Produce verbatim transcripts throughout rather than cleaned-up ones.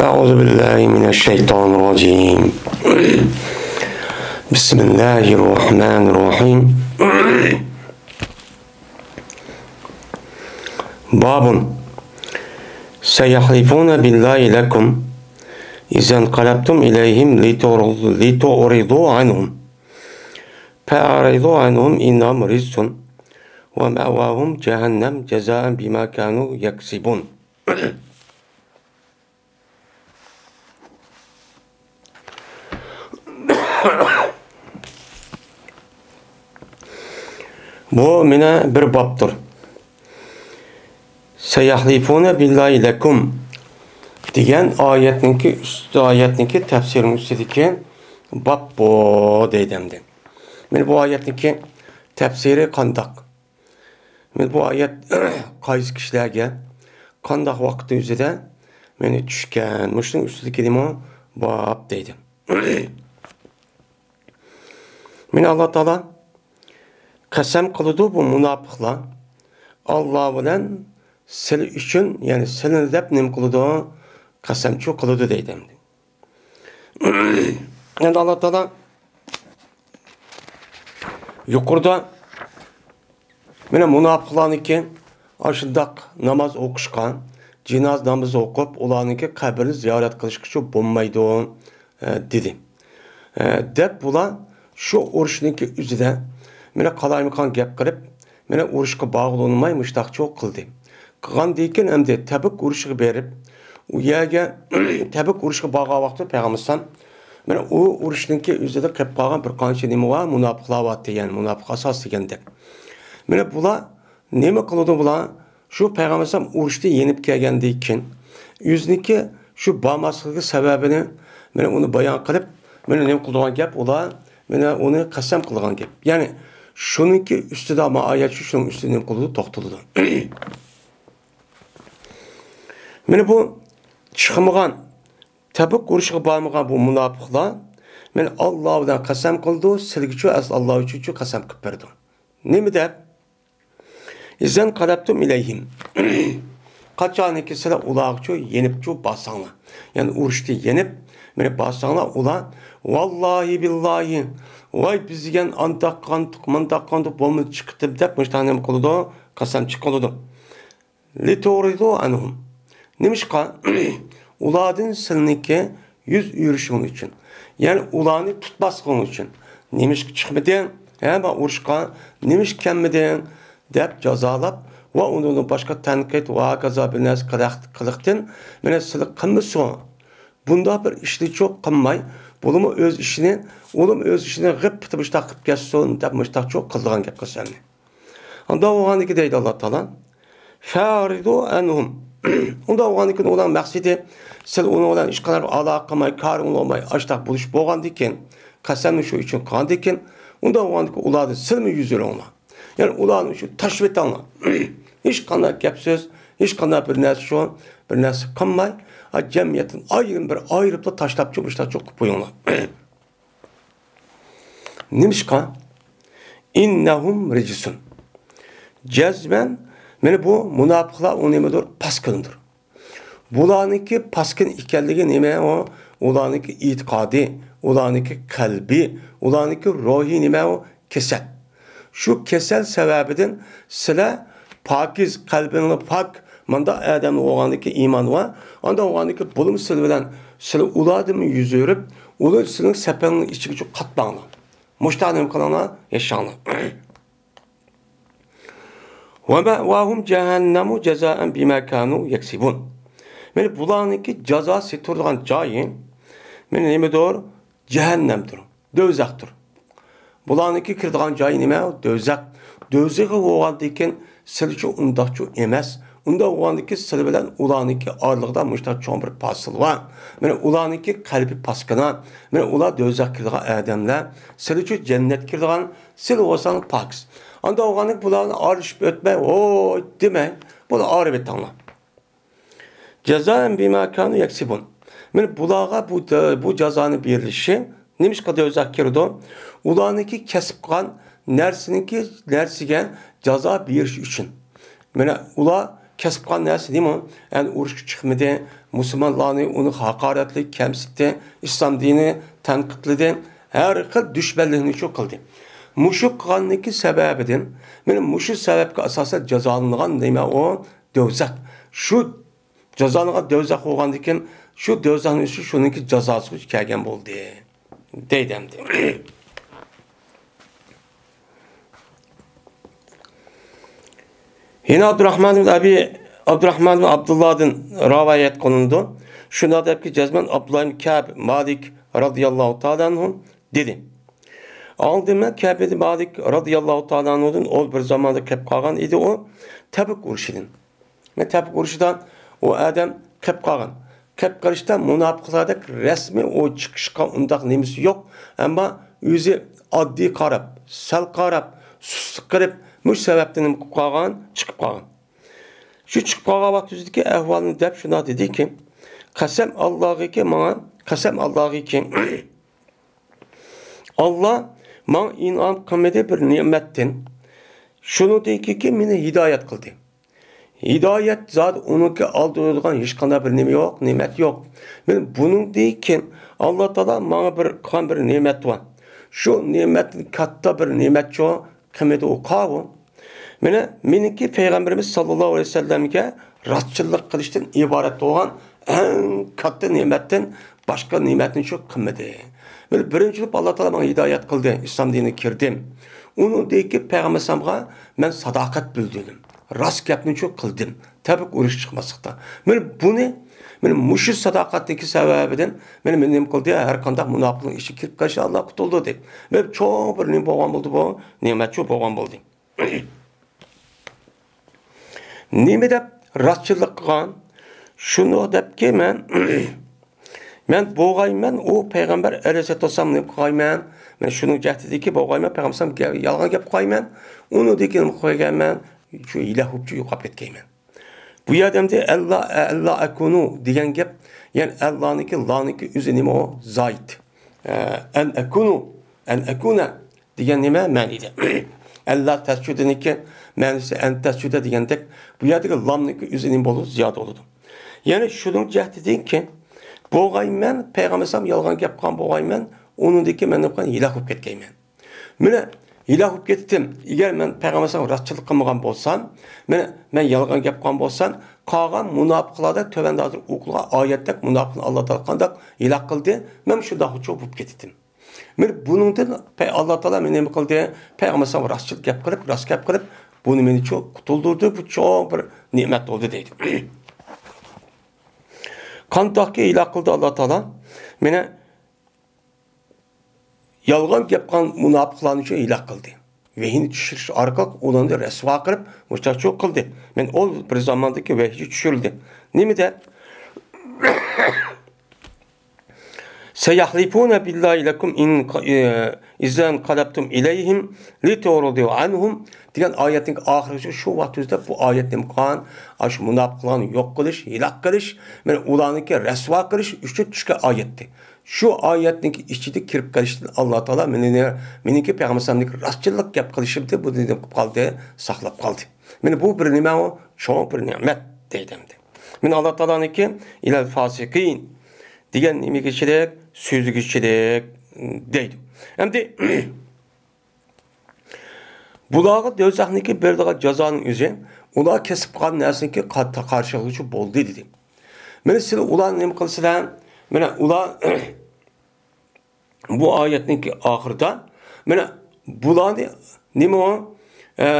أعوذ بالله من الشيطان الرجيم. بسم الله الرحمن الرحيم. باب. سيحلفون بالله لكم إذا انقلبتم إليهم لتعرضوا عنهم فأعرضوا عنهم إنهم رجس ومأواهم جهنم جزاء بما كانوا يكسبون. بۇ مانا بىر بابتۇر. سيحلفون بالله لكم دېگەن ئايەتنىڭكى ئۈست ئايەتنىڭكى تەپسىرىنىڭ ئۈستىدىكى باب بۇ دەيدۇ ئەمدى. مانا بۇ ئايەتنىڭكى تەپسىرى قانداق؟ مانا بۇ ئايەت قايسى كىشىلەرگە قانداق ۋاقىت يۈزىدە مانا چۈشكەن؟ مۇشۇنىڭ ئۈستىدىكى نېمە؟ باب دەيدۇ. مانا ئاللا تائالا قەسەم قىلىدۇ بۇ مۇناپىقلار ئاللا بىلەن سىلە ئۈچۈن، يەنى سىلىنى دەپ نېمە قىلىدۇ؟ قەسەمچۇ قىلىدۇ دەيدۇ ئەمدى. ئەمدى ئاللا تائالا يۇقىرىدا مانا مۇناپىقلارنىڭكى ئاشۇنداق ناماز ئوقۇشقا، جىنازا نامىزى ئوقۇپ، ئۇلارنىڭكى قەبرىنى زىيارەت قىلىشقىچۇ بولمايدۇ، ئە، دېدى. ئە، دەپ بۇلار شۇ ئۇرۇشنىڭكى ئۆزىدە مانا قالايمىقان گەپ قىلىپ، مانا ئۇرۇشقا بارغىلى ئۇنىماي مۇشتاقچۇ قىلدى. قىلغاندىن كېيىن ئەمدى تەبۇك ئۇرۇشىغا بېرىپ، ئۇ يەرگە تەبۇك ئۇرۇشىغا بارغان ۋاقتىدا پەيغەمبەر ئەلەيھىسسالام مانا ئۇ ئۇرۇشنىڭكى ئۆزىدە قېلىپ قالغان بىر قانچە نېمە بار، مۇناپىقلار بارتى، يەنى مۇناپىق ئاساس دېگەندەك. مانا بۇلار نېمە قىلىدۇ بۇلار؟ شۇ پەيغەمبەر ئەلەيھىسسالام ئۇرۇشتىن يېنىپ كەلگەندىن كېيىن، ئۆزىنىڭكى شۇ بارماسلىقىدىكى سەۋەبىنى، مانا ئۇنى بايان قىلىپ، مانا نېمە قىلىدىغان گەپ ئۇلار؟ مانا ئۇنى قەسەم قىلىدىغان گەپ. يەنى شۇنىڭكى ئۈستىدە، ما ئايەت شۇ، شۇنىڭ ئۈستىدە نېمە قىلىدۇ؟ توختىلىدۇ. مانا بۇ چىقمىغان، تەبۇك ئۇرۇشىغا بارمىغان بۇ مۇناپىقلار، مانا ئاللا بىلەن قەسەم قىلىدۇ، سىلىگىچۇ، ئەسلى ئاللا ئۈچۈنچۇ قەسەم قىلىپ بەردى. نېمە دەپ؟ إذا انقلبتم إليهم. قاچانكى سىلەر ئۇلارغىچۇ يېنىپچۇ بارساڭلار، يەنى ئۇرۇشتا يېنىپ، مانا بارساڭلار، ئۇلار، ۋاللاھى بىللاھى، ۋاي بىز دېگەن ئانداق قىلغانتۇق، مۇنداق قىلغانتۇق، بولمىدى چىقتىم دەپ، مۇشۇنداق نېمە قىلىدۇ؟ قەسەمچى قىلىدۇ. لتعرضوا عنهم. نېمىشقا؟ ئۇلاردىن سىلىنىڭكى يۈز ئۆرۈشۈڭلار ئۈچۈن، يەنى ئۇلارنى تۇتماسلىقىڭلار ئۈچۈن. نېمىشقا چىقمىدىڭ؟ ھە، ما ئۇرۇشقا نېمىشقا كەلمىدىڭ؟ دەپ جازالاپ ۋە ئۇنىڭدىن باشقا تەنقىد ۋە ھاكازا بىر نەرسە قىلىق-، قىلىقتىن مانا سىلى قىلمىسۇن. بۇنداق بىر ئىشنى چوق قىلماي، بۇلىمۇ ئۆز ئىشىنى، ئۇلىمۇ ئۆز ئىشىنى غىپ پىتى مۇشتاق قىلىپ كەتسۇن دەپ مۇشتاق چوق قىلىدىغان گەپ قىلسا ئەمدى. ئۇنداق بولغاندىكى دەيدۇ ئاللا تائالا، فەئرىزۇ ئەنھۇم. ئۇنداق بولغاندىكىن ئۇلارنىڭ مەقسىتى، سىز ئۇنىڭ بىلەن ھېچقانداق ئالاقە قىلماي، كارىڭلار بولماي، ئاشتاق بولۇش بولغاندىكىن، قەسەمنى شۇ ئۈچۈن قىلغاندىكىن، ئۇنداق بولغاندىكىن ئۇلاردىن سىلمۇ يۈز ئۆرۈڭلار. يەنى ئۇلارنى شۇ تاشلىۋېتىڭلار. ھېچقانداق گەپ سۆز، ھېچقانداق بىر نەرسە شۇ، بىر نەرسە قىلماي، ئا، جەمئىيەتتىن ئايرىم بىر ئايرىپلا تاشلاپچۇ، مۇشتاقچۇ قىلىپ قويۇڭلار. نېمىشقا؟ ئىننەھۇم رىجسۇن. جەزمەن، مانا بۇ مۇناپىقلار ئۇ نېمىدۇر؟ پاسكىنىدۇر. بۇلارنىڭكى پاسكىن ئىكەنلىكى نېمە ئۇ؟ ئۇلارنىڭكى ئېتىقادى، ئۇلارنىڭكى قەلبى، ئۇلارنىڭكى روھى نېمە ئۇ؟ كېسەل. شۇ كېسەل سەۋەبىدىن سىلەر پاكىز، قەلبىڭلار پاك، مانداق ئادەم بولغاندىكى ئىمان بار، ئانداق بولغاندىكى بۇلىمۇ سىلەر بىلەن، سىلەر ئۇلاردىنمۇ يۈز ئۆرۈپ، ئۇلار سىلىنىڭ سەپىڭىزنىڭ ئىچىگە چىقىپ قاتماڭلار. مۇشۇنداق نېمە قىلىڭلار، ياشاڭلار. ومأواهم جهنم جزاء بما كانوا يكسبون. مانا بۇلارنىڭكى جازاسى تۇرىدىغان جايى، مانا نېمىدۇر؟ جەھەننەمدۇر، دوزاختۇر. بۇلارنىڭكى كىرىدىغان جايى نېمە؟ دوزاخ. دوزىخى بولغاندىكىن سىلىچۇ ئۇنداقچۇ ئەمەس. ئۇنداق بولغاندىكىن سىلى بىلەن ئۇلارنىڭكى ئارىلىقىدا مۇشۇنداق چوڭ بىر پاسىل بار. مانا ئۇلارنىڭكى قەلبى پاسكىنا. مانا ئۇلار دوزاخ كىرىدىغان ئادەملەر. سىلىچۇ جەننەتكە كىرىدىغان، سىلى بولساڭ پاكىز. ئانداق بولغاندىكىن بۇلارنى ئارىلىشىپ ئۆتمەي، ھوي دېمەي، بۇلار ئايرىۋېتىڭلار. جزاء بما كانوا يكسبون. مانا بۇلارغا بۇ، بۇ جازانى بېرىلىشى، نېمىشقا دوزاخقا كىرىدۇ؟ ئۇلارنىڭكى كەسىپ قىلغان نەرسىنىڭكى، نەرسىگە جازا بېرىش ئۈچۈن. مانا ئۇلار كەسىپ قىلغان نەرسە نېمە؟ يەنى ئۇرۇشقا چىقمىدى، مۇسۇلمانلارنى ئۇنى ھاقارەتلىك، كەمسىتتى، ئىسلام دىنى تەنقىدلىدى، ھەر خىل دۈشمەنلىكنى شۇ قىلدى. مۇشۇ قىلغاننىكى سەۋەبىدىن، مانا مۇشۇ سەۋەبكە ئاساسەن جازالىنىدىغان نېمە ئۇ؟ دوزاخ. شۇ جازالىنىدىغان دوزاخ بولغاندىكىن، شۇ دوزاخنىڭ ئۆزى شۇنىڭكى جازاسىغا كەلگەن بولدى، دەيدۇ ئەمدى. يەنە ئابدۇراخمان ئىبن ئەبى، ئابدۇراخمان ئىبن ئابدۇللادىن رىۋايەت قىلىنىدۇ. شۇنداق دەپكى، جەزمەن ئابدۇللا ئىبن كەب مالىك رازىياللاھۇ تائالا ئەنھۇ دېدى. ئالدىن مەن كەب ئىبن مالىك رازىياللاھۇ تائالا ئەنھۇدىن، ئۇ بىر زاماندا كەپ قالغان ئىدى ئۇ، تەبۈك ئۇرۇشىدىن. مەن تەبۈك ئۇرۇشىدا ئۇ ئادەم قېپ قالغان. قېپ قېلىشتا مۇناپىقلاردەك رەسمىي ئۇ چىقىشقا ئۇنداق نېمىسى يوق. ئەمما ئۆزى ئاددىي قاراپ، سەل قاراپ، سۇسلۇق قىلىپ، مۇشۇ سەۋەبتىن نېمە قىلىپ قالغان، چىقىپ قالغان. شۇ چىقىپ قالغان ۋاقتىدىكى ئەھۋالىنى دەپ شۇنداق دېدىكى، قەسەم ئاللاغىكى ماڭا، قەسەم ئاللاغىكى، ئاللا ماڭا ئىنئام قىلمىدى بىر نېمەتتىن. شۇنىڭدىن كېيىن مېنى ھىدايەت قىلدى. ھىدايەت زادى ئۇنىڭكى ئالدىدا تۇرىدىغان ھېچقانداق بىر نېمە يوق، نېمەت يوق. مانا بۇنىڭدىن كېيىن ئاللا تائالا ماڭا بىر قىلغان بىر نېمەت بار. شۇ نېمەتتىن كاتتا بىر نېمەتچۇ قىلمىدى ئۇ قاۋۇ. مانا مېنىڭكى پەيغەمبىرىمىز ساللاللاھۇ ئەلەيھى ۋەسەللەمگە راستچىللىق قىلىشتىن ئىبارەت بولغان ئەڭ كاتتا نېمەتتىن باشقا نېمەتنى شۇ قىلمىدى. مانا بىرىنچى بولۇپ ئاللا تائالا ماڭا ھىدايەت قىلدى، ئىسلام دىنىغا كىردىم. ئۇنىڭدىن كېيىن پەيغەمبەر ئەلەيھىسسالامغا مەن ساداقەت بىلدۈردۈم. راست گەپنى شۇ قىلدىم. تەبۈك ئۇرۇشى چىقماسلىقتا. مانا بۇنى، مانا مۇشۇ ساداقەتنىڭكى سەۋەبىدىن، مانا مېنى نېمە قىلدى؟ ھەر قانداق مۇناپىقنىڭ ئىشىغا كىرىپ قېلىشتىن ئاللا قۇتۇلدۇردى. مانا چوڭ بىر نېمە بولغان بولدى بۇ؟ نېمەتچۇ بولغان بولدى. نېمە دەپ راستچىللىق قىلغان؟ شۇنى دەپكى مەن، مەن بولغايمەن، ئۇ پەيغەمبەر ئەلەيھىسسالاتۇ ۋەسسالام نېمە قىلغايمەن؟ مەن شۇنىڭ جەھدىدىكى بولغايمەن، پەيغەمبەر ئەلەيھىسسالام گە-، يالغان گەپ قىلغايمەن، ئۇنىڭدىن كېيىن نېمە قىلغايمەن؟ شۇ ھىيلە-ھۇپچە يوقاپ كەتكەيمەن. بۇ يەردە ئەمدى ئەللا، ئەللا ئەكۇنۇ دېگەن گەپ، يەنى ئەللانىڭكى، لانىڭكى ئۆزى نېمە ئۇ؟ زايىت. ئە، ئەن ئەكۇنۇ، ئەن ئەكۇنە دېگەن نېمە مەنىدە؟ ئەللا تەسجۇدىنىڭكى مەنىسى ئەن تەسجۇدە دېگەندەك، بۇ يەردىكى لامنىڭكى ئۆزى نېمە بولىدۇ؟ زىيادە بولىدۇ. يەنى شۇنىڭ جەھدىدىنكى، بولغايمەن، پەيغەمبەر ئەلەيھىسسالام يالغان گەپ قىلغان بولغايمەن، ئۇنىڭدىن كېيىن مەن نېمە قىلغان؟ ھىلاك بولۇپ كەتكەيمەن. مانا ھىلاك بولۇپ كەتتىم. ئەگەر مەن پەيغەمبەر ئەلەيھىسسالامغا راستچىللىق قىلمىغان بولسام، مانا مەن يالغان گەپ قىلغان بولسام، قالغان مۇناپىقلاردا تۆۋەندە ھازىر ئوقۇلغان ئايەتتەك مۇناپىقنى ئاللا تائالا قانداق ھىلاك قىلدى، مەن شۇنداقچۇ بولۇپ كېتىتتىم. مانا بۇنىڭدىن پەي-، ئاللا تائالا مېنى نېمە قىلدى؟ پەيغەمبەر ئەلەيھىسسالامغا راستچىللىق گەپ قىلىپ، راست گەپ قىلىپ، بۇنى مېنى چوڭ قۇتۇلدۇردى، بۇ چوڭ بىر نېمەت بولدى دەيدۇ. قانداقكى ھىلاك قىلدى ئاللا تائالا؟ مانا يالغان گەپ قىلغان مۇناپىقلارنى شۇ ھىلاك قىلدى. ۋەھىينى چۈشۈرۈش ئارقىلىق ئۇلارنى رەسۋا قىلىپ، مۇشۇنداق قىلدى. مانا ئۇ بىر زاماندىكى ۋەھىي چۈشۈرۈلدى. نېمە دەپ؟ سەيەھلىفۇنە بىللاھى لەكۇم ئىن، ئىزەن قەلەبتۇم ئىلەيھىم لىتۇرۇدۇ ئەنھۇم دېگەن ئايەتنىڭ ئاخىرىغىچە شۇ ۋاقىت ئۆزىدە بۇ ئايەت نېمە قىلغان؟ ئاشۇ مۇناپىقلارنى يوق قىلىش، ھىلاك قىلىش، مانا ئۇلارنىڭكى رەسۋا قىلىش ئۈچۈن چۈشكەن ئايەتتى. شۇ ئايەتنىڭكى ئىچىدە كىرىپ قېلىشتىن ئاللا تائالا مېنى، مېنىڭكى پەيغەمبەر ئەلەيھىسسالامنىڭكى راستچىللىق گەپ قىلىشىمدىن بۇنى نېمە قىلىپ قالدى؟ ساقلاپ قالدى. مانا بۇ بىر نېمە ئۇ؟ چوڭ بىر نېمەت دەيدۇ ئەمدى. مانا ئاللا تائالانىڭكى ئىلەل فاسىقىن دېگەن نېمىگىچىلىك؟ سۆزىگىچىلىك دەيدۇ. ئەمدى بۇلارغا دوزاخنىڭكى بېرىدىغان جازانىڭ ئۆزى، ئۇلار كەسىپ قىلغان نەرسىنىڭكى قا-، قارشىلىغۇچى بولدى دېدى. مانا سىلەر ئۇلارنى نېمە قىلىسىلەر؟ مانا ئۇلار بۇ ئايەتنىڭكى ئاخىرىدا، مانا بۇلارنى نېمە ئۇ؟ ئە،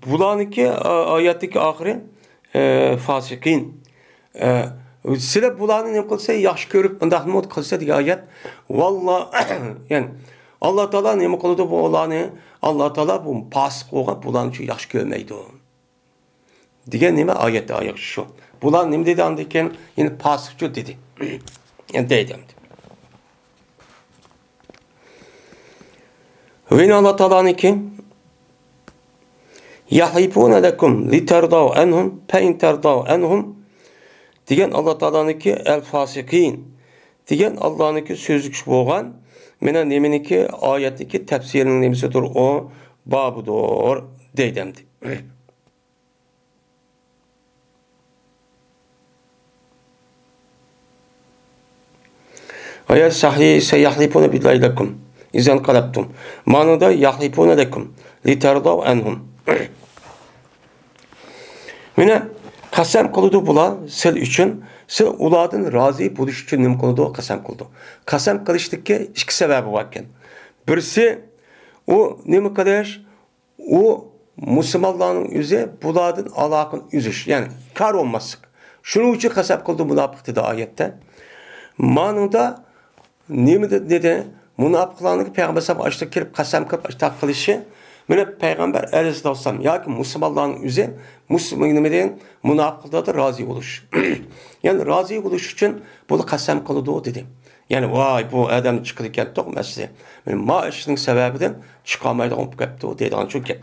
بۇلارنىڭكى، ئا-، ئايەتتىكى ئاخىرى، ئە، فاسىقىن. ئە، سىلەر بۇلارنى نېمە قىلسا، ياخشى كۆرۈپ، ئۇنداقمۇ قىلسا دېگەن ئايەت. ۋاللا، يەنى، ئاللا تائالا نېمە قىلىدۇ بۇ ئۇلارنى؟ ئاللا تائالا بۇ پاسىق بولغان بۇلارنى شۇ ياخشى كۆرمەيدۇ. دېگەن نېمە؟ ئايەتتە ئايەت شۇ. بۇلار نېمە دېدى ئاندىن كېيىن؟ يەنى پاسىقچۇ دېدى. دەيدۇ ئەمدى. ۋە يەنە ئاللا تائالانىڭكى يەھلىفۇنە لەكۇم لىتەردەۋ ئەنھۇم فەئىن تەردەۋ ئەنھۇم دېگەن ئاللا تائالانىڭكى ئەل فاسىقىن دېگەن ئاللانىڭكى سۆزلۈكى بولغان مانا نېمىنىڭكى ئايەتنىڭكى تەپسىرىنىڭ نېمىسىدۇر ئۇ؟ بابىدۇر دەيدۇ ئەمدى. بايا سەھلى سەيەھلىپۇنە بىللاھى لەكۇم ئىزەن قەلەپتۇم. مانىدا يەھلىپۇنە لەكۇم لىتەرزەۋ ئەنھۇم. مانا قەسەم قىلىدۇ بۇلار سىل ئۈچۈن، سىل ئۇلاردىن رازى بولۇش ئۈچۈن نېمە قىلىدۇ؟ قەسەم قىلىدۇ. قەسەم قىلىشتىكى ئىككى سەۋەبى بار ئىكەن. بىرسى، ئۇ نېمە قىلىش؟ ئۇ مۇسۇلمانلارنىڭ ئۆزى بۇلاردىن ئالاقىنى ئۈزۈش، يەنى كار بولماسلىق. شۇنىڭ ئۈچۈن قەسەم قىلدى مۇناپىق دېدى ئايەتتە. مانىڭدا نېمە دېدى؟ مۇناپىقلارنىڭ پەيغەمبەر ئەلەيھىسسالام ئاشتا كىرىپ قەسەم قىلىپ ئاشتا قىلىشى، مانا پەيغەمبەر ئەلەيھىسسالام ياكى مۇسۇلمانلارنىڭ ئۆزى مۇسۇلمان نېمە دېگەن مۇناپىقلاردا رازى بولۇش. يەنى رازى بولۇش ئۈچۈن بۇنى قەسەم قىلىدۇ دېدى. يەنى ۋاي بۇ ئادەم چىقىدىكەن توق مەسىلە. مانا ما ئىشنىڭ سەۋەبىدىن چىقالمايدىغان بولۇپ كەپتۇ دەيدىغان شۇ گەپ.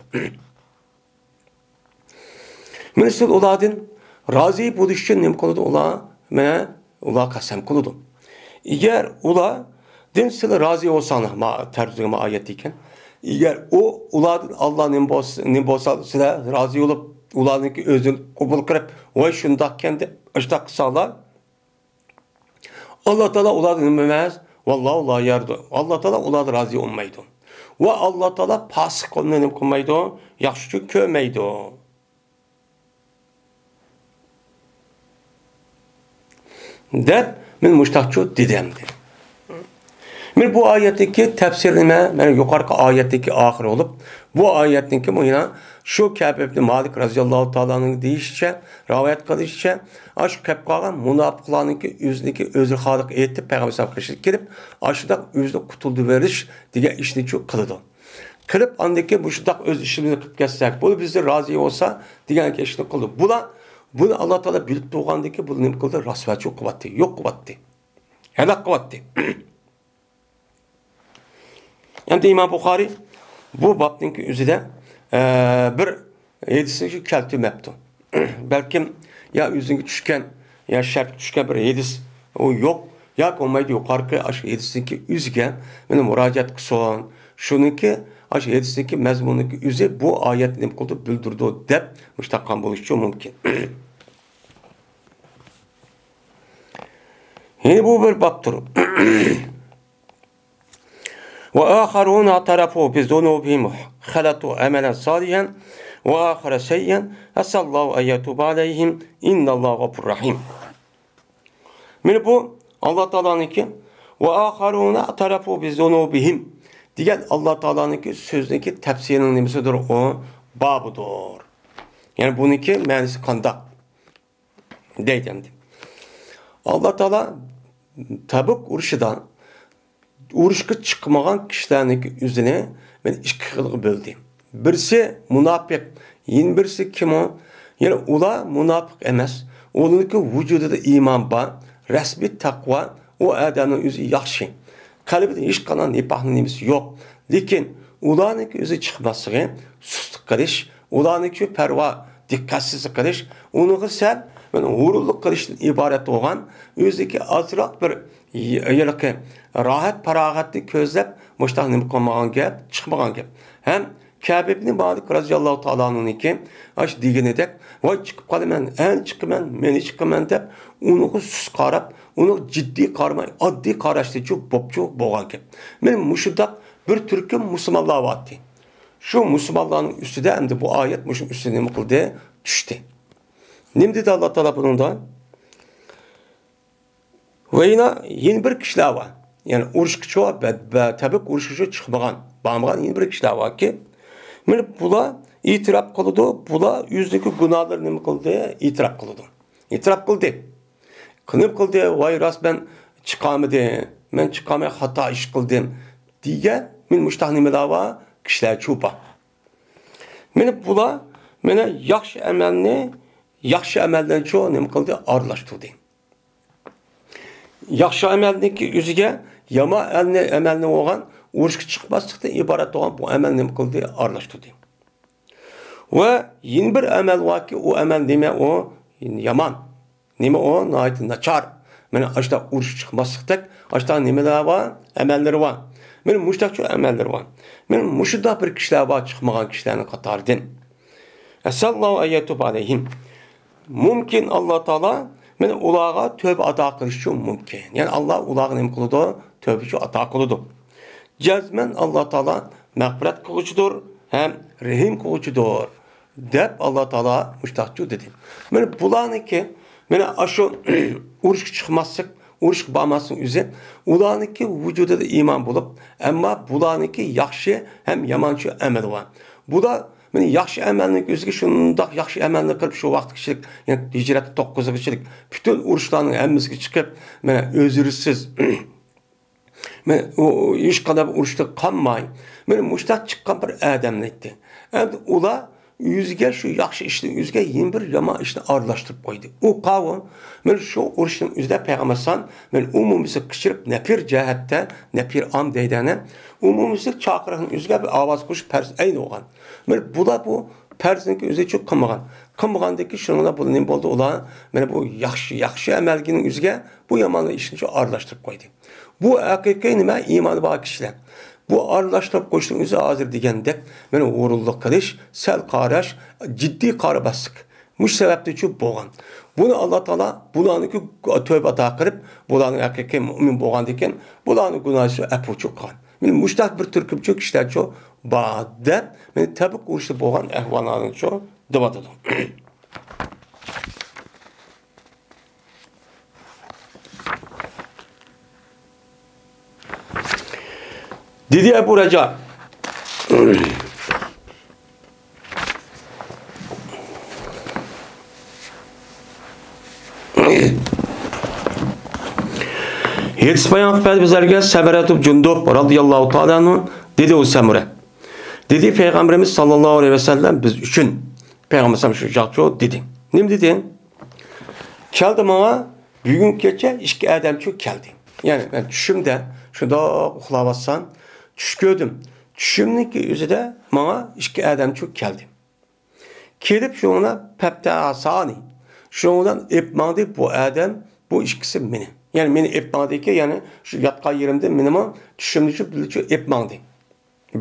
مانا سىز ئۇلاردىن رازى بولۇش ئۈچۈن نېمە قىلىدۇ ئۇلار؟ مانا ئۇلار قەسەم قىلىدۇ. ئەگەر ئۇلاردىن سىلەر رازى بولساڭلار، ما تەرجىمە ئايەت ئىكەن. ئەگەر ئۇ ئۇلاردىن ئاللا نېمە بولسا، نېمە بولسا سىلەر رازى بولۇپ، ئۇلارنىڭكى ئۆزىنى قوبۇل قىلىپ، ۋاي شۇنداقكەن دەپ ئىشتاق قىلساڭلار، ئاللا تائالا ئۇلاردىن نېمە ئەمەس؟ ۋاللاھۇ لا يەردۇ. ئاللا تائالا ئۇلاردىن رازى بولمايدۇ. ۋە ئاللا تائالا پاسىق قومنى نېمە قىلمايدۇ؟ ياخشى ئۈچۈن كۆرمەيدۇ. دەپ مەن مۇشتاقچۇ دېدىم. مانا بۇ ئايەتتىكى تەپسىرلىمە، مانا يۇقىرىقى ئايەتتىكى ئاخىرى بولۇپ، بۇ ئايەتنىڭكى مۇ يەنە شۇ كەب ئىبنى مالىك رازىياللاھۇ تائالا ئەنھۇ دېيىشىچە، رىۋايەت قىلىشىچە، ئاشۇ كەپ قالغان مۇناپىقلارنىڭكى ئۆزىنىڭكى ئۆزرىخالىق ئېيتىپ، پەيغەمبەر ئەلەيھىسسالام قېشىغا كېلىپ، ئاشۇنداق ئۆزىنى قۇتۇلدۇرۇۋېلىش دېگەن ئىشنى شۇ قىلىدۇ. قىلىپ، ئاندىن كېيىن مۇشۇنداق ئۆز ئىشىمىزنى قىلىپ كەتسەك، بۇ بىزدىن رازى بولسا دېگەن ئىشنى قىلدى. بۇلار، بۇنى ئاللا تائالا بىلىپ تۇرغاندىن كېيىن بۇنى نېمە قىلدى؟ راسۋاچىلىق قىلىۋەتتى، يوق قىلىۋەتتى، ھالاك قىلىۋەتتى. ئەمدى ئىمام بۇخارىي بۇ بابنىڭكى ئۆزىدە، ئە، بىر ھەدىسنى شۇ كەلتۈرمەپتۇ. بەلكىم يا ئۆزىگە چۈشكەن، يا شەرتكە چۈشكەن بىر ھەدىس ئۇ يوق، ياكى بولمايدۇ يۇقىرىقى ئاشۇ ھەدىسنىڭكى ئۆزىگە مانا مۇراجىئەت قىلسۇن. شۇنىڭكى ئاشۇ ھەدىسنىڭكى مەزمۇنىنىڭكى ئۆزى بۇ ئايەتنى نېمە قىلدى؟ بىلدۈرىدۇ دەپ مۇشۇنداق قىلغان بولۇشى مۇمكىن. يەنى بۇ بىر بابتۇر. وآخرون اعترفوا بذنوبهم خلطوا عملا صالحا وآخر سيئا عسى الله أن يتوب عليهم إن الله غفور رحيم. مانا بۇ ئاللا تائالانىڭكى وآخرون اعترفوا بذنوبهم دېگەن ئاللا تائالانىڭكى سۆزىنىڭكى تەپسىرىنىڭ نېمىسىدۇر ئۇ؟ بابىدۇر. يەنى بۇنىڭكى مەنىسى قانداق؟ دەيدۇ ئەمدى. ئاللا تائالا تەبۇك ئۇرۇشىدا ئۇرۇشقا چىقمىغان كىشىلەرنىڭكى ئۆزىنى مانا ئىككى خىلغا بۆلدى. بىرسى مۇناپىق، يەنە بىرسى كىم ئۇ؟ يەنى ئۇلار مۇناپىق ئەمەس، ئۇلارنىڭكى ۋۇجۇدىدا ئىمان بار، رەسمىي تەقۋا، ئۇ ئادەمنىڭ ئۆزى ياخشى. قەلبىدە ھېچقانداق نىپاقنىڭ نېمىسى يوق. لېكىن ئۇلارنىڭكى ئۆزى چىقماسلىقى، سۇسلۇق قىلىش، ئۇلارنىڭكى پەرۋا، دىققەتسىزلىك قىلىش، ئۇنىڭغا سەل مانا غۇرۇرلۇق قىلىشتىن ئىبارەت بولغان، ئۆزىدىكى ئازراق بىر ي-، ھېلىقى راھەت-پاراغەتنى كۆزلەپ، مۇشۇنداق نېمە قىلمىغان گەپ، چىقمىغان گەپ. ھەم كەب ئىبنى مالىك رازىياللاھۇ تائالا ئەنھۇنىڭكى ئاشۇ دېگىنىدەك، ۋاي چىقىپ قالىمەن، ئەنە چىقىمەن، مېنى چىقىمەن دەپ، ئۇنىڭغا سۇس قاراپ، ئۇنىڭغا جىددىي قارىماي، ئاددىي قاراشتىچۇ بوپچۇ بولغان گەپ. مانا مۇشۇنداق بىر تۈركۈم مۇسۇلمانلار بارتى. شۇ مۇسۇلمانلارنىڭ ئۈستىدە ئەمدى بۇ ئايەت مۇشۇ ئۈستىدە نېمە قىلدى؟ چۈشتى. نېمە دېدى ئاللا تائالا بۇنىڭدا؟ ۋە يەنە، يەنە بىر كىشىلەر بار. يەنى ئۇرۇشقىچۇ، بە-، بە-، تەبۈك ئۇرۇشىغىچۇ چىقمىغان، بارمىغان يەنە بىر كىشىلەر باركى، مانا بۇلار ئېتىراپ قىلىدۇ، بۇلار ئۆزىنىڭكى گۇناھلىرىنى نېمە قىلدى؟ ئېتىراپ قىلىدۇ. ئېتىراپ قىلدى. نېمە قىلدى؟ ۋاي راست مەن چىقالمىدىم، مەن چىقالماي خاتا ئىش قىلدىم دېگەن، مانا مۇشۇنداق نېمىلەر بار، كىشىلەرچۇ بار. مانا بۇلار مانا ياخشى ئەمەلنى، ياخشى ئەمەللەرنىچۇ نېمە قىلدى؟ ئارىلاشتۇردى. ياخشى ئەمەلنىڭكى ئۆزىگە يامان ئەلنى، ئەمەلنى بولغان ئۇرۇشقا چىقماسلىقتىن ئىبارەت بولغان بۇ ئەمەلنى نېمە قىلدى؟ ئارىلاشتۇردى. ۋە يەنە بىر ئەمەل باركى، ئۇ ئەمەل نېمە؟ ئۇ يامان. نېمە ئۇ؟ ناھايىتى ناچار. مانا ئاشۇنداق ئۇرۇشقا چىقماسلىقتەك، ئاشۇنداق نېمىلەر بار؟ ئەمەللىرى بار. مانا مۇشۇنداقچۇ ئەمەللىرى بار. مانا مۇشۇنداق بىر كىشىلەر بار، چىقمىغان كىشىلەرنىڭ قاتارىدىن. ئەسەللاھۇ ئەن يەتۇبە ئەلەيھىم. مۇمكىن، ئاللا تائالا مانا ئۇلارغا تۆبە ئاتا قىلىشى مۇمكىن. يەنى ئاللا ئۇلارغا نېمە قىلىدۇ؟ تۆبىچۇ ئاتا قىلىدۇ. جەزمەن ئاللا تائالا مەغپىرەت قىلغۇچىدۇر ھەم رەھىم قىلغۇچىدۇر، دەپ ئاللا تائالا مۇشتاقچۇ دېدى. مانا بۇلارنىڭكى، مانا ئاشۇ ئۇرۇشقا چىقماسلىق، ئۇرۇشقا بارماسلىق ئۆزى ئۇلارنىڭكى ۋۇجۇدىدا ئىمان بولۇپ، ئەمما بۇلارنىڭكى ياخشى ھەم يامانچۇ ئەمەل بار. بۇلار مانا ياخشى ئەمەلنىڭ ئۆزىگە شۇنداق ياخشى ئەمەلنى قىلىپ، شۇ ۋاقىتقىچىلىك، يەنى ھىجرەتتە توققۇزىغىچىلىك پۈتۈن ئۇرۇشلارنىڭ ھەممىسىگە چىقىپ، مانا ئۆزرىسىز، مانا ئۇ، ئۇ ھېچقانداق بىر ئۇرۇشتا قالماي، مانا مۇشتاق چىققان بىر ئادەملەر ئىدى. ئەمدى ئۇلار ئۆزىگە شۇ ياخشى ئىشنى ئۆزىگە يەنە بىر يامان ئىشنى ئارىلاشتۇرۇپ قويدى. ئۇ قاۋۇ، مانا شۇ ئۇرۇشنىڭ ئۆزىدە پەيغەمبەر ئەلەيھىسسالام مانا ئومۇميۈزلۈك قىچىرىپ، نەپىر جەھەتتە، نەپىر ئام دەيدىغىنى، ئومۇميۈزلۈك چاقىرىقنىڭ ئۆزىگە بىر ئاۋاز قوشۇپ پەرز ئەين بولغان. مانا بۇلار بۇ پەرزنىڭكى ئۆزىچۇ قىلمىغان. قىلمىغاندىكى شۇنىڭ بىلەن بۇ نېمە بولدى ئۇلار؟ مانا بۇ ياخشى، ياخشى ئەمەلگىنىڭ ئۆزىگە بۇ يامان ئىشنىچۇ ئارىلاشتۇرۇپ قويدى. بۇ ھەقىقىي نېمە؟ ئىمانى بار كىشىلەر. بۇ ئارىلاشتۇرۇپ قويۇشنىڭ ئۆزى ھازىر دېگەندەك، مانا ھۇرۇنلۇق قىلىش، سەل قاراش، جىددىي قارىماسلىق. مۇشۇ سەۋەبتىنچۇ بولغان. بۇنى ئاللا تائالا بۇلارنىڭكى تۆبە ئاتا قىلىپ، بۇلارنىڭ ھەقىقىي مۇئمىن بولغاندىكىن، بۇلارنىڭ گۇناھىنى ئەپۇچۇ قىلغان. مانا مۇشۇنداق بىر تۈركۈمچۇ كىشىلەرچۇ بار دەپ، مانا تەبۇك ئۇرۇشتا بولغان ئەھۋاللارنىچۇ دەۋاتىدۇ. دېدى ئەبۇ رەجا. ھەدىس بايان قىلىپ بەردى بىزلەرگە سەمرەتۇ جۇندۇب رازىياللاھۇ تائالا ئەنھۇ، دېدى ئۇ سەمرە. دېدى پەيغەمبىرىمىز ساللاللاھۇ ئەلەيھى ۋەسەللەم بىز ئۈچۈن. پەيغەمبىرىمىز شۇ چاغچۇ دېدى. نېمە دېدى؟ كەلدى ماڭا، بۈگۈنكىچە ئىككى ئادەمچۇ كەلدى. يەنى مەن چۈشۈمدە شۇنداق ئۇخلاۋاتسام، چۈش كۆردۈم. چۈشۈمنىڭكى ئۆزىدە ماڭا ئىككى ئادەمچۇ كەلدى. كېلىپ شۇڭا پەپتەسانى. شۇنىڭ بىلەن ئېلىپ ماڭدى بۇ ئادەم، بۇ ئىككىسى مېنى. يەنى مېنى ئېلىپ ماڭدىكى، يەنى شۇ ياتقان يېرىمدە مېنىمۇ چۈشۈمدىچۇ بىللىچۇ ئېلىپ ماڭدى.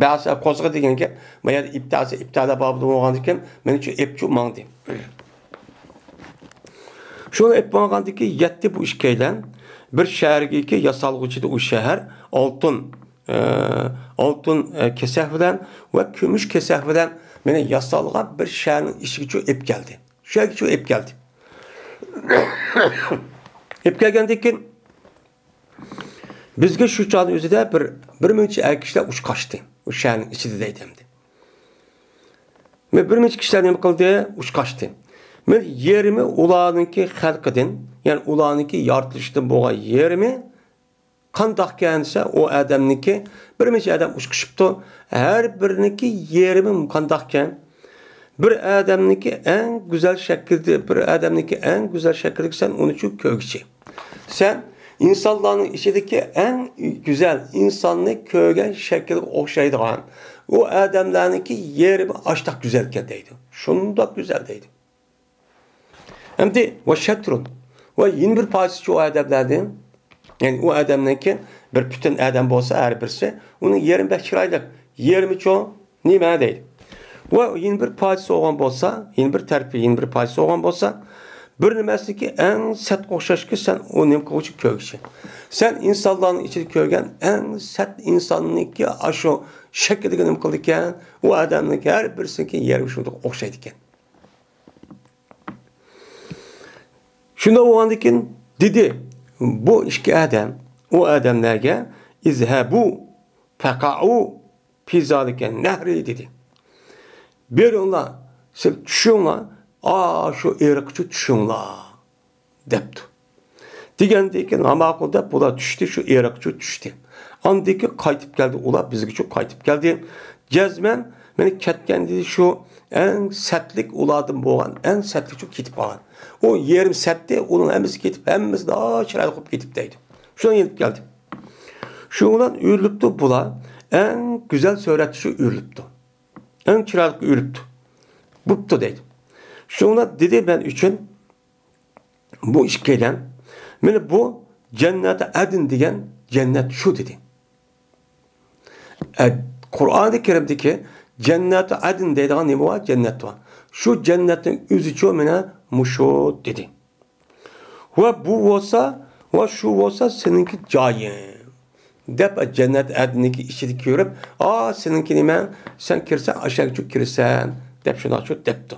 بەزى قوزغا دېگەن گەپ، ما يەردە ئىپتاسى، ئىپتالار بابىدا بولغاندىكىن، مېنىچۇ ئېلىپچۇ ماڭدى. شۇنى ئېلىپ ماڭغاندىكى يەتتى بۇ ئىككىيلەن بىر شەھەرگىكى ياسالغۇچىدى ئۇ شەھەر، ئالتۇن، ئە، ئالتۇن، ئە، كېسەك بىلەن ۋە كۈمۈش كېسەك بىلەن مېنى ياسالغان بىر شەھەرنىڭ ئىچىگىچۇ ئېلىپ كەلدى. شۇ يەرگىچۇ ئېلىپ كەلدى. ئېلىپ كەلگەندىن كېيىن بىزگە شۇ چاغنىڭ ئۆزىدە بىر، بىر مۇنچە ئەر كىشىلەر ئۇچقاچتى. ئۇ شەھەرنىڭ ئىچىدە دەيدۇ ئەمدى. مەن بىر مۇنچە كىشىلەر نېمە قىلدى؟ ئۇچقاچتى. مەن يېرىمى ئۇلارنىڭكى خەلقىدىن، يەنى ئۇلارنىڭكى يارىتىلىشىدىن بولغان يېرىمى قانداقكەن دېسە، ئۇ ئادەمنىڭكى بىر نەچچە ئادەم ئۇچقۇچۇپتۇ. ھەر بىرىنىڭكى يېرىمى قانداقكەن؟ بىر ئادەمنىڭكى ئەڭ گۈزەل شەكىلدە، بىر ئادەمنىڭكى ئەڭ گۈزەل شەكىلدىكى سەن ئۇنىچۇ كۆرگۈچى. سەن ئىنسانلارنىڭ ئىچىدىكى ئەڭ گۈزەل، ئىنساننى كۆرگەن شەكىلگە ئوخشايدىغان ئۇ ئادەملەرنىڭكى يېرىمى ئاشتاق گۈزەلكەن دەيدۇ. شۇنداق گۈزەل دەيدۇ. ئەمدى ۋە شەترۇن. ۋە يەنە بىر پارچىسى ئۇ ئادەملەردىن، يەنى ئۇ ئادەمنىڭكى بىر پۈتۈن ئادەم بولسا ھەر بىرسى، ئۇنىڭ يېرىمى بەك چىرايلىق، يېرىمىچۇ نېمە دەيدۇ. ۋە يەنە بىر پارچىسى بولغان بولسا، يەنە بىر تەرىپى، يەنە بىر پارچىسى بولغان بولسا، بىر نېمىسىكى ئەڭ سەت ئوخشاشكى سەن ئۇ نېمە قىلغۇچى كۆرگۈچى. سەن ئىنسانلارنىڭ ئىچىدە كۆرگەن ئەڭ سەت ئىنساننىڭكى ئاشۇ شەكلىگە نېمە قىلىدىكەن، ئۇ ئادەمنىڭكى ھەر بىرسىنىڭكى يېرىمى شۇنداق ئوخشايدىكەن. شۇنداق بولغاندىكىن دېدى، بۇ ئىككى ئادەم ئۇ ئادەملەرگە، ئىزھەبۇ فەقەئۇ فى زالىكە نەھرى دېدى. بېرىڭلار، سىز چۈشۈڭلار، ئاشۇ ئېرىققىچۇ چۈشۈڭلار. دەپتۇ. دېگەندىن كېيىن، ھاماقۇل دەپ بۇلار چۈشتى، شۇ ئېرىقچۇ چۈشتى. ئاندىن كېيىن قايتىپ كەلدى، ئۇلار بىزگىچۇ قايتىپ كەلدى. جەزمەن مېنى كەتكەندە شۇ ئەڭ سەتلىك ئۇلاردىن بولغان، ئەڭ سەتلىكچۇ كېتىپ قالغان. ئۇ يېرىم سەتتى، ئۇنىڭ ھەممىسى كېتىپ، ھەممىسى ناھايىتى چىرايلىق بولۇپ كېتىپتۇ دەيدۇ. شۇنىڭ يېنىپ كەلدى. شۇ بىلەن ئۆرۈلۈپتۇ بۇلار. ئەڭ گۈزەل سۈرەتتە شۇ ئۆرۈلۈپتۇ. ئەڭ چىرايلىق ئۆرۈلۈپتۇ. بوپتۇ دەيدۇ. شۇڭا دېدى مەن ئۈچۈن، بۇ ئىككىيلەن، مانا بۇ جەننەتى ئەدن دېگەن جەننەت شۇ دېدى. ئە، قۇرئانى كەرىمدىكى جەننەتى ئەدن دەيدىغان نېمە بار؟ جەننەت بار. شۇ جەننەتنىڭ ئۆزىچۇ مانا مۇشۇ دېدى. ۋە بۇ بولسا، ۋە شۇ بولسا سېنىڭكى جايىڭ، دەپ، جەننەت ئەدنىنىڭكى ئىچىدە كۆرۈپ، ئا، سېنىڭكى نېمەڭ، سەن كىرسەڭ، ئاشۇ يەرگىچۇ كىرىسەن، دەپ، شۇنداقچۇ دەپتۇ.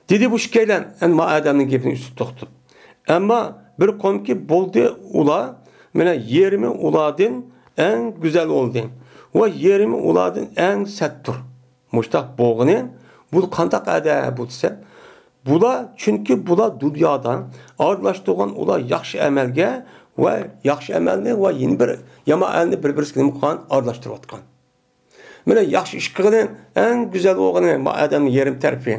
دېدى بۇ ئىككىيلەن، ئەمما ئادەمنىڭ گېپىنىڭ ئۈستىدە توختاپ. ئەمما بىر قومكى بولدى ئۇلار، مانا يېرىمى ئۇلاردىن ئەڭ گۈزەل بولدى ۋە يېرىمى ئۇلاردىن ئەڭ سەتتۇر. مۇشتاق بولغىنى، بۇ قانداق ئادەم بۇ دېسە، بۇلار، چۈنكى بۇلار دۇنيادا ئارىلاشتۇرغان ئۇلار ياخشى ئەمەلگە ۋە ياخشى ئەمەلنى ۋە يەنە بىر يامان ئەمەلنى بىر-بىرسىگە نېمە قىلغان، ئارىلاشتۇرۇۋاتقان. مانا ياخشى ئىش قىلغىنى ئەڭ گۈزەل بولغىنى، ما ئادەمنىڭ يېرىم تەرىپى.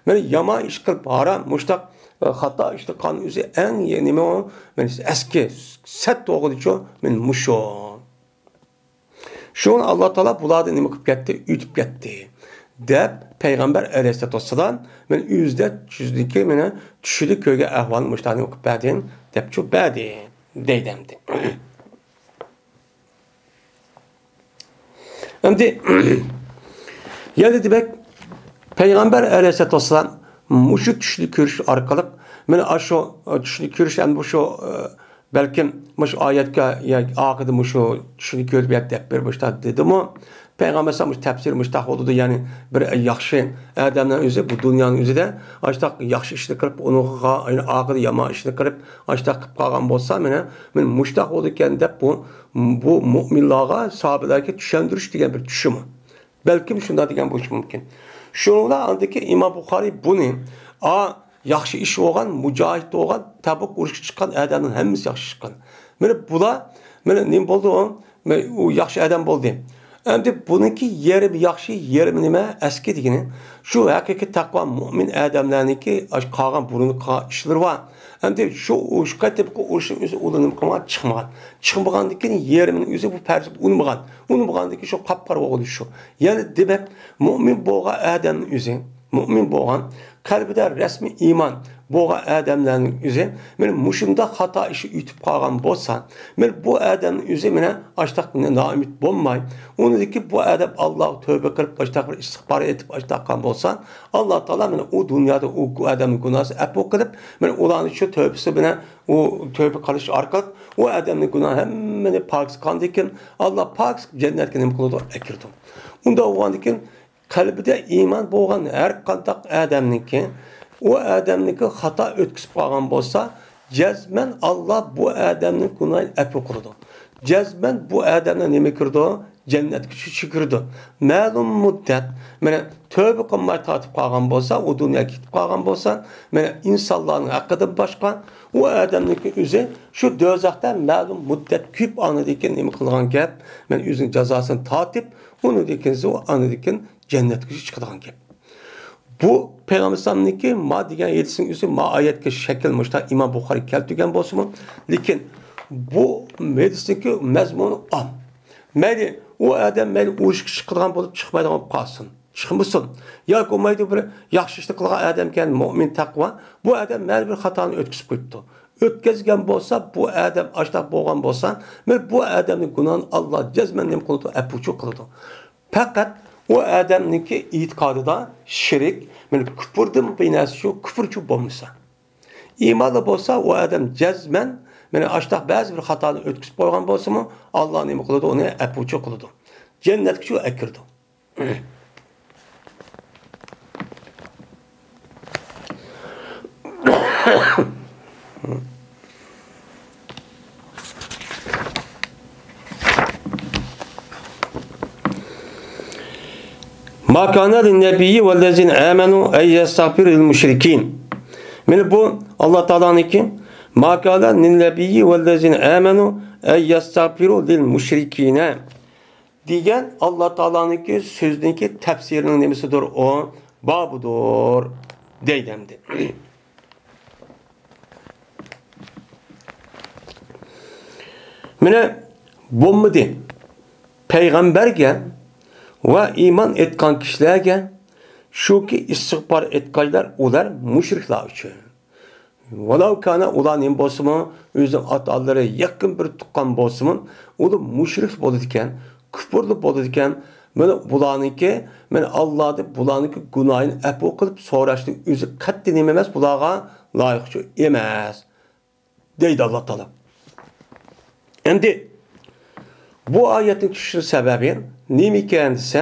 مانا يامان ئىش قىلىپ، ھارام، مۇشتاق، ئە، خاتا ئىشنى قىلغان ئۆزى ئەڭ يە-، نېمە ئۇ؟ مانا ئەسكى، سەت بولغىنىچۇ، مانا مۇشۇ. شۇڭا ئاللا تائالا بۇلارنى نېمە قىلىپ كەتتى؟ ئۆتۈپ كەتتى، دەپ پەيغەمبەر ئەلەيھىسسالاتۇ ۋەسسالام مانا ئۆزىدە چۈشىدىكى، مانا چۈشىدە كۆرگەن ئەھۋالنى مۇشۇنداق نېمە قىلىپ بەردى، دەپچۇ بەردى، دەيدۇ ئەمدى. ئەمدى يەنە دېمەك، پەيغەمبەر ئەلەيھىسسالاتۇ ۋەسسالام مۇشۇ چۈشنى كۆرۈش ئارقىلىق، مانا ئاشۇ چۈشنى كۆرۈش، ئەمدى مۇشۇ، ئە، بەلكىم مۇشۇ ئايەتكە ياكى ئاخىرىدا مۇشۇ چۈشنى كۆرۈپ يەتتى دەپ بىر مۇشتاق دېدىمۇ؟ پەيغەمبەر ئەلەيھىسسالام مۇشۇ تەپسىرى مۇشتاق بولىدۇ، يەنى بىر ياخشى ئادەمنىڭ ئۆزى بۇ دۇنيانىڭ ئۆزىدە ئاشتاق ياخشى ئىشنى قىلىپ، ئۇنىڭغا ئاخىرىدا يامان ئىشنى قىلىپ، ئاشتاق قىلىپ قالغان بولسا، مانا، مانا مۇشتاق بولىدىكەن دەپ بۇ، بۇ مۆمىنلارغا، ساھابىلەرگە چۈشەندۈرۈش دېگەن بىر چۈشىمۇ. بەلكىم شۇنداق دېگەن بولۇشى مۇمكىن. شۇنىڭ بىلەن ئاندىكى ئىمام بۇخارىي بۇنى، ئا، ياخشى ئىش بولغان، مۇجاھىد بولغان، تەبۇك ئۇرۇشقا چىققان ئادەمنىڭ ھەممىسى ياخشى چىققان. مانا بۇلار، مانا نېمە بولدى ئۇ؟ مانا ئۇ ياخشى ئادەم بولدى. ئەمدى بۇنىڭكى يېرىمى ياخشى، يېرىمى نېمە؟ ئەسكى دېگىنى. شۇ ھەقىقىي تەقۋا مۆمىن ئادەملەرنىڭكى ئاش-، قالغان بۇرۇن قىلغان ئىشلىرى بار. ئەمدى شۇ، شۇ قېتىمقى ئۇرۇشنىڭ ئۆزى ئۇلار نېمە قىلمىغان؟ چىقمىغان. چىقمىغاندىن كېيىن يېرىمىنىڭ ئۆزى بۇ پەرز ئۇنىمىغان. ئۇنىمىغاندىن كېيىن شۇ قاپقارا بولغىنى شۇ. يەنى دېمەك، مۆمىن بولغان ئادەمنىڭ ئۆزى، مۆمىن بولغان، قەلبىدە رەسمىي ئىمان بولغان ئادەملەرنىڭ ئۆزى، مانا مۇشۇنداق خاتا ئىشى ئۆتۈپ قالغان بولسا، مانا بۇ ئادەمنىڭ ئۆزى مانا ئاشتاق نائۈمىد بولماي، ئۇنىڭدىن كېيىن بۇ ئادەم ئاللاغا تۆبە قىلىپ، ئاشتاق بىر ئىستىغپار ئېيتىپ، ئاشتاق قىلغان بولسا، ئاللا تائالا مانا ئۇ دۇنيادا ئۇ ئادەمنىڭ گۇناھىنى ئەپۇ قىلىپ، مانا ئۇلارنى شۇ تۆبىسى بىلەن، ئۇ تۆبە قىلىش ئارقىلىق ئۇ ئادەمنىڭ گۇناھى ھەممىنى پاكىز قىلغاندىن كېيىن، ئاللا پاكىز جەننەتكە نېمە قىلىدۇ؟ ئەكىرىدۇ. ئۇنداق بولغاندىن كېيىن، قەلبىدە ئىمان بولغان ھەر قانداق ئادەمنىڭكى، ئۇ ئادەمنىڭكى خاتا ئۆتكۈزۈپ قالغان بولسا، جەزمەن ئاللا بۇ ئادەمنىڭ گۇناھىنى ئەپۇ قىلىدۇ. جەزمەن بۇ ئادەمنى نېمە كىرىدۇ؟ جەننەتكە چۈشۈرىدۇ. مەلۇم مۇددەت، مانا، تۆبە قىلماي تارتىپ قالغان بولسا، ئۇ دۇنياغا كېتىپ قالغان بولسا، مانا، ئىنسانلارنىڭ ھەققىدىن باشقا، ئۇ ئادەمنىڭكى ئۆزى شۇ دوزاختا مەلۇم مۇددەت كۆپ ئاندىن كېيىن نېمە قىلغان گەپ؟ مانا، ئۆزىنىڭ جازاسىنى تارتىپ، ئۇنىڭدىن كېيىن ئۇ ئاندىن كېيىن جەننەتكە چىقىدىغان گەپ. بۇ پەيغەمبەر ئەلەيھىسسالامنىڭكى ما دېگەن ھەدىسىنىڭ ئۆزى ما ئايەتكە شەكىل مۇشتا ئىمام بۇخارىي كەلتۈرگەن بولسىمۇ، لېكىن بۇ ھەدىسنىڭكى مەزمۇنى ئام. مەيلى ئۇ ئادەم مەيلى ئۇرۇشقا چىقىدىغان بولۇپ چىقمايدىغان بولۇپ قالسۇن، چىقمىسۇن. ياكى بولمايدۇ بىر ياخشى ئىشنى قىلغان ئادەمكەن، مۆمىن، تەقۋا. بۇ ئادەم مەيلى بىر خاتانى ئۆتكۈزۈپ قويۇپتۇ. ئۆتكۈزگەن بولسا، بۇ ئادەم ئاشتاق بولغان بولسا، مانا بۇ ئادەمنىڭ گۇناھىنى ئاللا جەزمەن نېمە قىلىدۇ؟ ئەپۇچۇ قىلىدۇ. پەقەت ئۇ ئادەمنىڭكى ئېتىقادىدا شىرك، مانا كۇپۇردىن بىر نەرسە شۇ، كۇپۇرچۇ بولمىسا. ئىمانلىق بولسا، ئۇ ئادەم جەزمەن، مانا ئاشتاق بەزى بىر خاتانى ئۆتكۈزۈپ قويغان بولسىمۇ، ئاللا نېمە قىلىدۇ؟ ئۇنى ئەپۇچۇ قىلىدۇ. جەننەتكە شۇ ئەكىرىدۇ. ما كان للنبي والذين آمنوا أن يستغفروا للمشركين. مانا بۇ ئاللا تائالانىڭكى، ما كان للنبي والذين آمنوا أن يستغفروا للمشركين دېگەن ئاللا تائالانىڭكى سۆزىنىڭكى تەپسىرىنىڭ نېمىسىدۇر ئۇ؟ بابىدۇر، دەيدۇ ئەمدى. مانا بولمىدى. پەيغەمبەرگە ۋە ئىمان ئېيتقان كىشىلەرگە، شۇكى ئىستىغپار ئېيتقانلار ئۇلار مۇشرىكلار ئۈچۈن. ۋەلەۋ كانە، ئۇلار نېمە بولسىمۇ، ئۆزىنىڭ ئاتا-ئانىلىرى، يېقىن بىر تۇغقان بولسىمۇ، ئۇلار مۇشرىك بولىدىكەن، كۇپۇرلۇق بولىدىكەن. مانا بۇلارنىڭكى، مانا ئاللادىن بۇلارنىڭكى گۇناھىنى ئەپۇ قىلىپ سوراشنىڭ ئۆزى قەتئىي نېمە ئەمەس بۇلارغا، لايىقچۇ ئەمەس، دەيدۇ ئاللا تائالا. ئەمدى بۇ ئايەتنىڭ چۈشۈشنىڭ سەۋەبى نېمىكەن دېسە،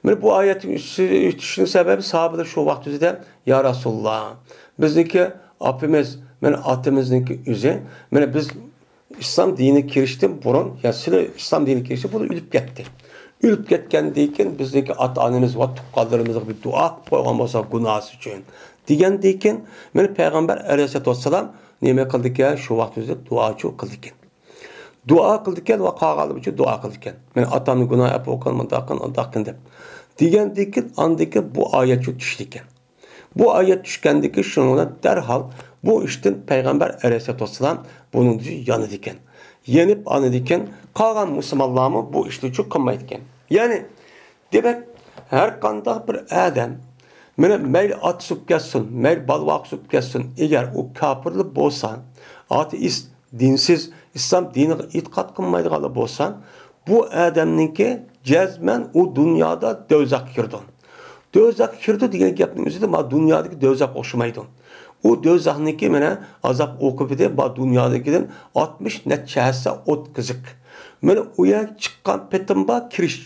مانا بۇ ئايەتنىڭ چۈشۈشنىڭ سەۋەبى، ساھابىلەر شۇ ۋاقىت ئۆزىدە، يا رەسۇلاللا، بىزنىڭكى ئاپىمىز، مانا ئاتىمىزنىڭكى ئۆزى، مانا بىز ئىسلام دىنىگە كىرىشتىن بۇرۇن، يا سىلى ئىسلام دىنىگە كىرىشتىن بۇرۇن ئۆلۈپ كەتتى. ئۆلۈپ كەتكەندىن كېيىن بىزنىڭكى ئاتا-ئانىمىز ۋە تۇغقانلىرىمىزغا بىر دۇئا قىلىپ قويغان بولسا گۇناھى ئۈچۈن، دېگەندىن كېيىن، مانا پەيغەمبەر ئەلەيھىسسالاتۇ ۋەسسالام نېمە قىلدىكەن؟ شۇ ۋاقىت ئۆزىدە دۇئاچۇ قىلدىكەن. دۇئا قىلدىكەن ۋە قالغانلار ئۈچۈن دۇئا قىلدىكەن. مانا ئاتامنىڭ گۇناھى ئەپۇ قىل، مۇنداق قىل، ئۇنداق قىل دەپ. دېگەندىن كېيىن، ئاندىن كېيىن بۇ ئايەتچۇ چۈشتىكەن. بۇ ئايەت چۈشكەندىن كېيىن شۇنىڭ بىلەن دەرھال بۇ ئىشتىن پەيغەمبەر ئەلەيھىسسالاتۇ ۋەسسالام بۇنىڭدىن يانىدىكەن. يېنىپ ئانىدىكەن، قالغان مۇسۇلمانلارمۇ بۇ ئىشنى چۈ قىلمايدىكەن. يەنى، دېمەك، ھەر قانداق بىر ئادەم، مانا مەيلى ئاتىسى بولۇپ كەتسۇن، مەيلى بالا-ۋاقىسى بولۇپ كەتسۇن، ئەگەر ئۇ كاپىرلا بولسا، ئاتېئىست، دىنسىز، ئىسلام دىنىغا ئېتىقاد قىلمايدىغانلا بولسا، بۇ ئادەمنىڭكى جەزمەن ئۇ دۇنيادا دوزاخقا كىرىدۇ. دوزاخقا كىرىدۇ دېگەن گەپنىڭ ئۆزىدە ما دۇنيادىكى دوزاخقا ئوخشىمايدۇ. ئۇ دوزاخنىڭكى مانا ئازاب ئوقۇبىتى ما دۇنيادىكىدىن ئاتمىش نەچچە ھەسسە ئوت قىزىق. مانا ئۇ يەرگە چىققان پېتىم بار، كىرىش،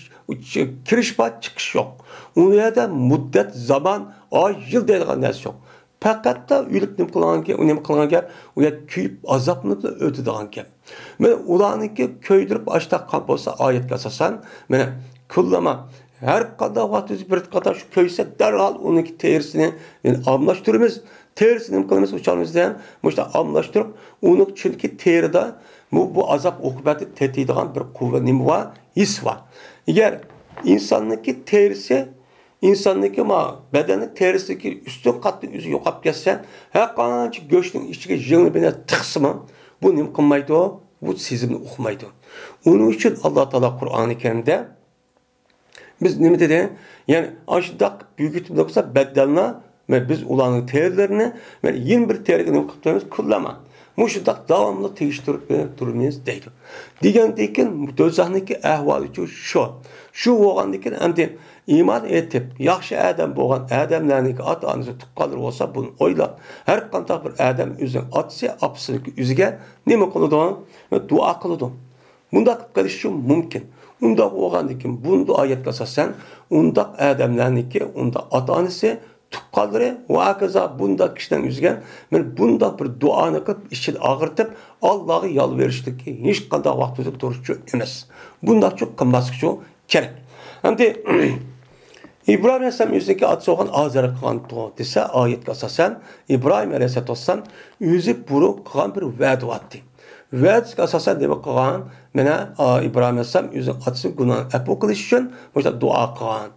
كىرىش بار، چىقىش يوق. ئۇ يەردە مۇددەت، زامان، ئاي، يىل دەيدىغان نەرسە يوق. پەقەتلا ئۆلۈپ نېمە قىلغان گەپ، نېمە قىلغان گەپ، ئۇ يەر كۆيۈپ ئازابلىنىپ ئۆتىدىغان گەپ. مانا ئۇلارنىڭكى كۆيدۈرۈپ ئاشتاق قان بولسا ئايەتكە ئاساسەن، مانا كۈللەما، ھەر قانداق ۋاقىت ئۆزى بىر قاتار شۇ كۆيسە دەرھال ئۇنىڭكى تېرىسىنى، يەنى ئالماشتۇرىمىز. تېرىسىنى نېمە قىلىمىز؟ ئۇچالمىز دېگەن مۇشۇنداق ئالماشتۇرۇپ، ئۇنىڭ چۈنكى تېرىدا بۇ، بۇ ئازاب ئوقۇبەتنى تېتىيدىغان بىر قۇۋۋەت نېمە بار؟ ھېس بار. ئەگەر ئىنساننىڭكى تېرىسى ئىنساننىڭكى ما بەدەننىڭ تېرىسىدىكى ئۈستۈن قاتنى ئۆزى يوقاپ كەتسە، ھەر قانچە گۆشنىڭ ئىچىگە يىڭنە بىلەن تىقسىمۇ، بۇ نېمە قىلمايدۇ؟ بۇ سېزىمنى ئۇقمايدۇ. ئۇنىڭ ئۈچۈن ئاللا تائالا قۇرئانى كەرىمدە بىز نېمە دېدى؟ يەنى ئاشۇنداق بۈگۈتۈپ بولسا بەدەلنا، مەن بىز ئۇلارنىڭ تېرىلىرىنى، مەن يەنە بىر تېرىگە نېمە قىلىپ تۇرىمىز؟ كۈللەما. مۇشۇنداق داۋاملىق تېگىشتۈرۈپ تۇرىمىز دەيدۇ. دېگەندىن كېيىن دوزاخنىڭكى ئەھۋالىچۇ شۇ. شۇ بولغاندىن كېيىن ئەمدى ئىمان ئېيتىپ، ياخشى ئادەم بولغان ئادەملەرنىڭكى ئاتا-ئانىسى، تۇغقانلىرى بولسا، بۇنى ئويلاپ، ھەر قانداق بىر ئادەم ئۆزىنىڭ ئاتىسى، ئاپىسىنىڭكى ئۆزىگە نېمە قىلىدۇ؟ دۇئا قىلىدۇ. بۇنداق قىلىشى مۇمكىن. ئۇنداق بولغاندىن كېيىن، بۇ ئايەتكە ئاساسەن، ئۇنداق ئادەملەرنىڭكى، ئۇنداق ئاتا-ئانىسى، تۇغقانلىرى ۋە ھاكازا بۇنداق كىشىلەرنىڭ يۈزىگە مانا بۇنداق بىر دۇئانى قىلىپ، ئىچىنى ئاغرىتىپ، ئاللاغا يالۋېرىشلىكى ھېچقانداق ۋاقىتتا تۇرۇشچۇ ئەمەس. بۇنداقچۇ قىلماسلىقچۇ كېرەك. ئەمدى ئىبراھىم ئەلەيھىسسالام ئۆزىنىڭكى ئاتىسى بولغان ئازەرگە قىلغانتۇ دېسە، ئايەتكە ئاساسەن، ئىبراھىم ئەلەيھىسسالام ئۆزى بۇرۇن قىلغان بىر ۋەدە بارتى. ۋەدىسىگە ئاساسەن نېمە قىلغان؟ مانا، ئا، ئىبراھىم ئەلەيھىسسالام ئۆزىنىڭ ئاتىسىنىڭ گۇناھىنى ئەپۇ قىلىش ئۈچۈن مۇشۇنداق دۇئا قىلغان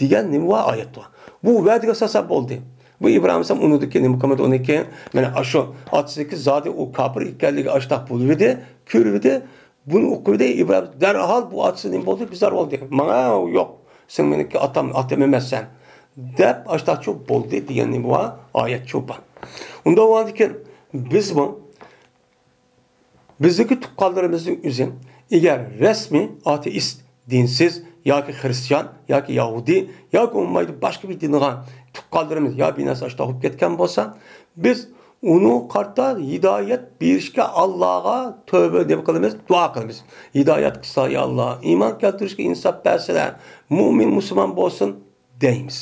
دېگەن نېمە بار؟ ئايەت بار. بۇ ۋەدىگە ئاساسەن بولدى. بۇ ئىبراھىم ئەلەيھىسسالام ئۇنىڭدىكى نېمە قىلمىدى؟ ئۇنىڭكى، مانا، ئاشۇ ئاتىسىنىڭكى زادى ئۇ كاپىر ئىكەنلىكى ئاشتاق بولۇۋىدى، كۆرۈۋىدى. بۇنى ئوقۇۋىدى، ئىبراھىم دەرھال بۇ ئاتىسى نېمە بولدى؟ بىزار بولدى. ماڭا يوق، سەن مېنىڭكى ئاتام، ئاتام ئەمەسسەن، دەپ ئاشتاقچۇ بولدى دېگەن نېمە بار؟ ئايەتچۇ بار. ئۇنداق بولغاندىكىن بىزمۇ بىزدىكى تۇغقانلىرىمىزنىڭ ئۆزى ئەگەر رەسمىي ئاتېئىست، دىنسىز ياكى خىرىستىيان ياكى يەھۇدىي ياكى ئۇمۇمەن باشقا بىر دىنغا تۇغقانلىرىمىز يا بىناسى ئاشتاق بولۇپ كەتكەن بولسا، بىز ئۇنىڭغا قارىتا ھىدايەت بېرىشكە ئاللاغا تۆۋە نېمە قىلىمىز؟ دۇئا قىلىمىز. ھىدايەت قىلسا يا ئاللا، ئىمان كەلتۈرۈشكە ئىنساپ بەرسىلە، مۇئمىن مۇسۇلمان بولسۇن دەيمىز.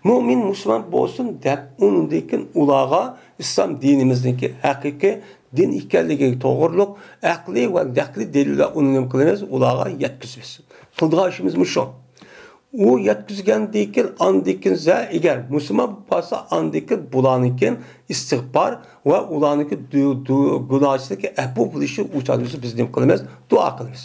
مۇئمىن مۇسۇلمان بولسۇن دەپ، ئۇنىڭدىن كېيىن ئۇلارغا ئىسلام دىنىمىزنىڭكى ھەقىقىي دىن ئىكەنلىكىگە توغرۇلۇق ئەقلىي ۋە نەقلىي دەلىللەر ئۇنى نېمە قىلىمىز؟ ئۇلارغا يەتكۈزىمىز. قىلىدىغان ئىشىمىز مۇشۇ. ئۇ يەتكۈزگەندىن كېيىن، ئاندىن كېيىن زە-، ئەگەر مۇسۇلمان بولسا، ئاندىن كېيىن بۇلارنىڭكى ئىستىغپار ۋە ئۇلارنىڭكى دۇ-، دۇ-، گۇناھچىلىكى ئەپۇ بولۇشى ئۈچۈن بىز نېمە قىلىمىز؟ دۇئا قىلىمىز.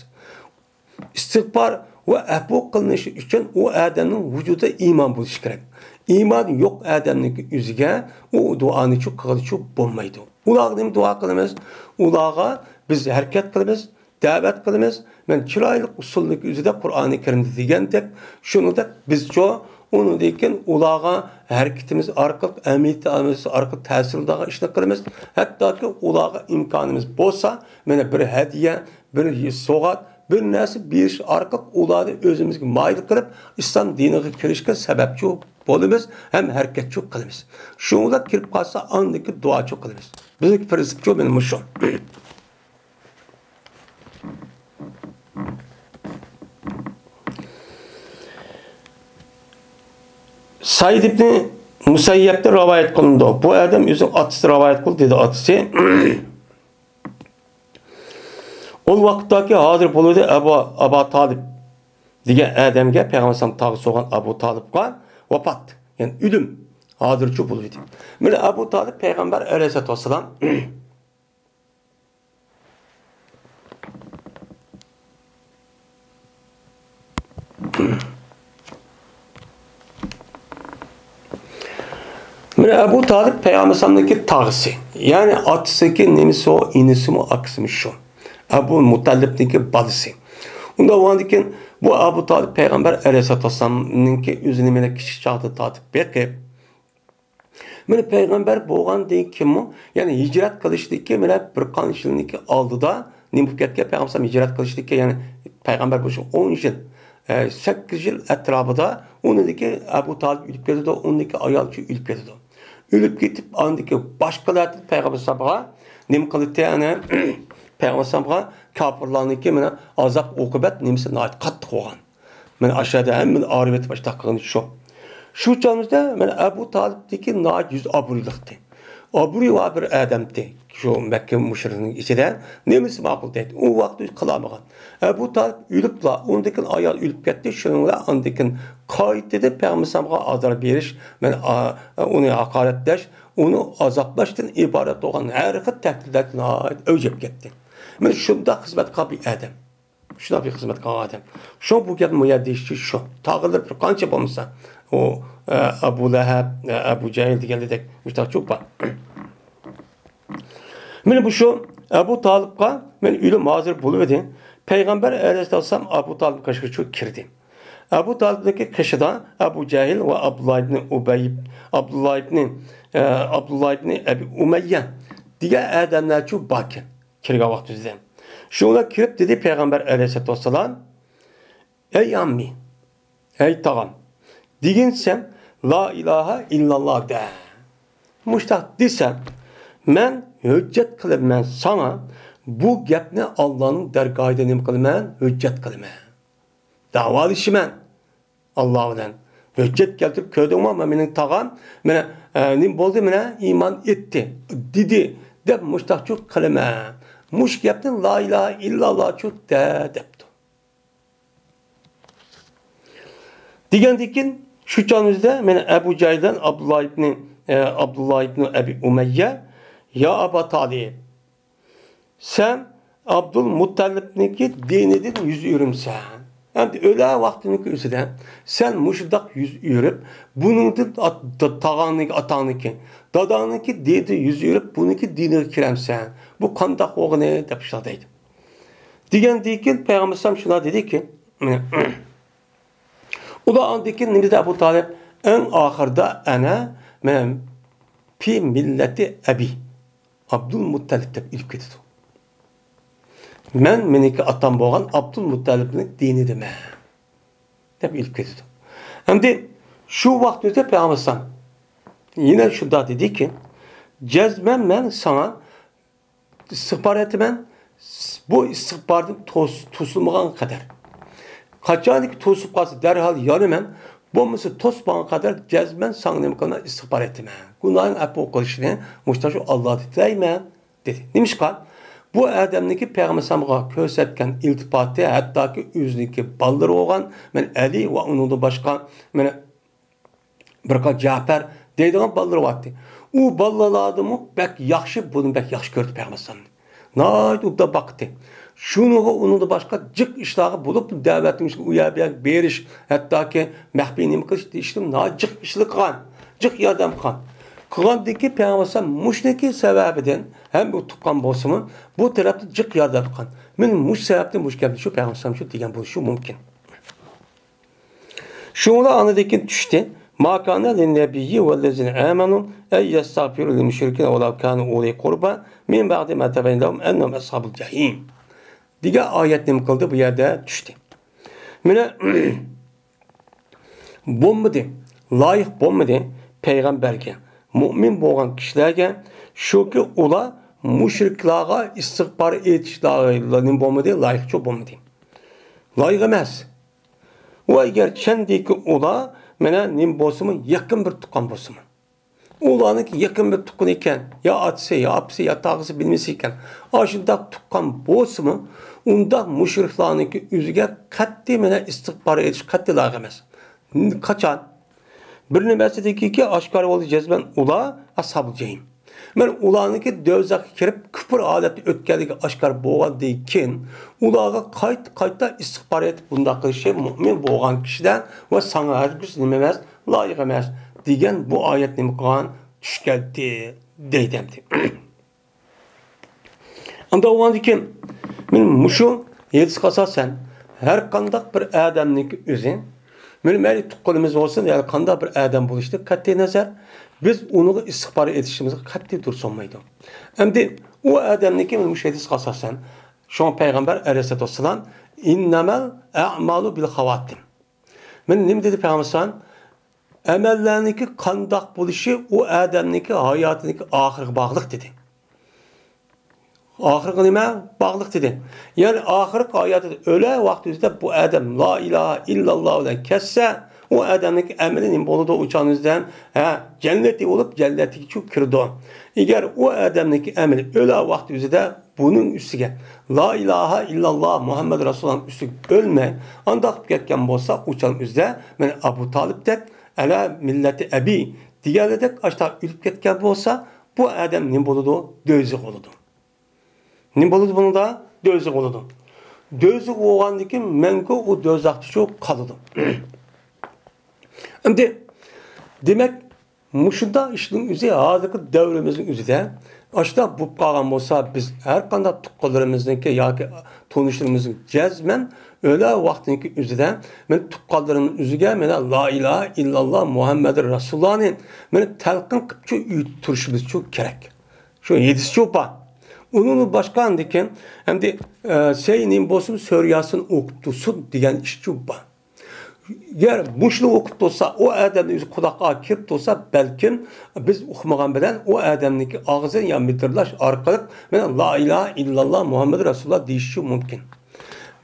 ئىستىغپار ۋە ئەپۇ قىلىنىشى ئۈچۈن ئۇ ئادەمنىڭ ۋۇجۇدىدا ئىمان بولۇشى كېرەك. ئىمان يوق ئادەمنىڭكى ئۆزىگە ئۇ دۇئانىچۇ قىلغىلىچۇ بولمايدۇ. ئۇلارغا نېمە دۇئا قىلىمىز؟ ئۇلارغا بىز ھەرىكەت قىلىمىز، دەۋەت قىلىمىز. مەن چىرايلىق ئۇسۇلنىڭكى ئۆزىدە قۇرئانى كەرىمدە دېگەندەك، شۇنىڭدەك بىزچۇ ئۇنىڭدىن كېيىن ئۇلارغا ھەرىكىتىمىز ئارقىلىق، ئەمەلىيىتىمىز ئارقىلىق تەسىر قىلىدىغان ئىشنى قىلىمىز. ھەتتاكى ئۇلارغا ئىمكانىمىز بولسا، مانا بىر ھەدىيە، بىر سوۋغات، بىر نەرسە بېرىش ئارقىلىق ئۇلارنى ئۆزىمىزگە مايىل قىلىپ، ئىسلام دىنىغا كىرىشكە سەۋەبچى بولىمىز ھەم ھەرىكەتچى قىلىمىز. شۇڭلار كىرىپ قالسا، ئاندىن كېيىن دۇئاچۇ قىلىمىز. بىزنىڭكى پىرىنسىپچۇ مانا مۇشۇ. سەئىد ئىبنى مۇسەييەبتىن رىۋايەت قىلىنىدۇ. بۇ ئادەم ئۆزىنىڭ ئاتىسى رىۋايەت قىلدى، دېدى ئاتىسى. ئۇ ۋاقىتتاكى ھازىر بولۇۋىدى ئەبۇ، ئەبا تالىپ دېگەن ئادەمگە، پەيغەمبەر ئەلەيھىسسالام تاغا سوغان ئەبۇ تالىپقا ۋاپات، يەنى ئۆلۈم ھازىرچۇ بولۇۋىدى. مانا ئەبۇ تالىپ پەيغەمبەر ئەلەيھىسسالاتۇ ۋەسسالام مانا ئەبۇ تالىپ پەيغەمبەر ئەلەيھىسسالامنىڭكى تاغىسى. يەنى ئاتىسىنىڭكى نېمىسى ئۇ، ئىنىسىمۇ، ئاكىسىمۇ شۇ. ئەبۇ مۇتەللىپنىڭكى بالىسى. ئۇنداق بولغاندىكىن بۇ ئەبۇ تالىپ پەيغەمبەر ئەلەيھىسسالاتۇ ۋەسسالامنىڭكى ئۆزىنى مانا كىچىك چاغدا تارتىپ بېقىپ، مانا پەيغەمبەر بولغاندىن كېيىنمۇ، يەنى ھىجرەت قىلىشتىكى مانا بىر قانچە يىلنىڭكى ئالدىدا نېمە بولۇپ كەتكەن؟ پەيغەمبەر ھىجرەت قىلىشتىكى، يەنى پەيغەمبەر بولۇشى ئون يىل، ئە، سەككىز يىل ئەتراپىدا ئۇنىڭدىكى ئەبۇ تالىپ ئۆلۈپ كېتىدۇ، ئۇنىڭدىكى ئايالچۇ ئۆلۈپ كېتىدۇ. ئۆلۈپ كېتىپ، ئاندىكى باشقىلاردىن پەيغەمبەر ئەلەيھىسسالامغا نېمە قىلدى؟ يەنى پەيغەمبەر ئەلەيھىسسالامغا كاپىرلارنىڭكى مانا ئازاب ئوقۇبەت نېمىسى ناھايىتى قاتتىق بولغان. مانا ئاشۇ يەردە ھەممىنى ئايرىۋېتىپ ئاشۇنداق قىلغىنى شۇ. شۇ چاغىمىزدا مانا ئەبۇ تالىپتىكى ناھايىتى يۈزى ئابرۇيلۇقتى. ئابرۇيى بار بىر ئادەمتى. شۇ مەككە مۇشرىكىنىڭ ئىچىدە نېمىسى ماقۇل دەيدۇ. ئۇ ۋاقىتتا ھېچ قىلالمىغان. ئەبۇ تالىپ ئۆلۈپلا، ئۇنىڭدىن كېيىن ئايال ئۆلۈپ كەتتى. شۇنىڭ بىلەن ئاندىن كېيىن قايتىدىن پەيغەمبەر ئەلەيھىسسالامغا ئازار بېرىش، مانا، ئا، ئۇنى ھاقارەتلەش، ئۇنى ئازابلاشتىن ئىبارەت بولغان ھەر خىل تەھدىتلەرگە ناھايىتى ئەۋج ئېلىپ كەتتى. مانا شۇنداق خىزمەتكار بىر ئادەم. شۇنداق بىر خىزمەتكار ئادەم. شۇ بۇ گەپنى مۇ يەردە دېيىشى شۇ. تاغىلىرى بىر قانچە بولمىسا، ئۇ، ئە، ئەبۇ لەھەب، ئە، ئەبۇ جەھىل دېگەندەك مۇشتاق چوپان. مانا بۇ شۇ ئەبۇ تالىپقا مانا ئۆلۈم ھازىر بولۇۋىدى. پەيغەمبەر ئەلەيھىسسالام ئەبۇ تالىپ قېشىغا چۈشۈپ كىردى. ئەبۇ تالىپنىڭكى قېشىدا ئەبۇ جەھىل ۋە ئابدۇللا ئىبنى ئۇبەي، ئابدۇللا ئىبنى، ئە، ئابدۇللا ئىبنى ئەبى ئۇمەييە دېگەن ئادەملەرچۇ باركەن. كىرگەن ۋاقتىمىزدا. شۇلار كىرىپ دېدى پەيغەمبەر ئەلەيھىسسالاتۇ ۋەسسالام، ئەي ئاممى، ئەي تاغام، دېگىنسەن لا ئىلاھە ئىللاللا دە. مۇشتاق دېسەم، مەن ھۆججەت قىلىمەن ساڭا، بۇ گەپنى ئاللانىڭ دەرگاھىدا نېمە قىلىمەن؟ ھۆججەت قىلىمەن. داۋالىشىمەن. ئاللا بىلەن ھۆججەت كەلتۈرۈپ كۆردۈڭمۇ؟ مانا مېنىڭ تاغام، مانا، ئە، نېمە بولدى، مانا ئىمان ئېيتتى، دېدى، دەپ مۇشتاقچۇ قىلىمەن. مۇشۇ گەپنى لا ئىلاھە ئىللاللاچۇ دە، دەپتۇ. دېگەندىن كېيىن شۇ چاغىمىزدا مانا ئەبۇ جەھىل بىلەن ئابدۇللا ئىبنى، ئە، ئابدۇللا ئىبنى ئەبى ئۇمەييە، يا ئابا تالىب، سەن ئابدۇل مۇتتەلىپنىڭكى دىنىدىن يۈز ئۆرۈمسەن. ئەمدى ئۆلەر ۋاقتىنىڭكى ئۆزىدە سەن مۇشۇنداق يۈز ئۆرۈپ، بۇنىڭدىن ئات-، دا-، تاغاڭنىڭكى، ئاتاڭنىڭكى، داداڭنىڭكى دىنىدىن يۈز ئۆرۈپ، بۇنىڭكى دىنىغا كىرەمسەن. بۇ قانداق بولغىنى؟ دەپ شۇنداق دەيدۇ. دېگەندىن كېيىن پەيغەمبەر ئەلەيھىسسالام شۇنداق دېدىكى، ئۇلار ئاندىن كېيىن نېمە دېدى ئەبۇ تالىپ؟ ئەڭ ئاخىرىدا ئەنە مەن پى مىللەتى ئەبى. ئابدۇلمۇتتەلىپ دەپ ئۆلۈپ كېتىدۇ. مەن مېنىڭكى ئاتام بولغان ئابدۇلمۇتتەلىپنىڭ دىنىدىمەن دەپ ئۆلۈپ كېتىدۇ. ئەمدى شۇ ۋاقىتتا پەيغەمبەر ئەلەيھىسسالام يەنە شۇنداق دېدىكى، جەزمەن مەن ساڭا ئىستىغپار ئېيتىمەن، بۇ ئىستىغپاردىن توس-، توسۇلمىغان قەدەر. قاچانكى توسۇپ قالسا، دەرھال يانىمەن. بولمىسا، توسمىغان قەدەر جەزمەن ساڭا نېمە قىلىمەن؟ ئىستىغپار ئېيتىمەن. گۇناھىڭ ئەپۇ قىلىشىنى مۇشۇ ئاللادىن تىلەيمەن، دېدى. نېمىشقا؟ بۇ ئادەمنىڭكى پەيغەمبەر ئەلەيھىسسالامغا كۆرسەتكەن ئىلتىپاتى، ھەتتاكى ئۆزىنىڭكى بالىلىرى بولغان، مانا ئەلى ۋە ئۇنىڭدىن باشقا، مانا بىر قانچە جەپەر دەيدىغان بالىلىرى بارتتى. ئۇ بالىلاردىمۇ بەك ياخشى، بۇنى بەك ياخشى كۆردى پەيغەمبەر ئەلەيھىسسالامنى. ناھايىتى ئوبدان باقتى. شۇنىڭغا ئۇنىڭدىن باشقا جىق ئىشلارغا بولۇپ دەۋەتنىڭ ئۇ يەر بۇ يەرگە بېرىش، ھەتتاكى مەخپىي نېمە قىلىش دېيىشتىن ناھايىتى جىق ئىشلار قىلغان. جىق ياردەم قىلغان. قىلغاندىن كېيىن پەيغەمبەر ئەلەيھىسسالام مۇشۇنىڭكى سەۋەبىدىن ھەم ئۇ تۇغقان بولسىمۇ، بۇ تەرەپتىن جىق ياردەم قىلغان. مېنىڭ مۇشۇ سەۋەبتىن مۇشۇ گەپنى شۇ پەيغەمبەر ئەلەيھىسسالام شۇ دېگەن بولۇشى مۇمكىن. شۇڭلا ئاندىن كېيىن چۈشتى. ما كان للنبي والذين آمنوا أن يستغفروا للمشركين ولو كانوا أولي قربى من بعد ما تبين لهم أنهم أصحاب الجحيم. دېگەن ئايەت نېمە قىلدى؟ بۇ يەردە چۈشتى. مانا، بولمىدى، لايىق بولمىدى پەيغەمبەرگە، مۇئمىن بولغان كىشىلەرگە، شۇكى ئۇلار مۇشرىكلارغا ئىستىغپار ئېيتىشلارغا نېمە بولمىدى؟ لايىقچۇ بولمىدى. لايىق ئەمەس. ئۇ ئەگەر چەندىكى ئۇلار مانا نېمە بولسىمۇ، يېقىن بىر تۇغقان بولسىمۇ، ئۇلارنىڭكى يېقىن بىر تۇغقىنى ئىكەن، يا ئاتىسى، يا ئاپىسى، يا تاغىسى، بىلمىسى ئىكەن. ئاشۇنداق تۇغقان بولسىمۇ، ئۇنداق مۇشرىكلارنىڭكى ئۆزىگە قەتئىي مانا ئىستىغپار ئېيتىش قەتئىي لايىق ئەمەس. قاچان؟ بىر نېمىسىدىكى ئاشكارا بولدى، جەزمەن ئۇلار ئەسھابۇل جەھىم. مانا ئۇلارنىڭكى دوزاخقا كىرىپ، كۇپۇر ھالەتتە ئۆتكەنلىكى ئاشكارا بولغاندىن كېيىن، ئۇلارغا قايتا-قايتا ئىستىغپار ئېيتىپ، بۇنداق قىلىشى مۇئمىن بولغان كىشىدە ۋە ساڭا ھەرگىز نېمە ئەمەس، لايىق ئەمەس دېگەن بۇ ئايەت نېمە قىلغان؟ چۈشۈپ كەتتى دەيدۇ ئەمدى. ئانداق بولغاندىكىن، مانا مۇشۇ ھەدىسكە ئاساسەن، ھەر قانداق بىر ئادەمنىڭكى ئۆزى، مانا مەيلى تۇغقىنىمىز بولسۇن، يا قانداق بىر ئادەم بولۇشىدىن قەتئىي نەزەر، بىز ئۇنىڭغا ئىستىغپار ئېيتىشىمىزغا قەتئىي دۇرۇس بولمايدۇ. ئەمدى ئۇ ئادەمنىڭكى مانا مۇشۇ ھەدىسكە ئاساسەن، شۇڭا پەيغەمبەر ئەلەيھىسسالاتۇ ۋەسسالام، «ئىننەمەل ئەمالۇ بىل خاۋاتىم.» مانا نېمە دېدى پەيغەمبەر ئەلەيھىسسالام؟ ئەمەللەرنىڭكى قانداق بولۇشى ئۇ ئادەمنىڭكى ھاياتىنىڭكى ئاخىرىغا باغلىق دېدى. ئاخىرىغا نېمە باغلىق دېدى؟ يەنى ئاخىرقى ھاياتىدا ئۆلە ۋاقتى ئۆزىدە بۇ ئادەم لا ئىلاھە ئىللاللا بىلەن كەتسە، ئۇ ئادەمنىڭكى ئەمىلى نېمە بولىدۇ؟ ئۇ چاغنىڭ ئۆزىدە، ھە، جەننەتلىك بولۇپ، جەننەتكىچۇ كىرىدۇ. ئەگەر ئۇ ئادەمنىڭكى ئەمىلى ئۆلە ۋاقتى ئۆزىدە بۇنىڭ ئۈستىگە لا ئىلاھە ئىللاللا مۇھەممەد رەسۇلۇللانىڭ ئۈستىگە ئۆلمەي، ئانداق بولۇپ كەتكەن بولسا، ئۇ چاغنىڭ ئۆزىدە مانا ئەبۇ تالىپتەك، ئەلا مىللەتى ئەبى دېگەنلىرىدەك ئاشتا ئۆلۈپ كەتكەن بولسا، بۇ ئادەم نېمە بولىدۇ؟ دوزاخ بولىدۇ. نېمە بولىدۇ بۇنىڭدا؟ دوزاخ بولىدۇ. دوزاخ بولغاندىن كېيىن مەڭگۈ ئۇ دوزاختا شۇ قالىدۇ. ئەمدى، دېمەك، مۇشۇنداق ئىشنىڭ ئۆزى ھازىرقى دەۋرىمىزنىڭ ئۆزىدە ئاشۇنداق بولۇپ قالغان بولسا، بىز ھەر قانداق تۇغقانلىرىمىزنىڭكى ياكى تونۇشلىرىمىزنىڭ جەزمەن ئۆلە ۋاقتىنىڭكى ئۆزىدە مانا تۇغقانلىرىمىز ئۆزىگە مانا لا ئىلاھە ئىللاللا مۇھەممەدۇر رەسۇلۇللانى مانا تەلقىن قىلىپچۇ ئۆيدە تۇرۇشىمىزچۇ كېرەك. شۇ ھەدىسچۇ بار. ئۇنىڭدىن باشقا ئاندىن كېيىن ئەمدى، ئە، سەي نېمە بولسۇن، سۈرە ياسىن ئوقۇپ تۇرسۇن دېگەن ئىشچۇ بار. ئەگەر مۇشۇنى ئوقۇپ تۇرسا، ئۇ ئادەمنىڭ ئۆزى قۇلاققا كىرىپ تۇرسا، بەلكىم بىز ئۇقمىغان بىلەن ئۇ ئادەمنىڭكى ئاغزىدىن يا مىدىرلاش ئارقىلىق مانا لا ئىلاھە ئىللاللا مۇھەممەدۇر رەسۇلۇللا دېيىشى مۇمكىن.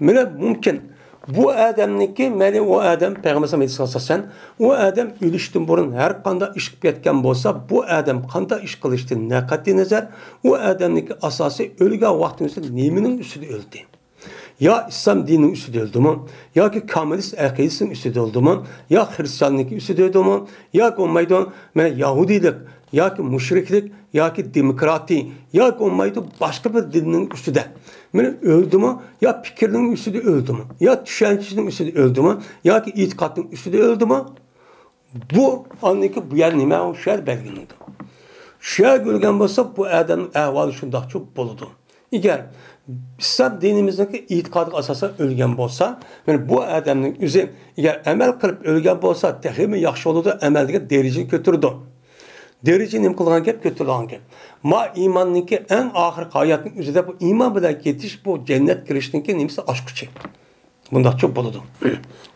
مانا مۇمكىن. بۇ ئادەمنىڭكى، مەيلى ئۇ ئادەم پەيغەمبەر ئەلەيھىسسالام ھەدىسىگە ئاساسەن، ئۇ ئادەم ئۆلۈشتىن بۇرۇن ھەر قانداق ئىش قىلىپ كەتكەن بولسا، بۇ ئادەم قانداق ئىش قىلىشتىن نە قەتئىي نەزەر، ئۇ ئادەمنىڭكى ئاساسى ئۆلگەن ۋاقتىنىڭ ئۈستىدە نېمىنىڭ ئۈستىدە ئۆلدى؟ يا ئىسلام دىنىنىڭ ئۈستىدە ئۆلدىمۇ؟ ياكى كامىلىست ئەقىدىسىنىڭ ئۈستىدە ئۆلدىمۇ؟ يا خرىستىياننىڭكى ئۈستىدە ئۆلدىمۇ؟ ياكى بولمايدۇ، مانا يەھۇدىيلىق ياكى مۇشرىكلىق ياكى دېموكراتىي ياكى بولمايدۇ باشقا بىر دىننىڭ ئۈستىدە مانا ئۆلدىمۇ؟ يا پىكىرنىڭ ئۈستىدە ئۆلدىمۇ؟ يا چۈشەنچىنىڭ ئۈستىدە ئۆلدىمۇ؟ ياكى ئېتىقادنىڭ ئۈستىدە ئۆلدىمۇ؟ بۇ ئاندىكى بۇ يەر نېمە؟ شۇ يەر بەلگىلىنىدۇ. شۇ يەرگە ئۆلگەن بولسا، بۇ ئادەمنىڭ ئەھۋالى شۇنداقچۇ بولىدۇ. ئەگەر ئىسلام دىنىمىزنىڭكى ئېتىقادىغا ئاساسەن ئۆلگەن بولسا، مانا بۇ ئادەمنىڭ ئۆزى ئەگەر ئەمەل قىلىپ ئۆلگەن بولسا، تېخىمۇ ياخشى بولىدۇ، ئەمەل دېگەن دەرىجىنى كۆتۈرىدۇ. دەرىجە نېمە قىلغان گەپ؟ كۆتۈرىدىغان گەپ. ما ئىماننىڭكى ئەڭ ئاخىرقى ھاياتنىڭ ئۆزىدە بۇ ئىمان بىلەن كېتىش، بۇ جەننەت كىرىشنىڭكى نېمىسى؟ ئاچقۇچى. بۇنداقچە بولىدۇ.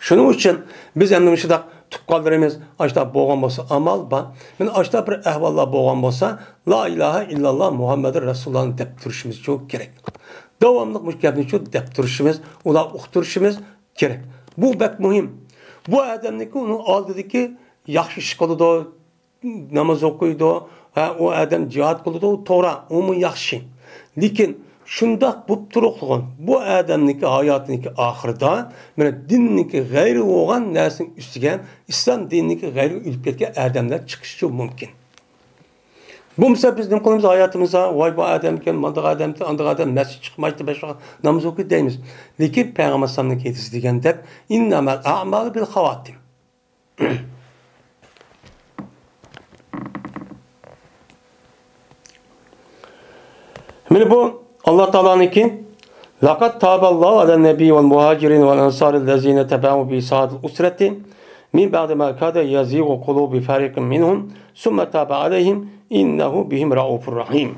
شۇنىڭ ئۈچۈن بىز ئەمدى مۇشۇنداق تۇغقانلىرىمىز ئاشۇنداق بولغان بولسا ئامال بار. مانا ئاشۇنداق بىر ئەھۋاللار بولغان بولسا، لا ئىلاھە ئىللاللا مۇھەممەدۇر رەسۇلۇللانى دەپ تۇرۇشىمىز شۇ كېرەك. داۋاملىق مۇشۇ گەپنى شۇ دەپ تۇرۇشىمىز، ئۇلار ئۇقتۇرۇشىمىز كېرەك. بۇ بەك مۇھىم. بۇ ئادەمنىڭكى ئۇنىڭ ئالدىدىكى ياخشى ئىش قىلىدۇ، ناماز ئوقۇيدۇ، ھە، ئۇ ئادەم جىھاد قىلىدۇ، توغرا، ئۇمۇ ياخشى. لېكىن شۇنداق بولۇپ تۇرۇقلۇغۇن، بۇ ئادەمنىڭكى ھاياتىنىڭكى ئاخىرىدا مانا دىننىڭكى غەيرى بولغان نەرسىنىڭ ئۈستىگە ئىسلام دىنىنىڭكى غەيرىگە ئۆلۈپ كەتكەن ئادەملەر چىقىشى مۇمكىن. بولمىسا بىز نېمە قىلىمىز ھاياتىمىزدا؟ ۋاي، بۇ ئادەمكەن، مانداق ئادەمكەن، ئانداق ئادەم مەسچىت چىقمايتتى، بەش ۋاقىت ناماز ئوقۇيدۇ دەيمىز. لېكىن پەيغەمبەر ئەلەيھىسسالامنىڭ ھەدىسى دېگەندەك، ئىننەمەل ئەمالۇ بىل خاۋاتىم. مانا بۇ ئاللا تائالانىڭكى، لەقەد تابەللاھۇ ئەلەن نەبىييى ۋەل مۇھاجىرىنە ۋەل ئەنسارى لەزىنە تەبەئۇھۇ بىسائەتىل ئۇسرەتى مىن بەئدى ما كادە يەزىغۇ قۇلۇبۇ فەرىقىم مىنھۇم سۇممە تابە ئەلەيھىم ئىننەھۇ بىھىم رەئۇفۇر رەھىم.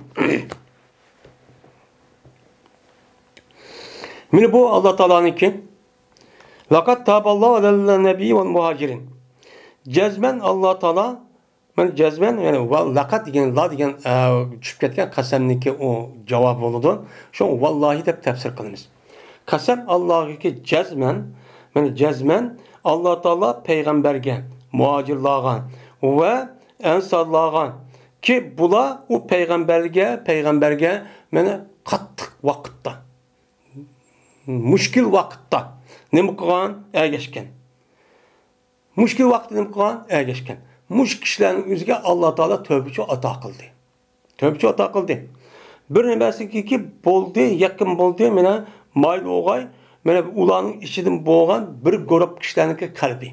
مانا بۇ ئاللا تائالانىڭكى، لەقەد تابەللاھۇ ئەلەلنەبىييى ۋەلمۇھاجىرىن. جەزمەن ئاللا تائالا، مانا جەزمەن، يەنى ۋە لەقەد دېگەن، لا دېگەن، ئە، چۈشۈپ كەتكەن قەسەمنىڭكى ئۇ جاۋابى بولىدۇ. شۇ ۋاللاھى دەپ تەپسىر قىلىمىز. قەسەم ئاللاغىكى جەزمەن، مانا جەزمەن ئاللا تائالا پەيغەمبەرگە، مۇھاجىرلارغا ۋە ئەنسارلارغا، كى بۇلار ئۇ پەيغەمبەرگە، پەيغەمبەرگە مانا قاتتىق ۋاقىتتا، مۈشكۈل ۋاقىتتا نېمە قىلغان؟ ئەگەشكەن. مۈشكۈل ۋاقىتتا نېمە قىلغان؟ ئەگەشكەن. مۇشۇ كىشىلەرنىڭ ئۆزىگە ئاللا تائالا تۆھپىچۇ ئاتا قىلدى. تۆھپىچۇ ئاتا قىلدى. بىر نېمىسىكى بولدى، يېقىن بولدى، مانا مايىل بولغاي، مانا ئۇلارنىڭ ئىچىدىن بولغان بىر گۇرۇپ كىشىلەرنىڭكى قەلبى.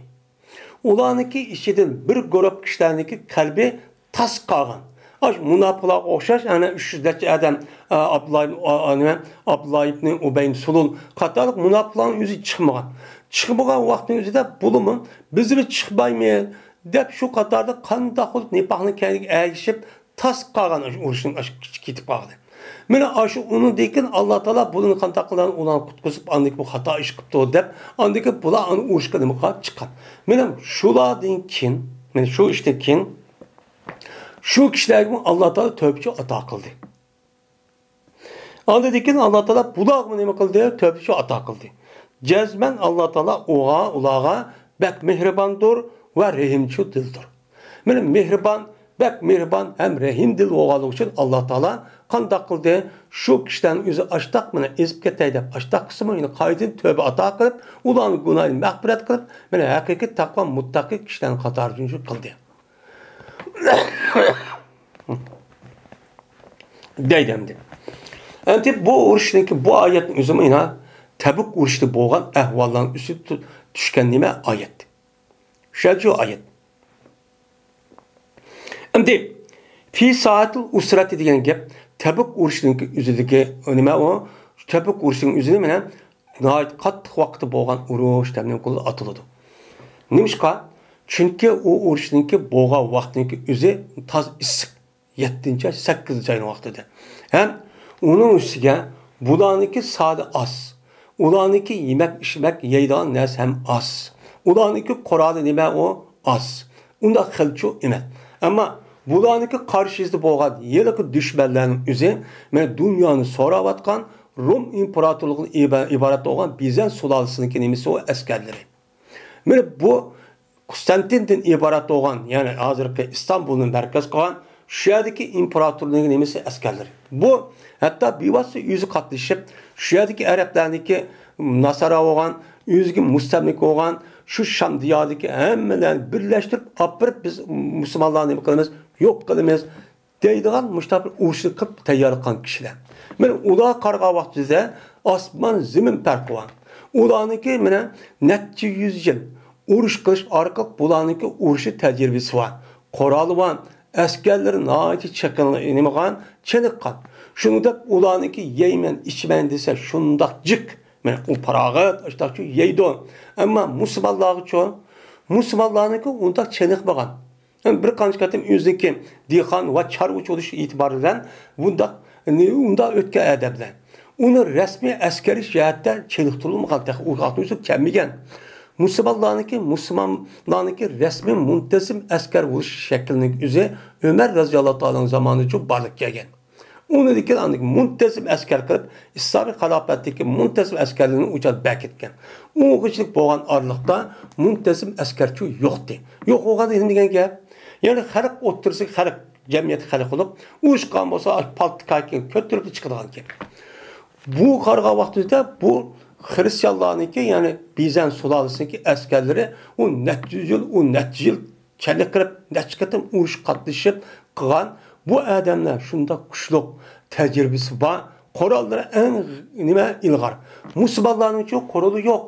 ئۇلارنىڭكى ئىچىدىن بىر گۇرۇپ كىشىلەرنىڭكى قەلبى تاس قالغان. ئاشۇ مۇناپىقلارغا ئوخشاش، ئەنە ئۈچ يۈز نەچچە ئادەم، ئا، ئابدۇللا ئىبن، ئا، ئا، نېمە، ئابدۇللا ئىبنى ئۇبەي سۇلۇل قاتارلىق مۇناپىقلارنىڭ ئۆزى چىقمىغان. چىقمىغان ۋاقىتنىڭ ئۆزىدە بۇلىمۇ بىزمۇ چىقمايمىز دەپ شۇ قاتاردا قانداق قىلىپ نىپاقنىڭ كەينىگە ئەگىشىپ تاس قالغان ئاشۇ ئۇرۇشنىڭ ئاشۇ كېتىپ قالغىنى. مانا ئاشۇ ئۇنىڭدىن كېيىن ئاللا تائالا بۇنى قانداق قىلغان، ئۇلارنى قۇتقۇزۇپ، ئاندىن كېيىن بۇ خاتا ئىش قىپتۇ دەپ، ئاندىن كېيىن بۇلار ئانا ئۇرۇشقا نېمە قىلىپ چىققان. مانا شۇلاردىن كېيىن، مانا شۇ ئىشتىن كېيىن شۇ كىشىلەرگىمۇ ئاللا تائالا تۆھپىچۇ ئاتا قىلدى. ئاندىن كېيىن ئاللا تائالا بۇلارغىمۇ نېمە قىلدى؟ تۆھپىچۇ ئاتا قىلدى. جەزمەن ئاللا تائالا ئۇغا، ئۇلارغا بەك مېھرىباندۇر ۋە رەھىمچۇ دىلدۇر. مانا مېھرىبان، بەك مېھرىبان ھەم رەھىم دىل بولغانلىقى ئۈچۈن ئاللا تائالا قانداق قىلدى؟ شۇ كىشىلەرنىڭ ئۆزى ئاشتاق، مانا ئېزىپ كەتەي دەپ ئاشتاق قىلسىمۇ، يەنە قايتىدىن تۆبە ئاتا قىلىپ، ئۇلارنىڭ گۇناھىنى مەغپىرەت قىلىپ، مانا ھەقىقىي تەقۋا مۇتتەقىي كىشىلەرنىڭ قاتارىدىن شۇ قىلدى. دەيدۇ ئەمدى. ئەمدى بۇ ئۇرۇشنىڭكى، بۇ ئايەتنىڭ ئۆزىمۇ يەنە تەبۈك ئۇرۇشىدا بولغان ئەھۋاللارنىڭ ئۈستىگە تۈ-، چۈشكەن نېمە؟ ئايەت. شۇ ئايەت. ئەمدى في ساعة العسرة دېگەن گەپ تەبۈك ئۇرۇشىنىڭكى ئۆزىدىكى نېمە ئۇ؟ تەبۈك ئۇرۇشىنىڭ ئۆزىنى مانا ناھايىتى قاتتىق ۋاقتى بولغان ئۇرۇش دەپ نېمە قىلىدۇ؟ ئاتىلىدۇ. نېمىشقا؟ چۈنكى ئۇ ئۇرۇشنىڭكى بولغان ۋاقتىنىڭكى ئۆزى تاز ئىسسىق. يەتتىنچى ئاي، سەككىزىنچى ئاينىڭ ۋاقتىدا. ھەم ئۇنىڭ ئۈستىگە بۇلارنىڭكى سانى ئاز. ئۇلارنىڭكى يېمەك-ئىچمەك، يەيدىغان نەرسە ھەم ئاز. ئۇلارنىڭكى قورالى نېمە ئۇ؟ ئاز. ئۇنداق خېلىچۇ ئەمەس. ئەمما بۇلارنىڭكى قارشىسىدا بولغان ھېلىقى دۈشمەنلەرنىڭ ئۆزى، مانا دۇنيانى سوراۋاتقان روم ئىمپېراتورلۇقىدىن ئىبا-، ئىبارەت بولغان بىزەنت سۇلالىسىنىڭكى نېمىسى ئۇ؟ ئەسكەرلىرى. مانا بۇ قۇستانتىندىن ئىبارەت بولغان، يەنى ھازىرقى ئىستانبۇلنى مەركەز قىلغان شۇ يەردىكى ئىمپېراتورنىڭ نېمىسى؟ ئەسكەرلىرى. بۇ ھەتتا بىۋاسىتە ئۆزى قاتنىشىپ، شۇ يەردىكى ئەرەبلەرنىڭكى ناسارا بولغان، ئۆزىگە مۇستەملىكە بولغان شۇ شام دىيارىدىكى ھەممىلەرنى بىرلەشتۈرۈپ ئاپىرىپ، بىز مۇسۇلمانلارنى نېمە قىلىمىز؟ يوق قىلىمىز. دەيدىغان مۇشۇنداق بىر ئۇرۇشنى قىلىپ تەييارلىغان كىشىلەر. مانا ئۇلار قارىغان ۋاقتىدا ئاسمان زېمىن پەرقى بار. ئۇلارنىڭكى مانا نەچچە يۈز يىل ئۇرۇش قىلىش ئارقىلىق بۇلارنىڭكى ئۇرۇش تەجرىبىسى بار. قورالى بار. ئەسكەرلىرى ناھايىتى چېقىن-، نېمىغان، چېنىققان. شۇنىڭ دەپ ئۇلارنىڭكى يەيمەن، ئىچىمەن دېسە شۇنداق جىق. مانا ئۇ پاراغەت، ئاشتاقچۇ يەيدۇ. ئەمما مۇسۇلمانلارغىچۇ؟ مۇسۇلمانلارنىڭكى ئۇنداق چېنىقمىغان. بىر قانچە قېتىم ئۆزىنىڭكى دېھقان ۋە چارۋىچى بولۇش ئېتىبارى بىلەن بۇنداق، ئۇنداق ئۆتكەن ئادەملەر. ئۇنى رەسمىي ئەسكەرىي جەھەتتە چېنىقتۇرۇلمىغان، تېخى ئۇ ۋاقىتنىڭ ئۆزىگە كەلمىگەن. مۇسۇلمانلارنىڭكى، مۇسۇلمانلارنىڭكى رەسمىي مۇنتەزىم ئەسكەر بولۇش شەكلىنىڭ ئۆزى ئۆمەر رەزىياللاھۇ تائالا ئانھۇ زامانىدىچۇ بارلىققا كەلگەن. ئۇنىڭدىن كېيىن ئاندىن مۇنتەزىم ئەسكەر قىلىپ، ئىسلامىي خىلاپەتتىكى مۇنتەزىم ئەسكەرلىرىنى ئۇ چاغدا بەكىتكەن. ئۇنىڭغىچىلىك بولغان ئارىلىقتا مۇنتەزىم ئەسكەرچۇ يوقتى. يوق بولغاندا نېمە دېگەن گەپ؟ يەنى خەلق ئوتتۇرىسىدا خەلق، جەمئىيەت خەلق بولۇپ، ئۇرۇشقان بولسا، پالتا كاكىنى كۆتۈرۈپ چىقىدىغان گەپ. بۇ قارىغان ۋاقتىمىزدا بۇ خىرىستىيانلارنىڭكى، يەنى بىزەنت سۇلالىسىنىڭكى ئەسكەرلىرى ئۇ نەچچە يۈز يىل، ئۇ نەچچە يىل چېنىقىپ، نەچچە قېتىم ئۇرۇش قاتنىشىپ قىلغان بۇ ئادەملەر شۇنداق كۈچلۈك، تەجرىبىسى بار، قوراللىرى ئەڭ نېمە ئىلغار. مۇسۇلمانلارنىڭچۇ قورالى يوق.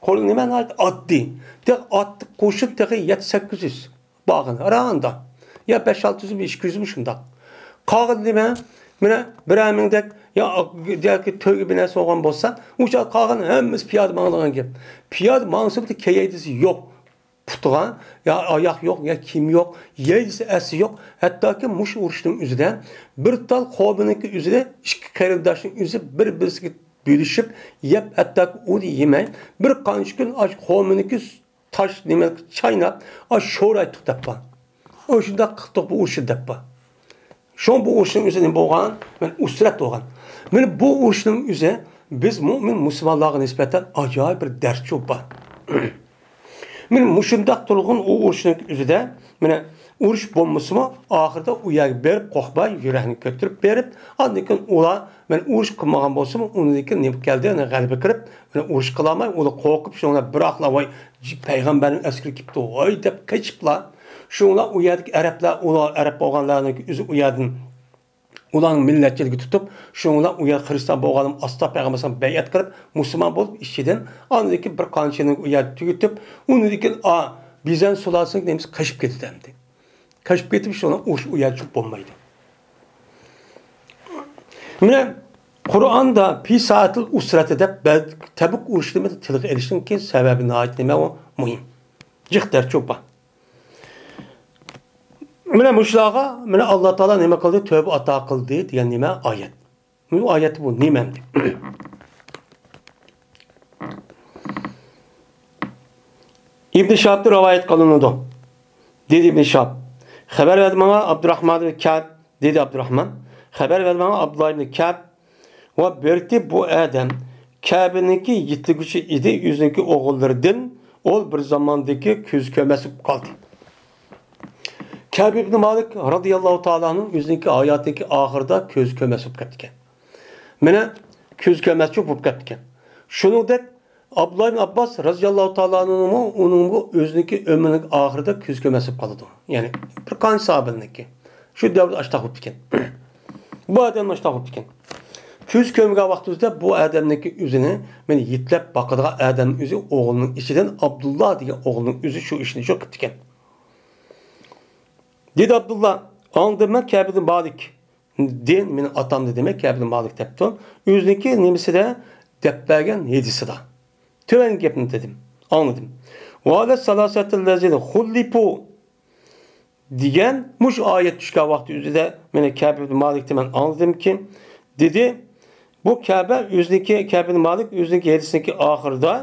قورال نېمە ناھايىتى ئاددىي. تېخى ئاتلىق قوشۇن تېخى يەتتە سەككىز يۈز بارغان ئاراندا. يا بەش ئالتە يۈزمۇ، ئىككى يۈزمۇ شۇنداق. قالغان نېمە؟ مانا بىرەر مىڭدەك يا، ياكى تۆگە بىنەسى بولغان بولسا، ئۇ چاغ قالغان ھەممىسى پىيادە ماڭىدىغان گەپ. پىيادە ماڭسا بىر كېيەيدىسى يوق. پۇتىغا يا ئاياق يوق، يا كىيىم يوق، يەيدىسى ئەسلى يوق. ھەتتاكى مۇشۇ ئۇرۇشنىڭ ئۆزىدە بىر تال قومىنىڭكى ئۆزىدە ئىككى قېرىنداشنىڭ ئۆزى بىر-بىرسىگە بۆلۈشۈپ يەپ، ھەتتاكى ئۇنى يېمەي، بىر قانچە كۈن ئاش قومىنىكى تاش نېمە چايناپ، ئاش شورايتتۇق دەپ بار. ئۇ شۇنداق قىلدۇق بۇ ئۇرۇشنى دەپ بار. شۇڭا بۇ ئۇرۇشنىڭ ئۆزى نېمە بولغان؟ مەن ئۇسرەت بولغان. مانا بۇ ئۇرۇشنىڭ ئۆزى بىز مۆمىن مۇسۇلمانلارغا نىسبەتەن ئاجايىپ بىر دەرسچۇ بار. مانا مۇشۇنداق تۇرغان ئۇ ئۇرۇشنىڭ ئۆزىدە، مانا ئۇرۇش بولمىسىمۇ، ئاخىرىدا ئۇ يەرگە بېرىپ، قورقماي، يۈرەكنى كۆتۈرۈپ بېرىپ، ئاندىن كېيىن ئۇلار، مانا ئۇرۇش قىلمىغان بولسىمۇ، ئۇنىڭدىن كېيىن نېمە كەلدى؟ يەنە غەلىبە كىرىپ، مانا ئۇرۇش قىلالماي، ئۇلار قورقۇپ، شۇڭلار بىراقلا، ۋاي، پەيغەمبەرنىڭ ئەسكىرى كېلىپتۇ، ۋاي، دەپ قېچىپلا. شۇڭلار ئۇ يەردىكى ئەرەبلەر، ئۇلار ئەرەب بولغانلارنىڭ ئۆزى ئۇ يەردىن ئۇلارنىڭ مىللەتچىلىكى تۇتۇپ، شۇڭلار ئۇ يەر خىرىستىيان بولغانلىرىمۇ ئاستا پەيغەمبەر ئەلەيھىسسالام بەيئەت قىلىپ، مۇسۇلمان بولۇپ ئىچىدىن، ئاندىن كېيىن بىر قانچىنى ئۇ يەردە تۈگىتىپ، ئۇنىڭدىن كېيىن، ئا، بىزەن سۇلالىسىنىڭ نېمىسى قېچىپ كېتىدۇ ئەمدى. قېچىپ كېتىپ، شۇڭلار ئۇرۇش ئۇ يەردە چوپ بولمايدۇ. مانا قۇرئاندا پى ساعەتىل ئۇسرەتى دەپ بەل-، تەبۈك ئۇرۇشىنى تىلغا ئېلىشنىڭكى سەۋەبى ناھايىتى نېمە ئۇ؟ مۇھىم. جىق دەرچۇ بار. مانا مۇشۇلارغا مانا ئاللا تائالا نېمە قىلدى؟ تۆبە ئاتا قىلدى دېگەن نېمە؟ ئايەت. بۇ ئايەت بۇ نېمە ئەمدى؟ ئىبن شىھابتىن رىۋايەت قىلىنىدۇ. دېدى ئىبن شىھاب. خەۋەر بەردى ماڭا ئابدۇراخمان ئىبن كەب، دېدى ئابدۇراخمان. خەۋەر بەردى ماڭا ئابدۇللا ئىبن كەب. ۋە بېرىتى بۇ ئادەم كەبىنىڭكى يېتىلىگۈچى ئىدى، ئۆزىنىڭكى ئوغۇللىرىدىن ئۇ بىر زاماندىكى كۆز كۆرمەس بولۇپ قالدى. كەب ئىبن مالىك رازىياللاھۇ تائالا ئەنھۇ ئۆزىنىڭكى ھاياتىنىڭكى ئاخىرىدا كۆز كۆرمەس بولۇپ كەپتىكەن. مانا كۆز كۆرمەسچۇ بولۇپ كەپتىكەن. شۇنىڭدەك ئابدۇللا ئىبن ئابباس رازىياللاھۇ تائالا ئەنھۇمۇ ئۇنىڭمۇ ئۆزىنىڭكى ئۆمرىنىڭ ئاخىرىدا كۆز كۆرمەس بولۇپ قالىدۇ. يەنى بىر قانچە ساھابىلىرنىڭكى. شۇ دەۋردە ئاشتاق بوپتىكەن. بۇ ئادەم ئاشتاق بوپتىكەن. كۆز كۆرمىگەن ۋاقتىمىزدا بۇ ئادەمنىڭكى ئۆزىنى مېنى يېتىلەپ باقىدىغان ئادەم ئۆزى ئوغلىنىڭ ئىچىدىن ئابدۇللا دېگەن ئوغلىنىڭ ئۆزى شۇ ئىشنى شۇ قىپتىكەن. دېدى ئابدۇللا، ئاڭلىدىم مەن كەبىدىن مالىك. دىن مېنىڭ ئاتامدا دېمەك، كەبىدىن مالىك دەپتۇ. ئۆزىنىڭكى نېمىسىدە دەپ بەرگەن ھەدىسىدا. تۆۋەن گەپنى دېدىم، ئاڭلىدىم. ۋەلە سالاسەتىللەزىنە خۇللىپۇ دېگەن مۇشۇ ئايەت چۈشكەن ۋاقتى ئۆزىدە مانا كەبە ئىبن مالىكتىن مەن ئاڭلىدىمكى، دېدى، بۇ كەبە ئۆزىنىڭكى، كەبە ئىبن مالىك ئۆزىنىڭكى ھەدىسىنىڭكى ئاخىرىدا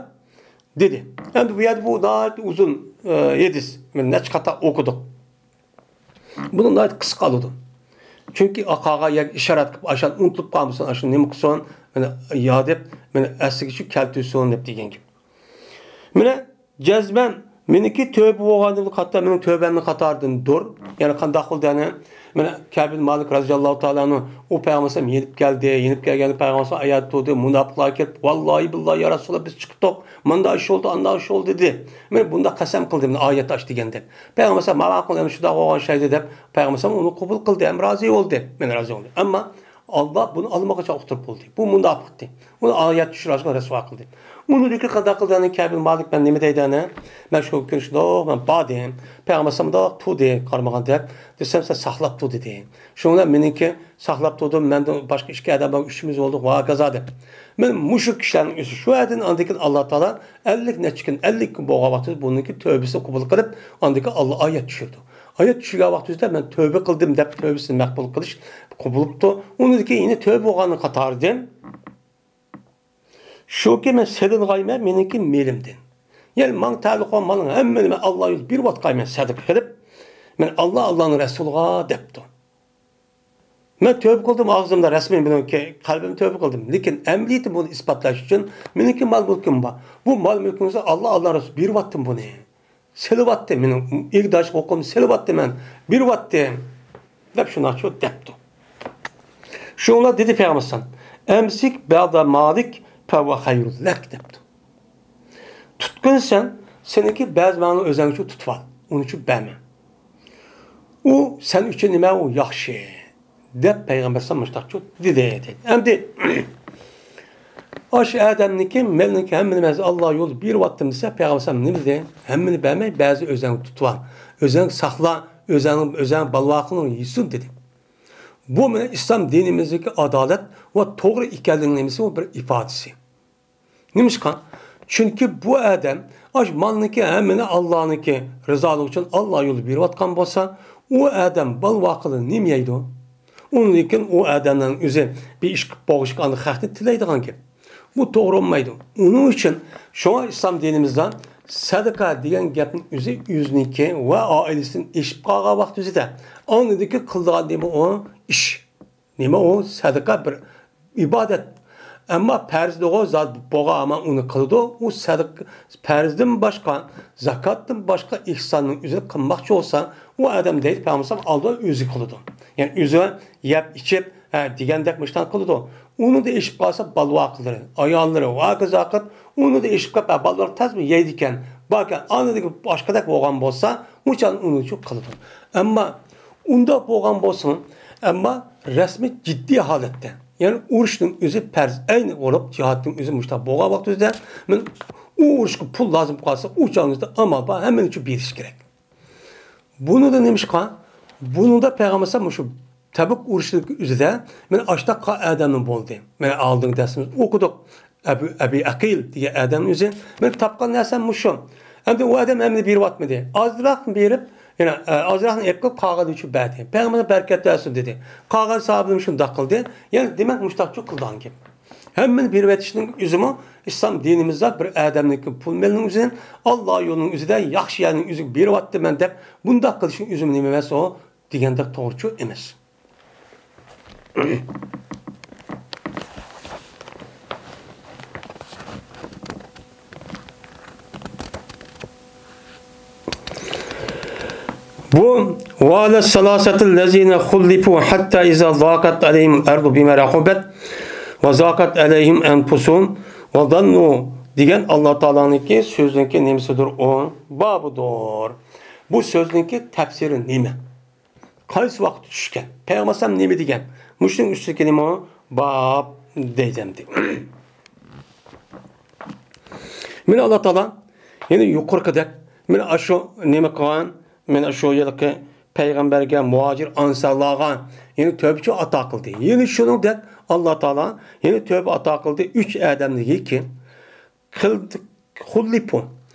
دېدى. ئەمدى بۇ يەردە بۇ ناھايىتى ئۇزۇن، ئە، ھەدىس. مانا نەچچە قاتا ئوقۇدۇق. بۇنى ناھايىتى قىسقا ئالىدۇ. چۈنكى قالغان يەرگە ئىشارەت قىلىپ، ئاشۇنى ئۇنتۇلۇپ قالمىسۇن، ئاشۇنى نېمە قىلسۇن، مانا ياد دەپ، مانا ئەسلىگە چۈشۈپ كەلتۈرسۇن دەپ دېگەن گەپ. مانا جەزمەن مېنىڭكى تۆبە بولغاندىن قاتار، مېنىڭ تۆبەمنىڭ قاتارىدىندۇر. يەنى قانداق بولدى، يەنى مانا كەبىن مالىك رازىياللاھۇ تائالا ئەنھۇ ئۇ پەيغەمبەر ئەلەيھىسسالام يېنىپ كەلدى، يېنىپ كەلگەندە پەيغەمبەر ئەلەيھىسسالام ئايەت تۇردى، مۇناپىقلار كېلىپ، ۋاللاھى بىللاھى يا رەسۇلاللا، بىز چىقتۇق، مۇنداق ئىش بولدى، ئانداق ئىش بولدى دېدى. مانا بۇنداق قەسەم قىلدى، مانا ئايەت ئاچ دېگەندە. پەيغەمبەر ئەلەيھىسسالام ماقۇل، ئەمدى شۇنداق بولغان شەيدە دەپ، پەيغەمبەر ئەلەيھىسسالام ئۇنى قوبۇل قىلدى ھەم رازى بولدى. مەن رازى بولدۇم. ئەمما ئاللا بۇنى ئالمىغاچ ئۇتتۇرۇپ بولدى. بۇ مۇناپىقتى. ئۇنى ئايەت چۈشۈرۈشكە رەسۋا قىلدى. ئۇنىڭدىن كېيىن قانداق قىلدى؟ ئەنە كەبىن مالىك مەن نېمە دەيدۇ ئەنە؟ مەن شۇ كۈنى شۇنداق مەن باردىم. پەيغەمبەر ئەلەيھىسسالام مۇنداق تۇردى، قارىمىغان دەپ. دېسەم، سەن ساقلاپ تۇر دېدى. شۇنىڭ بىلەن مېنىڭكى ساقلاپ تۇردۇم، مەندىن باشقا ئىككى ئادەم بار، ئۈچىمىز بولدۇق، ۋاكازا دەپ. مەن مۇشۇ كىشىلەرنىڭ ئۆزى شۇ ئەردىن ئاندىن كېيىن ئاللا تائالا ئەللىك نەچچە كۈن، ئەللىك كۈن بولغان ۋاقتىدا بۇنىڭكى تۆبىسىنى قوبۇل قىلىپ، ئاندىن كېيىن ئاللا ئايەت چۈشۈردى. ئايەت چۈشۈرگەن ۋاقتىدا مەن تۆبە قىلدىم دەپ تۆبىسىنى مەقبۇل قىلىش قوبۇلۇپتۇ. ئۇنىڭدىن كېيىن يەنە تۆبە بولغاننىڭ قاتارىدىن شۇكى، مەن سېلىنغايمەن مېنىڭكى مېلىمدىن. يەنى ماڭا تەئەللۇق بولغان مالنىڭ ھەممىنى مەن ئاللا يولىدا بېرىۋاتقايمەن سەدىقە قىلىپ. مەن ئاللا، ئاللانىڭ رەسۇلىغا دەپتۇ. مەن تۆبە قىلدىم ئاغزىمدا، رەسمىي مېنىڭ كە-، قەلبىم تۆبە قىلدىم. لېكىن ئەمەلىيىتى بۇنى ئىسپاتلاش ئۈچۈن مېنىڭكى مال مۈلكۈم بار. بۇ مال مۈلكۈمنى ئاللا، ئاللا رەسۇلى بېرىۋاتتىم بۇنى. سېلىۋاتتىم، مېنىڭ ئىگىدارچىلىق ھوقۇقۇمنى سېلىۋاتتىم مەن. بېرىۋاتتىم. دەپ شۇنداق شۇ دەپتۇ. شۇڭلار دېدى پەيغەمبەر ئەلەيھىسسالام، ئەمسىك بەزە مالىك فەھۇۋە خەيرۇن لەك دەپتۇ. تۇتقىن سەن، سېنىڭكى بەزى مالنى ئۆزەڭ ئۈچۈن تۇتۇۋال، ئۇنى ئۈچۈن بەرمە. ئۇ سەن ئۈچۈن نېمە، ئۇ ياخشى، دەپ پەيغەمبەر ئەلەيھىسسالام مۇشۇنداق دېدى. ئەمدى ئاشۇ ئادەمنىڭكى، مېنىڭكى ھەممىنى مەن ئاللا يولىدا بېرىۋاتتىم دېسە، پەيغەمبەر ئەلەيھىسسالام نېمە دېدى؟ ھەممىنى بەرمەي، بەزى ئۆزەڭ تۇتۇۋال، ئۆزەڭ ساقلا، ئۆزەڭ، ئۆزەڭ بالىۋاقلىرىڭ يېسۇن دېدى. بۇ مانا ئىسلام دىنىمىزدىكى ئادالەت ۋە توغرا ئىكەنلىكىنىڭ نېمىسى، ئۇ بىر ئىپادىسى. نېمىشقا؟ چۈنكى بۇ ئادەم ئاشۇ مالنىڭكى ھەممىنى ئاللانىڭكى رىزالىقى ئۈچۈن ئاللا يولىدا بېرىۋاتقان بولسا، ئۇ ئادەم بالىۋاقلىرى نېمە يەيدۇ؟ ئۇنىڭدىن كېيىن ئۇ ئادەمنىڭ ئۆزى بىر ئىش قىلىپ بولغۇچقا ئاندىن خەقتىن تىلەيدىغان گەپ. بۇ توغرا بولمايدۇ. ئۇنىڭ ئۈچۈن شۇڭا ئىسلام دىنىمىزدا سەدىقە دېگەن گەپنىڭ ئۆزى ئۆزىنىڭكى ۋە ئائىلىسىدىن ئېشىپ قالغان ۋاقتى ئۆزىدە ئاندىكى قىلىدىغان نېمە ئۇ؟ ئىش. نېمە ئۇ؟ سەدىقە بىر ئىبادەت. ئەمما پەرزدىغۇ زات بولغان ھامان ئۇنى قىلىدۇ. ئۇ سەدىقە، پەرزدىن باشقا، زاكاتتىن باشقا ئېھساننىڭ ئۆزىنى قىلماقچى بولسا، ئۇ ئادەم دەيدۇ پەيغەمبەر ئالدى ئۆزى قىلىدۇ. يەنى ئۆزى يەپ ئىچىپ، ھە، دېگەندەك مۇشۇنداق قىلىدۇ. ئۇنىڭدا ئېشىپ قالسا، بالىۋاقلىرى، ئاياللىرى ۋە ھاكازا قىلىپ، ئۇنىڭدا ئېشىپ قېلىپ، ھە، بالىلار تازىمۇ يەيدىكەن، باركەن، ئانىدىكى باشقىدەك بولغان بولسا، ئۇ چاغدا ئۇنى شۇ قىلىدۇ. ئەمما ئۇنداق بولغان بولسىمۇ، ئەمما رەسمىي جىددىي ھالەتتە، يەنى ئۇرۇشنىڭ ئۆزى پەرز ئەينى بولۇپ، جىھادنىڭ ئۆزى مۇشۇنداق بولغان ۋاقتىدا، مەن ئۇ ئۇرۇشقا پۇل لازىم قالسا، ئۇ چاغىڭىزدا ئامال بار، ھەممىنى شۇ بېرىش كېرەك. بۇنىڭدا نېمىشقا؟ بۇنىڭدا پەيغەمبەر ئەلەيھىسسالام مۇشۇ تەبۇك ئۇرۇشىنىڭ ئۆزىدە مەن ئاشتاق ئادەمنىڭ بولدى. مەن ئالدىنقى دەرسىمىزدە ئوقۇدۇق. ئەبۇ، ئەبى ئەقىل دېگەن ئادەمنىڭ ئۆزى، مەن تاپقان نەرسەم مۇشۇ. ئەمدى ئۇ ئادەم ھەممىنى بېرىۋاتمىدى. ئازراقنى بېرىپ، يەنە، ئە، ئازراقنى ئېلىپ قېلىپ قالغان ئۈچۈن بەردى. پەيغەمبەر بەرىكەت بەرسۇن دېدى. قالغان ساھابىلىرىم شۇنداق قىلدى. يەنى دېمەك مۇشتاقچۇ قىلىدىغان گەپ. ھەممىنى بېرىۋېتىشنىڭ ئۆزىمۇ ئىسلام دىنىمىزدا بىر ئادەمنىڭكى پۇل مېلىنىڭ ئۆزىدىن، ئاللا يولىنىڭ ئۆزىدە، ياخشى يەرنىڭ ئۆزىگە بېرىۋاتىمەن دەپ بۇنداق قىلىشنىڭ ئۆزىمۇ نېمە ئەمەس ئۇ؟ دېگەندەك توغرىچۇ ئەمەس. بۇ، وعلى الثلاثة الذين خلفوا حتى إذا ضاقت عليهم الأرض بما رحبت وضاقت عليهم أنفسهم وظنوا دېگەن ئاللا تائالانىڭكى سۆزىنىڭكى نېمىسىدۇر ئۇ؟ بابىدۇر. بۇ سۆزنىڭكى تەپسىرى نېمە؟ قايسى ۋاقىتتا چۈشكەن؟ پەيغەمبەر ئەلەيھىسسالام نېمە دېگەن؟ مۇشۇنىڭ ئۈستىدىكى نېمە؟ باب دەيدۇ ئەمدى. مانا ئاللا تائالا يەنە يۇقىرىقىدەك، مانا ئاشۇ نېمە قىلغان؟ مانا شۇ ھېلىقى پەيغەمبەرگە، مۇھاجىر ئانسارلارغا يەنە تۆھپىچۇ ئاتا قىلدى. يەنە شۇنىڭدەك ئاللا تائالا يەنە تۆھپە ئاتا قىلدى ئۈچ ئادەمنىڭكى. خىل-، خۇللىپۇ.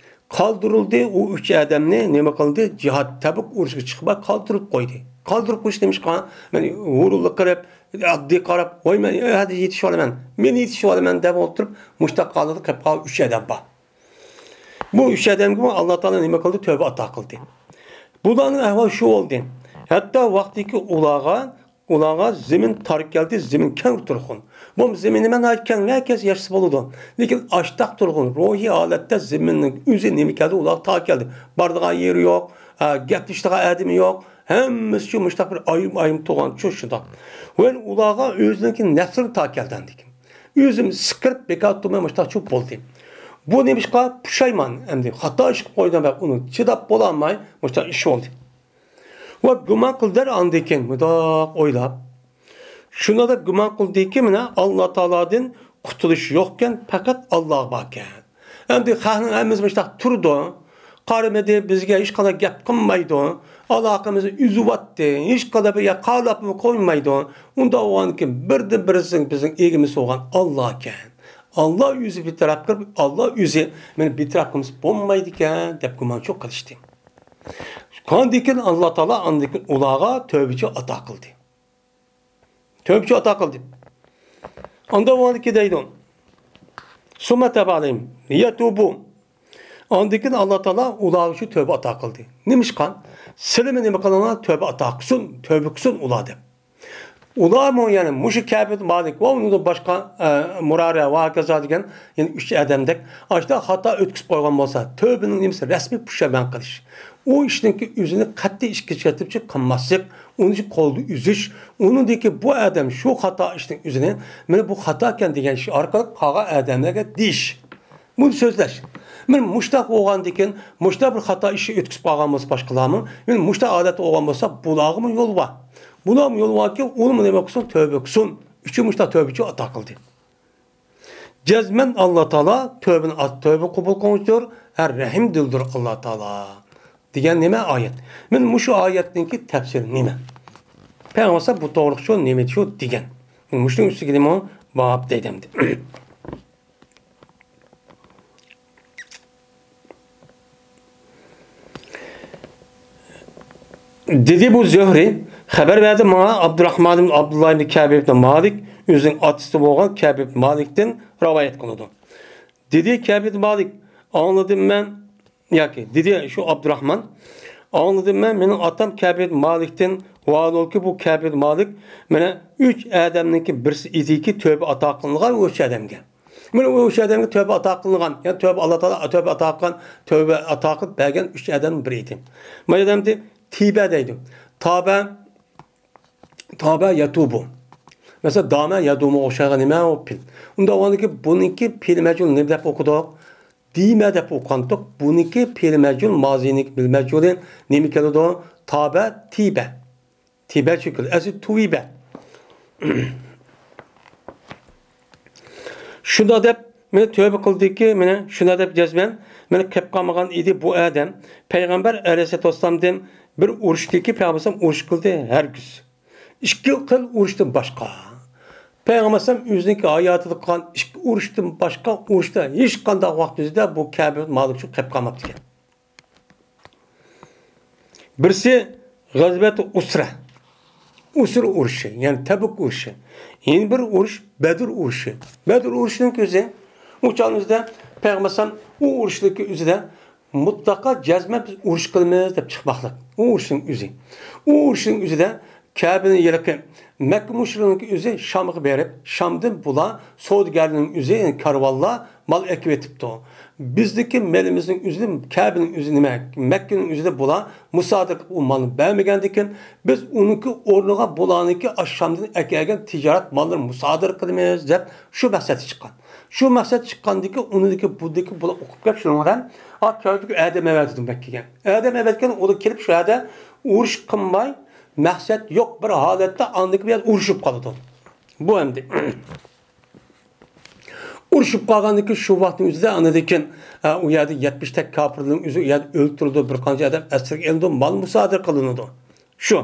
قالدۇرۇلدى ئۇ ئۈچ ئادەمنى، نېمە قىلدى؟ جىھاد، تەبۇك ئۇرۇشىغا چىقماي قالدۇرۇپ قويدى. قالدۇرۇپ قويۇش نېمىشقا؟ مەن ھۇرۇنلۇق قىلىپ، ئاددىي قاراپ، ۋاي، مەن ئەدە يېتىشىۋالىمەن، مەن يېتىشىۋالىمەن دەپ ئولتۇرۇپ، مۇشتاق ھالدا قېلىپ قالغان ئۈچ ئادەم بار. بۇ ئۈچ ئادەمگىمۇ ئاللا تائالا نېمە قىلدى؟ تۆھپە ئاتا قىلدى. بۇلارنىڭ ئەھۋالى شۇ بولدى. ھەتتا ۋاقتىكى ئۇلارغا ئۇلارغا زېمىن تار كەلدى، زېمىن كەڭ تۇرغۇن. بۇ زېمىن نېمە ناھايىتى كەڭ، ھەر كەس ياشىسا بولىدۇ. لېكىن ئاشتاق تۇرغۇن، روھىي ھالەتتە زېمىننىڭ ئۆزى نېمە كەلدى، ئۇلارغا تار كەلدى. بارىدىغان يېرى يوق، ئە، گەپلىشىدىغان ئادىمى يوق. ھەممىسى شۇ مۇشتاق بىر ئايرىم-ئايرىم تۇرغان شۇ شۇنداق. ۋە ئۇلارغا ئۆزىنىڭكى نەپسىنى تار كەلدى ئاندىن كېيىن. ئۆزۈم سىقىرىپ بىكار تۇرماي مۇشتاق چوپ بولدى. بۇ نېمىشقا؟ پۇشايمان ئەمدى. خاتا ئىش قىلىپ قويدۇم دەپ ئۇنى چىداپ بولالماي مۇشتاق ئىش بولدى. ۋە گۇمان قىلدى ئاندىن كېيىن مۇنداق ئويلاپ، شۇنداق دەپ گۇمان قىلدىكى، مانا، ئاللا تائالادىن قۇتۇلۇش يوقكەن، پەقەت ئاللا باركەن. ئەمدى خەقنىڭ ھەممىسى مۇشۇنداق تۇرىدۇ، قارىمىدى، بىزگە ھېچقانداق گەپ قىلمايدۇ، ئالاقىمىزنى ئۈزۈۋەتتى، ھېچقانداق بىر يەر قالاپمۇ قويمايدۇ. ئۇنداق بولغاندىكىن بىردىن بىرسىنىڭ بىزنىڭ ئىگىمىز بولغان ئاللاكەن. ئاللا ئۆزى بىتەرەپ قىلىپ، ئاللا ئۆزى مېنى بىتەرەپ قىلمىسا بولمايدىكەن دەپ گۇمانچۇ قىلىشتى. ئاندىن كېيىن ئاللا تائالا ئاندىن كېيىن ئۇلارغا تۆھپىچۇ ئاتا قىلدى. تۆھپىچۇ ئاتا قىلدى. ئاندىن ئۇلارنىڭكى دەيدۇ. سۇممە تابا ئەلەيھىم لىيەتۇبۇ. ئاندىن كېيىن ئاللا تائالا ئۇلارغا شۇ تۆھپە ئاتا قىلدى. نېمىشقا؟ سىلىمۇ نېمە قىلىڭلار، تۆھپە ئاتا قىلسۇن، تۆھپە قىلسۇن ئۇلار دەپ. ئۇلارمۇ يەنى مۇشۇ كەبىل مالىك ۋە ئۇنىڭدىن باشقا، ئە، مۇرارە ۋە ھاكازا دېگەن يەنە ئۈچ ئادەمدەك ئاشۇنداق خاتا ئۆتكۈزۈپ قويغان بولسا، تۆھپىنىڭ نېمىسى؟ رەسمىي پۇشايمان قىلىش. ئۇ ئىشنىڭكى ئۆزىنى قەتئىي ئىشكىچىلىكچە قىلماسلىق، ئۇنى قولدا ئۈزۈش، ئۇنىڭدىن كېيىن بۇ ئادەم شۇ خاتا ئىشنىڭ ئۆزىنى، مانا بۇ خاتاكەن دېگەن ئىش ئارقىلىق قالغان ئادەملەرگە دېيىش. بۇنى سۆزلەش. مانا مۇشتاق بولغاندىن كېيىن، مۇشتاق بىر خاتا ئىشنى ئۆتكۈزۈپ قالغان بولسا باشقىلارمۇ، مانا مۇشتاق ھالەتتە بولغان بولسا، بۇلارغىمۇ يول بار. بۇلارمۇ يول باركى، ئۇنىمۇ نېمە قىلسۇن؟ تۆبە قىلسۇن. ئۈچۈن مۇشتاق تۆبىچۇ ئاتا قىلدى. جەزمەن ئاللا تائالا تۆبىنى ئات-، تۆبە قوبۇل قىلغۇچىدۇر، ھە، رەھىمدىلدۇر ئاللا تائالا. دېگەن نېمە ئايەت؟ مانا مۇشۇ ئايەتنىڭكى تەپسىرى نېمە؟ پەيغەمبەر بۇ توغرىلىق شۇ نېمە شۇ دېگەن. مانا مۇشۇنىڭ ئۈستىگە نېمە؟ باب دەيدۇ ئەمدى. دېدى بۇ زۆھرى، خەۋەر بەردى ماڭا ئابدۇراخمان ئىبن ئابدۇللا ئىبن كەب ئىبن مالىك، ئۆزىنىڭ ئاتىسى بولغان كەبىب مالىكتىن رىۋايەت قىلىدۇ. دېدى كەبىب مالىك، ئاڭلىدىم مەن، ياكى دېدى شۇ ئابدۇراخمان، ئاڭلىدىم مەن، مېنىڭ ئاتام كەبىب مالىكتىن، ۋاھالۇكى بۇ كەبىب مالىك مانا ئۈچ ئادەمنىڭكى بىرسى ئىدىكى، تۆھپە ئاتا قىلىنغان ئۈچ ئادەمگە. مانا ئۇ ئۈچ ئادەمگە تۆھپە ئاتا قىلىنغان، يەنى تۆھپە ئاللا تائالا تۆھپە ئاتا قىلغان، تۆھپە ئاتا قىلىپ بەرگەن ئۈچ ئادەمنىڭ بىرى ئىدى. مانا ئادەمدى تىبە دەيدۇ. تابە، تابە يەتۇبۇ. مەسىلەن، دامە يەدۇمۇغا ئوخشايدىغان نېمە ئۇ پېئىل؟ ئۇنداق بولغاندىكىن بۇنىڭكى پېئىل مەجھۇل نېمە دەپ ئوقۇدۇق؟ دىمە دەپ ئوقۇغانتۇق. بۇنىڭكى پېئىل مەجھۇل، مازىنىڭكى پېئىل مەجھۇلى نېمە كېلىدۇ؟ تابە تىبە. تىبە شەكىل. ئەسلى تۇۋىبە. شۇنداق دەپ، مانا تۆھپە قىلدىكى، مانا شۇنداق دەپ جەزمەن، مانا قېلىپ قالمىغان ئىدى بۇ ئادەم. پەيغەمبەر ئەلەيھىسسالاتۇ ۋەسسالامدىن بىر ئۇرۇشتىكى پەيغەمبەر ئۇرۇش قىلدى؟ ھەرگىز. ئىككى خىل ئۇرۇشتىن باشقا. پەيغەمبەر ئەلەيھىسسالام ئۆزىنىڭكى ھاياتىدا قىلغان ئىككى ئۇرۇشتىن باشقا ئۇرۇشتا ھېچقانداق ۋاقىت ئۆزىدە بۇ كەبىب مالىك شۇ قېلىپ قالماپتىكەن. بىرسى غەزۋەتۇ ئۇسرە، ئۇسرە ئۇرۇشى، يەنى تەبۇك ئۇرۇشى. يەنە بىر ئۇرۇش بەدر ئۇرۇشى. بەدر ئۇرۇشىنىڭ ئۆزى، ئۇ چاغنىڭ ئۆزىدە پەيغەمبەر ئەلەيھىسسالام ئۇ ئۇرۇشنىڭكى ئۆزىدە مۇتلەقا جەزمەن بىز ئۇرۇش قىلىمىز دەپ چىقماقلىق. ئۇ ئۇرۇشنىڭ ئۆزى. ئۇ ئۇرۇشنىڭ ئۆزىدە كەبىنىڭ ھېلىقى مەككە مۇشرىكىنىڭكى ئۆزى شامغا بېرىپ، شامدىن بۇلار سودىگەرنىڭ ئۆزى، يەنى كارۋانلار مال ئەكىۋېتىپتۇ. بىزدىكى مېلىمىزنىڭ ئۆزىنى كەبىنىڭ ئۆزى نېمە، مەككىنىڭ ئۆزىدە بۇلار مۇسادىرە قىلىپ ئۇ مالنى بەرمىگەندىكىن، بىز ئۇنىڭكى ئورنىغا بۇلارنىڭكى ئاششامدىن ئەكەلگەن تىجارەت ماللىرىنى مۇسادىرە قىلىمىز دەپ شۇ مەقسەتتە چىققان. شۇ مەقسەتتە چىققاندىكىن ئۇنىڭدىكى بۇندىكى بۇلار ئوقۇپ كەپ شۇنىڭ بىلەن، ئا، كەلدىكى ئادەم ئەۋەتىدۇ مەككىگە. ئادەم ئەۋەتكەن ئۇلار كېلىپ شۇ يەردە ئۇرۇش قىلماي، مەقسەت يوق بىر ھالەتتە ئاندىكى بۇ يەردە ئۇرۇشۇپ قالىدۇ. بۇ ئەمدى ئۇرۇشۇپ قالغاندىن كېيىن شۇ ۋاقىتنىڭ ئۆزىدە ئاندىن كېيىن، ئە، ئۇ يەردە يەتمىش تەك كاپىرنىڭ ئۆزى ئۇ يەردە ئۆلتۈرۈلىدۇ، بىر قانچە ئادەم ئەسىرگە ئېلىنىدۇ، مال مۇسادىرە قىلىنىدۇ. شۇ.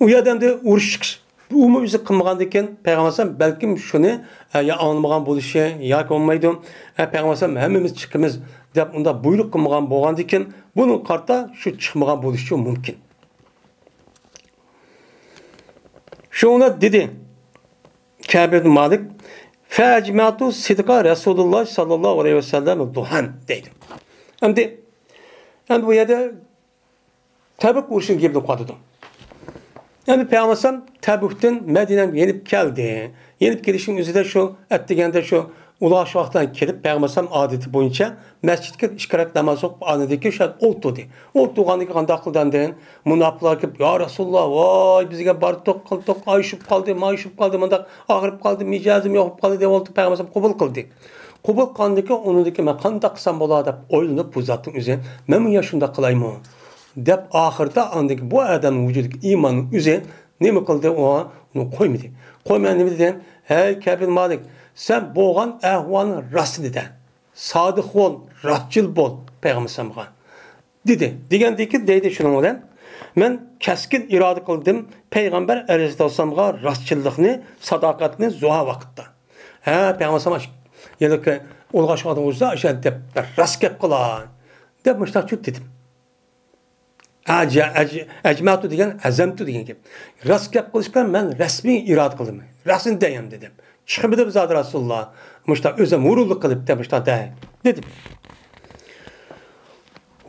ئۇ يەردە ئەمدى ئۇرۇش چىقىش، ئۇمۇ ئۆزى قىلمىغاندىن كېيىن پەيغەمبەر ئەلەيھىسسالام بەلكىم شۇنى، ئە، يا ئاڭلىمىغان بولۇشى ياكى بولمايدۇ. ئە، پەيغەمبەر ئەلەيھىسسالام ھەممىمىز چىقىمىز دەپ ئۇنداق بۇيرۇق قىلمىغان بولغاندىن كېيىن بۇنىڭغا قارىتا شۇ چىقمىغان بولۇشى مۇمكىن. شۇڭا دېدى كەبىب مالىك، فەجمەتۇ سىدقا رەسۇلۇللا ساللاللاھۇ ئەلەيھى ۋەسەللەم دۇھەن دەيدۇ. ئەمدى، ئەمدى بۇ يەردە تەبۈك ئۇرۇشىنىڭ گېپىنى قىلىۋاتىدۇ. ئەمدى پەيغەمبەر ئەلەيھىسسالام تەبۈكتىن مەدىنەگە يېنىپ كەلدى. يېنىپ كېلىشنىڭ ئۆزىدە شۇ ئەتىگەندە شۇ ئۇلۇغ ئاش ۋاقتىدا كېلىپ، پەيغەمبەر ئەلەيھىسسالام ئادىتى بويىچە مەسچىتكە كىرىپ ئىككى رەكەت ناماز ئوقۇپ، ئاندىن كېيىن شۇ يەردە ئولتۇردى. ئولتۇرغاندىن كېيىن قانداق قىلدى ئاندىن؟ مۇناپىقلار كېلىپ، يا رەسۇلاللا، ۋاي، بىزگە باردۇق، قىلدۇق، ئاي چۈشۈپ قالدى، ماي چۈشۈپ قالدى، مۇنداق ئاغرىپ قالدى، مىجەزىم يوقاپ قالدى دەپ ئولتۇرۇپ، پەيغەمبەر ئەلەيھىسسالام قوبۇل قىلدى. قوبۇل قىلغاندىن كېيىن ئۇنىڭدىن كېيىن مەن قانداق قىلسام بولا دەپ ئويلىنىپ، بۇ زاتنىڭ ئۆزى، مەنمۇ يا شۇنداق قىلايمۇ دەپ، ئاخىرىدا ئاندىن كېيىن بۇ ئادەمنىڭ ۋۇجۇدىدىكى ئىماننىڭ ئۆزى نېمە قىلدى؟ ئۇ ئۇنى قويمىدى. قويماي نېمە دېدى؟ ھەي كەبىب مالىك، سەن بولغان ئەھۋالنىڭ راستىنى دە. سادىق بول، راستچىل بول پەيغەمبەر ئەلەيھىسسالامغا دېدى. دېگەندىكىن دەيدۇ شۇنىڭ بىلەن، مەن كەسكىن ئىرادە قىلدىم پەيغەمبەر ئەلەيھىسسالامغا راستچىللىقنى، ساداقەتنى زۇھا ۋاقىتتا. ھە، پەيغەمبەر ئەلەيھىسسالام ئاش-، ھېلىقى ئۇلۇغ ئاش ۋاقتىدا ئۇرسا، ئاشۇ دەپ، راست گەپ قىلا دەپ مۇشۇنداق چۈت دېدىم. ئەج-، ئەج-، ئەجمەتۇ دېگەن ئەزەمتۇ دېگەن گەپ. راست گەپ قىلىشقا مەن رەسمىي ئىرادە قىلدىم. راستىنى دەيمەن دېدىم. چىقمىدىم زادى رەسۇلۇللا. مۇشۇنداق ئۆزۈم ھۇرۇنلۇق قىلىپ دەپ مۇشۇنداق دەي دېدىم.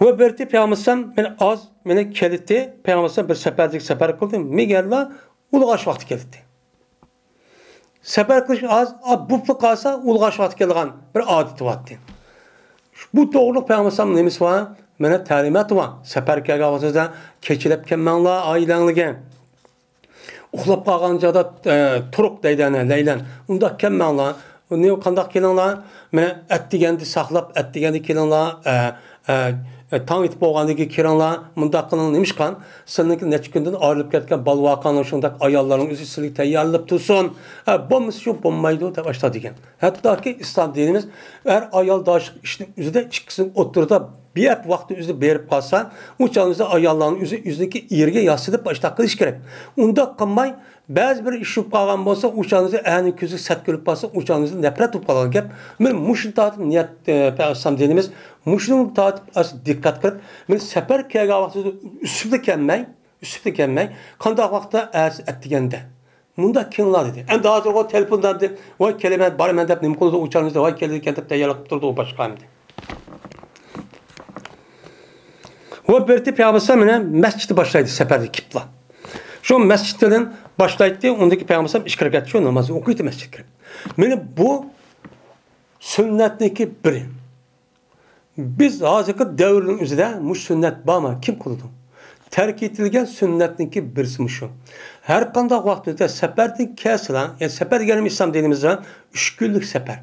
ۋە بىرتى پەيغەمبەر ئەلەيھىسسالام مېنى ئاز، مېنى كېلىتتى. پەيغەمبەر ئەلەيھىسسالام بىر سەپەردىكى سەپەر قىلدى. مىگەللا ئۇلۇغ ئاش ۋاقتى كېلىتتى. سەپەر قىلىش ئاز، ئا، بوپلا قالسا ئۇلۇغ ئاش ۋاقتى كېلىدىغان بىر ئادىتى بارتى. بۇ توغرۇلۇق پەيغەمبەر ئەلەيھىسسالام نېمىسى بار؟ مانا تەلىماتى بار. سەپەر كەلگەن ۋاقتىدا كېچىلەپ كەلمەڭلار ئائىلەڭلىگە. ئۇخلاپ قالغان چاغدا، ئە، تۇرۇق دەيدۇ ئەنە، لەيلەن. ئۇنداق كەلمەڭلار. ئۇنى قانداق كېلىڭلار؟ مانا ئەتىگەندە ساقلاپ، ئەتىگەندە كېلىڭلار. ئە، ئە، ئە، تاڭ ئېتىپ بولغاندىن كېيىن كىرىڭلار. مۇنداق قىلىڭ، نېمىشقا؟ سىلىنىڭكى نەچچە كۈندىن ئايرىلىپ كەتكەن بالا-ۋاقاڭلار، شۇنداق ئاياللارنىڭ ئۆزى سىلىگە تەييارلىنىپ تۇرسۇن. ئە، بولمىسا شۇ بولمايدۇ، دەپ ئاشتا دېگەن. ھەتتاكى ئىسلام دىنىمىز ئەر-ئايال داشلىق ئىشنىڭ ئۆزىدە ئىككىسىنىڭ ئوتتۇرىدا بىر ھەپتە ۋاقىتنىڭ ئۆزىدە بېرىپ قالسا، ئۇ چاغنىڭ ئۆزىدە ئاياللارنىڭ ئۆزى ئۆزىنىڭكى ئېرىگە ياسىنىپ ئاشتا قىلىش كېرەك. ئۇنداق قىلماي، بەزى بىر ئىش بولۇپ قالغان بولسا، ئۇ چاغنىڭ ئۆزىدە ئەرنىڭ كۆزىگە سەت كۆرۈپ قالسا، ئۇ چاغنىڭ ئۆزىدە نەپرەت بولۇپ قالغان گەپ. مانا مۇشۇنى تارتىپ نىيەت، ئە، پەيغەمبەر ئەلەيھىسسالام دىنىمىز مۇشۇنىڭغا تارتىپ ئاستا دىققەت قىلىپ، مانا سەپەر كەلگەن ۋاقتىدا ئۈسۈپلا كەلمەي، ئۈسۈپلا كەلمەي، قانداق ۋاقىتتا؟ ئەتىسى ئەتىگەندە. مۇنداق كېڭلا دېدى. ئەمدى ھازىرغۇ تېلېفوندا ئەمدى، ۋاي كېلىمەن، بارىمەن دەپ نېمە قىلىدۇ، ئۇ چاغنىڭ ئىچىدە ۋاي كېلىدىكەن دەپ تەييارلىق قىلىپ تۇرىدۇ ئۇ باشقا ئەمدى. ۋە بىر پەيغەمبەر مانا مەسچىتتە باشلايدۇ سەپەردە كېلىپلا. شۇ مەسچىتتىن باشلايتتى، ئۇندىكى پەيغەمبەر ئىككى رەكەت شۇ نامازنى ئوقۇيتتى مەسچىتكە كىرىپ. مانا بۇ سۈننەتنىڭكى بىرى. بىز ھازىرقى دەۋرنىڭ ئۆزىدە مۇشۇ سۈننەت بارمۇ؟ كىم قىلىدۇ؟ تەرك ئېتىلگەن سۈننەتنىڭكى بىرسى مۇشۇ. ھەر قانداق ۋاقىتتا سەپەردىن كەلسىلا، يەنى سەپەر دېگەنىمىز ئىسلام دىنىمىزدا ئۈچ كۈنلۈك سەپەر.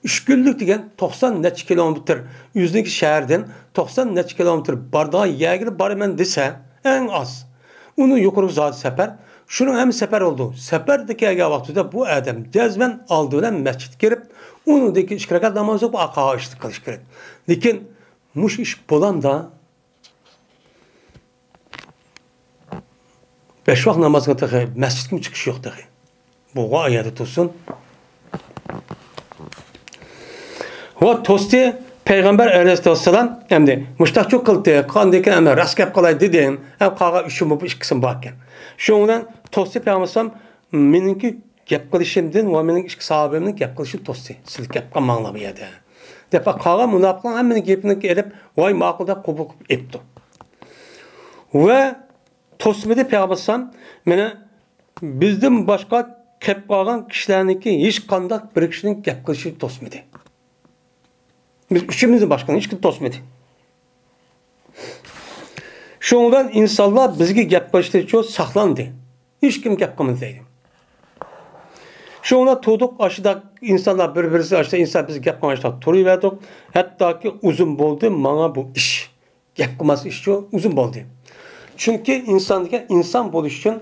ئۈچ كۈنلۈك دېگەن توقسان نەچچە كىلومېتىر، ئۆزىنىڭكى شەھىرىدىن توقسان نەچچە كىلومېتىر بارىدىغان يەرگە بارىمەن دېسە، ئەڭ ئاز. ئۇنىڭ يۇقىرىقى زادى سەپەر. شۇنىڭ ھەممە سەپەر بولىدۇ. سەپەردە كەلگەن ۋاقتىدا بۇ ئادەم جەزمەن ئالدى بىلەن مەسچىتكە كىرىپ، ئۇنىڭدىن كېيىن ئىككى رەكەت ناماز ئوقۇپ، ئارقىغا ئىشتىن قىلىش كېرەك. لېكىن مۇشۇ ئىش بولامدا؟ بەش ۋاق نامازغا تېخى مەسچىتكىمۇ چىقىش يوق تېخى. بۇغا ئايەتتە تۇرسۇن. ۋە توستى پەيغەمبەر ئەلەيھىسسالام ئەمدى مۇشتاقچۇ قىلدى، قاندىكىن ئەمە راست گەپ قىلاي دېدىم. ئەم قاغا ئۈچۈم بۇ ئىككىسىمۇ باركەن. شۇنىڭ بىلەن توستى پەيغەمبەر ئەلەيھىسسالام مېنىڭكى گەپ قىلىشىمدىن ۋە مېنىڭ ئىككى ساھابەمنىڭ گەپ قىلىشىنى توستى. سىز گەپ قىلماڭلار بۇ يەردە. دەپ قاغا مۇناپىقلار ھەممىنىڭ گېپىنى ئېلىپ، ۋاي ماقۇل دەپ قوبۇل قىلىپ ئېيتتى. ۋە توسمىدى پەيغەمبەر ئەلەيھىسسالام، مانا بىزدىن باشقا كەپ قالغان كىشىلەرنىڭكى ھېچقانداق بىر كىشىنىڭ گەپ قىلىشىنى توسمىدى. بىز ئۈچىمىزدىن باشقا ھېچكىم توسمىدى. شۇنىڭ بىلەن ئىنسانلار بىزگە گەپ قىلىشتىنچۇ ساقلاندى. ھېچكىم گەپ قىلمىدى دەيدۇ. شۇنىڭ بىلەن تۇردۇق، ئاشۇنداق ئىنسانلار بىر-بىرسى، ئاشۇنداق ئىنسان بىز گەپ قىلماي ئاشۇنداق تۇرۇۋەردۇق. ھەتتاكى ئۇزۇن بولدى ماڭا بۇ ئىش. گەپ قىلماسلىق ئىشچۇ ئۇزۇن بولدى. چۈنكى ئىنسان دېگەن ئىنسان بولۇش ئۈچۈن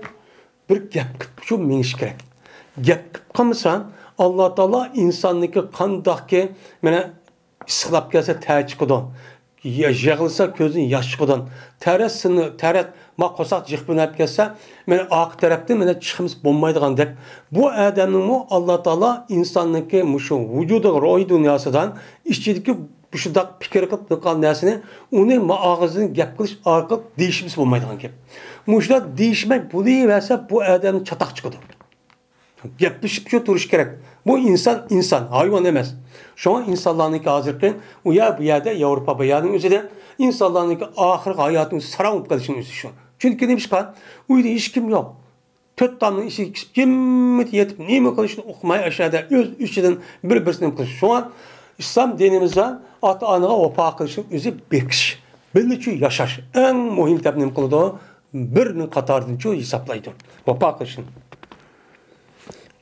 بىر گەپ قىلىپچۇ مېڭىش كېرەك. گەپ قىلىپ قالمىسا، ئاللا تائالا ئىنساننىڭكى قانداقكى، مانا، ئىسسىقلاپ كەلسە تەر چىقىدۇ. يا-، يىغلىسا كۆزدىن ياش چىقىدۇ. تەرەت سىنى-، تەرەت ما قورساق جىق بىنەپ كەتسە، مانا ئارقا تەرەپتىن مانا چىقمىسا بولمايدىغاندەك. بۇ ئادەمنىڭمۇ ئاللا تائالا ئىنساننىڭكى مۇشۇ ۋۇجۇدىغا، روھىي دۇنياسىدا ئىچىدىكى مۇشۇنداق پىكىر قىلىپ قىلغان نەرسىنى ئۇنى ما ئاغزىدىن گەپ قىلىش ئارقىلىق دېيىشمىسە بولمايدىغان گەپ. مۇشۇنداق دېيىشمەي بولۇۋەرسە، بۇ ئادەمدىن چاتاق چىقىدۇ. گەپلىشىپ شۇ تۇرۇش كېرەك. بۇ ئىنسان، ئىنسان، ھايۋان ئەمەس. شۇڭا ئىنسانلارنىڭكى ھازىرقى ئۇ يەر، بۇ يەردە، ياۋروپا بۇ يەرنىڭ ئۆزىدە ئىنسانلارنىڭكى ئاخىرقى ھاياتىنىڭ ساراڭ بولۇپ قېلىشىنىڭ ئۆزى شۇ. چۈنكى نېمىشقا؟ ئۇيدا ھېچكىم يوق. تۆت تامنىڭ ئىچىگە كىرىپ، جىممىدە يېتىپ، نېمە قىلىشنى ئۇقماي، ئاشۇ يەردە ئۆز ئىچىدىن بىر-بىرسىنى نېمە قىلىش. شۇڭا ئىسلام دىنىمىزدا ئاتا-ئانىغا ۋاپا قىلىشنىڭ ئۆزى بېقىش، بىللىچۇ ياشاش ئەڭ مۇھىم دەپ نېمە قىلىدۇ؟ بىرنىڭ قاتارىدىنچۇ ھېسابلايدۇ ۋاپا قىلىشنى.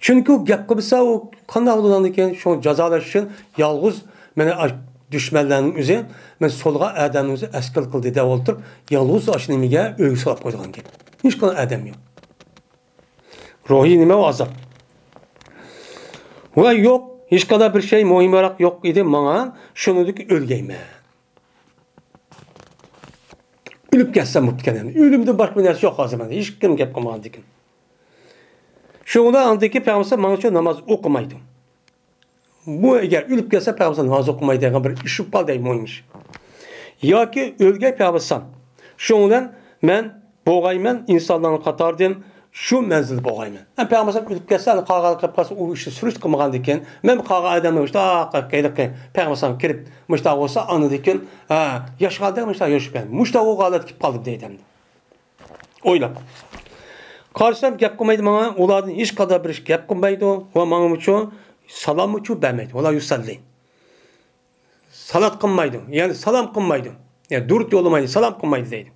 چۈنكى ئۇ گەپ قىلمىسا، ئۇ قانداق بولىدىكىن؟ شۇڭا جازالاش ئۈچۈن يالغۇز مانا ئاش-، دۈشمەنلەرنىڭ ئۆزى، مانا سولغا ئادەمنىڭ ئۆزى ئەسكىل قىلدى دەپ ئولتۇرۇپ، يالغۇز ئاشۇ نېمىگە ئۆيگە سولاپ قويىدىغان گەپ. ھېچقانداق ئادەم يوق. روھىي نېمە ئۇ ئازاب؟ ۋە يوق، ھېچقانداق بىر شەي مۇھىمراق يوق ئىدى ماڭا، شۇنىڭدىكى ئۆلگەيمەن. ئۆلۈپ كەتسەم بوپتىكەن ئەمدى. ئۆلۈمدىن باشقا بىر نەرسە يوق ھازىر مەندە. ھېچكىم گەپ قىلمىغاندىكىن. شۇڭا ئاندىكى پەيغەمبەر ماڭا شۇ ناماز ئوقۇمايدۇ. بۇ ئەگەر ئۆلۈپ كەتسە پەيغەمبەر ناماز ئوقۇمايدۇ دېگەن بىر ئىش بولۇپ قالدى، مۇھىم ئىش. ياكى ئۆلگەي پەيغەمبەر. شۇنىڭ بىلەن مەن بولغايمەن ئىنسانلارنىڭ قاتارىدىن، شۇ مەنزىلدە بولغايمەن. ئەمما پەيغەمبەر ئۆلۈپ كەتسە، قالغان قېلىپ قالسا، ئۇ ئىشنى سۈرۈشتە قىلمىغاندىكىن، مەن قالغان ئادەمنىڭ ئىشتا ھېلىقى پەيغەمبەر كىرىپ مۇشتا بولسا، ئاندىن كېيىن، ھە، ياشىغاندەك مۇشتا ياشىغان. مۇشتا بۇ ھالەتكە كېلىپ قالدىم دەيدۇ ئەمدى. ئويلاپ. قارىسام، گەپ قىلمايدۇ ماڭا، ئۇلاردىن ھېچقانداق بىر ئىش گەپ قىلمايدۇ ۋە ماڭىمۇچۇ سالاممۇچۇ بەرمەيدۇ. ۋەلا يۇسەللى. سالات قىلمايدۇ، يەنى سالام قىلمايدۇ. يەنى دۇرۇت يوللىمايدۇ، سالام قىلمايدۇ دەيدۇ.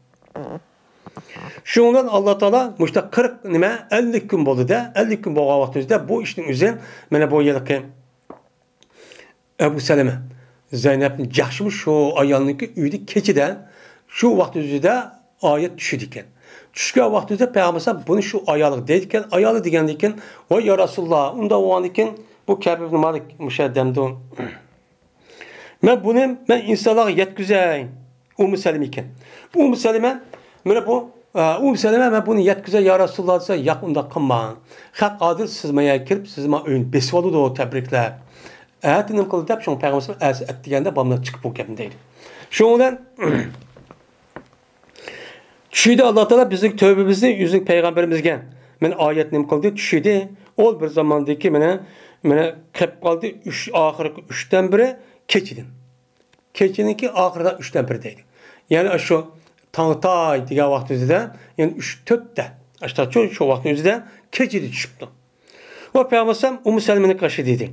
شۇنىڭ بىلەن ئاللا تائالا مۇشتا قىرىق نېمە، ئەللىك كۈن بولدى-دە، ئەللىك كۈن بولغان ۋاقتىمىزدا بۇ ئىشنىڭ ئۆزى، مانا بۇ ھېلىقى ئەبۇ سەلەمە، زەينەپنى جەھشىمۇ شۇ ئايالنىڭكى ئۆيىدە كېچىدە شۇ ۋاقىت ئۆزىدە ئايەت چۈشىدىكەن. چۈشكەن ۋاقىت ئۆزىدە پەيغەمبەر بۇنى شۇ ئايالىغا دەيدىكەن، ئايالى دېگەندىكىن، ۋاي يا رەسۇلاللا، ئۇنداق بولغاندىكىن بۇ كەب ئىبن مالىك مۇشۇ دەمدۇ. مەن بۇنى، مەن ئىنسانلارغا يەتكۈزەي. ئۇممۇ سەلىمە ئىكەن. ئۇممۇ سەلىمە، مانا بۇ، ئە، ئۇممۇ سەلىمە، مەن بۇنى يەتكۈزەي يا رەسۇلاللا دېسە، ياق، ئۇنداق قىلماڭ. خەق ھازىر سىز مايا كىرىپ، سىز ما ئۆينى بېسىۋالىدۇ، تەبرىكلەپ. ئەتە نېمە قىلدى دەپ، شۇڭا پەيغەمبەر ئەتىسى ئەتىگەندە بالىلار چىقىپ بۇ گەپنى دەيدۇ. شۇنىڭ بىلەن چۈشىدە ئاللا تائالا بىزنىڭ تۆبىمىزنى ئۆزىنىڭ پەيغەمبىرىمىزگە، مانا ئايەت نېمە قىلدى؟ چۈشىدى. ئۇ بىر زاماندىكى مانا، مانا قېلىپ قالدى، ئۈچ، ئاخىرقى ئۈچتىن بىرى كېچىدىن. كېچىنىڭكى ئاخىرىدا ئۈچتىن بىرى دەيدۇ. يەنى ئاشۇ تاڭ ئاتاي دېگەن ۋاقىت ئۆزىدە، يەنى ئۈچ، تۆتتە، ئاشۇنداق شۇ، شۇ ۋاقىتنىڭ ئۆزىدە كېچىدە چۈشۈپتۇ. ۋە پەيغەمبەر ئەلەيھىسسالام ئۇممۇ سەلىمىنىڭ قېشىدا ئىدى.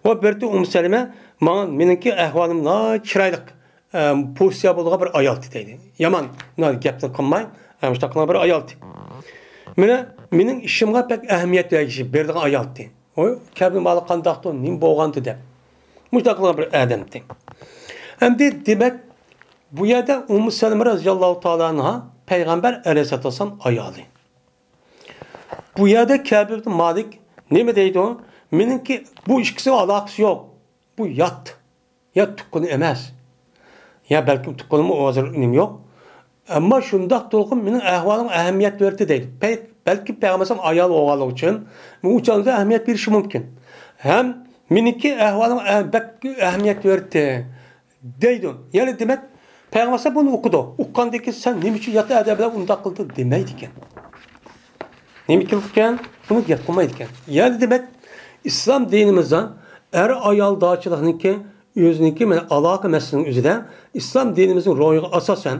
ۋە بىر ئۇممۇ سەلىمە ماڭا، مېنىڭكى ئەھۋالىم ناھايىتى چىرايلىق، ئە، پوزىتسىيە بولىدىغان بىر ئايالتى دەيدۇ. يامان، مۇنداق گەپنى قىلماي، ئە، مۇشۇنداق قىلغان بىر ئايالتى. مېنى، مېنىڭ ئىشىمغا بەك ئەھمىيەت بەرگۈچى، بېرىدىغان ئايالتى. ۋوي، كەبىر مالى قانداقتۇ، نېمە بولغانتۇ دەپ. مۇشۇنداق قىلغان بىر ئادەمتى. ئەمدى دېمەك، بۇ يەردە ئۇممۇ سەلىمە رەزىياللاھۇ تائالا ئەنھا پەيغەمبەر ئەلەيھىسسالاتۇ ۋەسسالام ئايالى. بۇ يەردە كەبىر ئىبن مالىك نېمە دەيدۇ؟ مېنىڭكى بۇ ئىككىسىنىڭ ئالاقىسى يوق. بۇ يات. يا تۇغقىنى ئەمەس. يا بەلكىم تۇغقىنىمۇ ھازىر نېمە يوق. ئەمما شۇنداق تۇرغۇن مېنىڭ ئەھۋالىمغا ئەھمىيەت بېرىدۇ دەيدۇ. پەي-، بەلكىم پەيغەمبەر ئەلەيھىسسالام ئايال بولغانلىقى ئۈچۈن، ئۇ چاغدا ئەھمىيەت بېرىشى مۇمكىن. ھەم مېنىڭكى ئەھۋالىمغا ئە-، بەك ئەھمىيەت بېرىدۇ دەيدۇ. يەنى دېمەك، پەيغەمبەر ئەلەيھىسسالام بۇنى ئۇقىدۇ. ئۇققاندىن كېيىن سەن نېمە ئۈچۈن يات ئادەم بىلەن ئۇنداق قىلدىڭ دېمەيدىكەن. نېمە قىلىدىكەن؟ بۇنى گەپ قىلمايدىكەن. يەنى دېمەك، ئىسلام دىنىمىزدا ئەر-ئايالدارچىلىقنىڭكى ئۆزىنىڭكى مانا ئالاقە مەسىلىنىڭ ئۆزىدە ئىسلام دىنىمىزنىڭ روھىغا ئاساسەن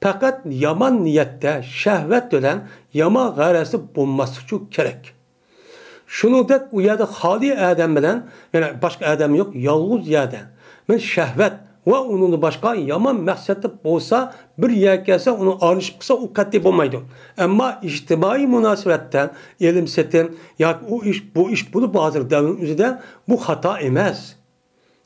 پەقەت يامان نىيەتتە، شەھۋەت بىلەن يامان غەرەزدە بولماسلىق ئۈچۈن كېرەك. شۇنىڭدەك ئۇ يەردە خالىي ئادەم بىلەن، يەنى باشقا ئادەم يوق، يالغۇز يەردە. مەن شەھۋەت ۋە ئۇنىڭدىن باشقا يامان مەقسەتتە بولسا، بىر يەرگە كەلسە، ئۇنىڭ ئارىلىشىپ قىلسا، ئۇ قەتئىي بولمايدۇ. ئەمما ئىجتىمائىي مۇناسىۋەتتە ئېلىم-سېتىم ياكى ئۇ ئىش، بۇ ئىش بولۇپ ھازىر دەۋرنىڭ ئۆزىدە بۇ خاتا ئەمەس.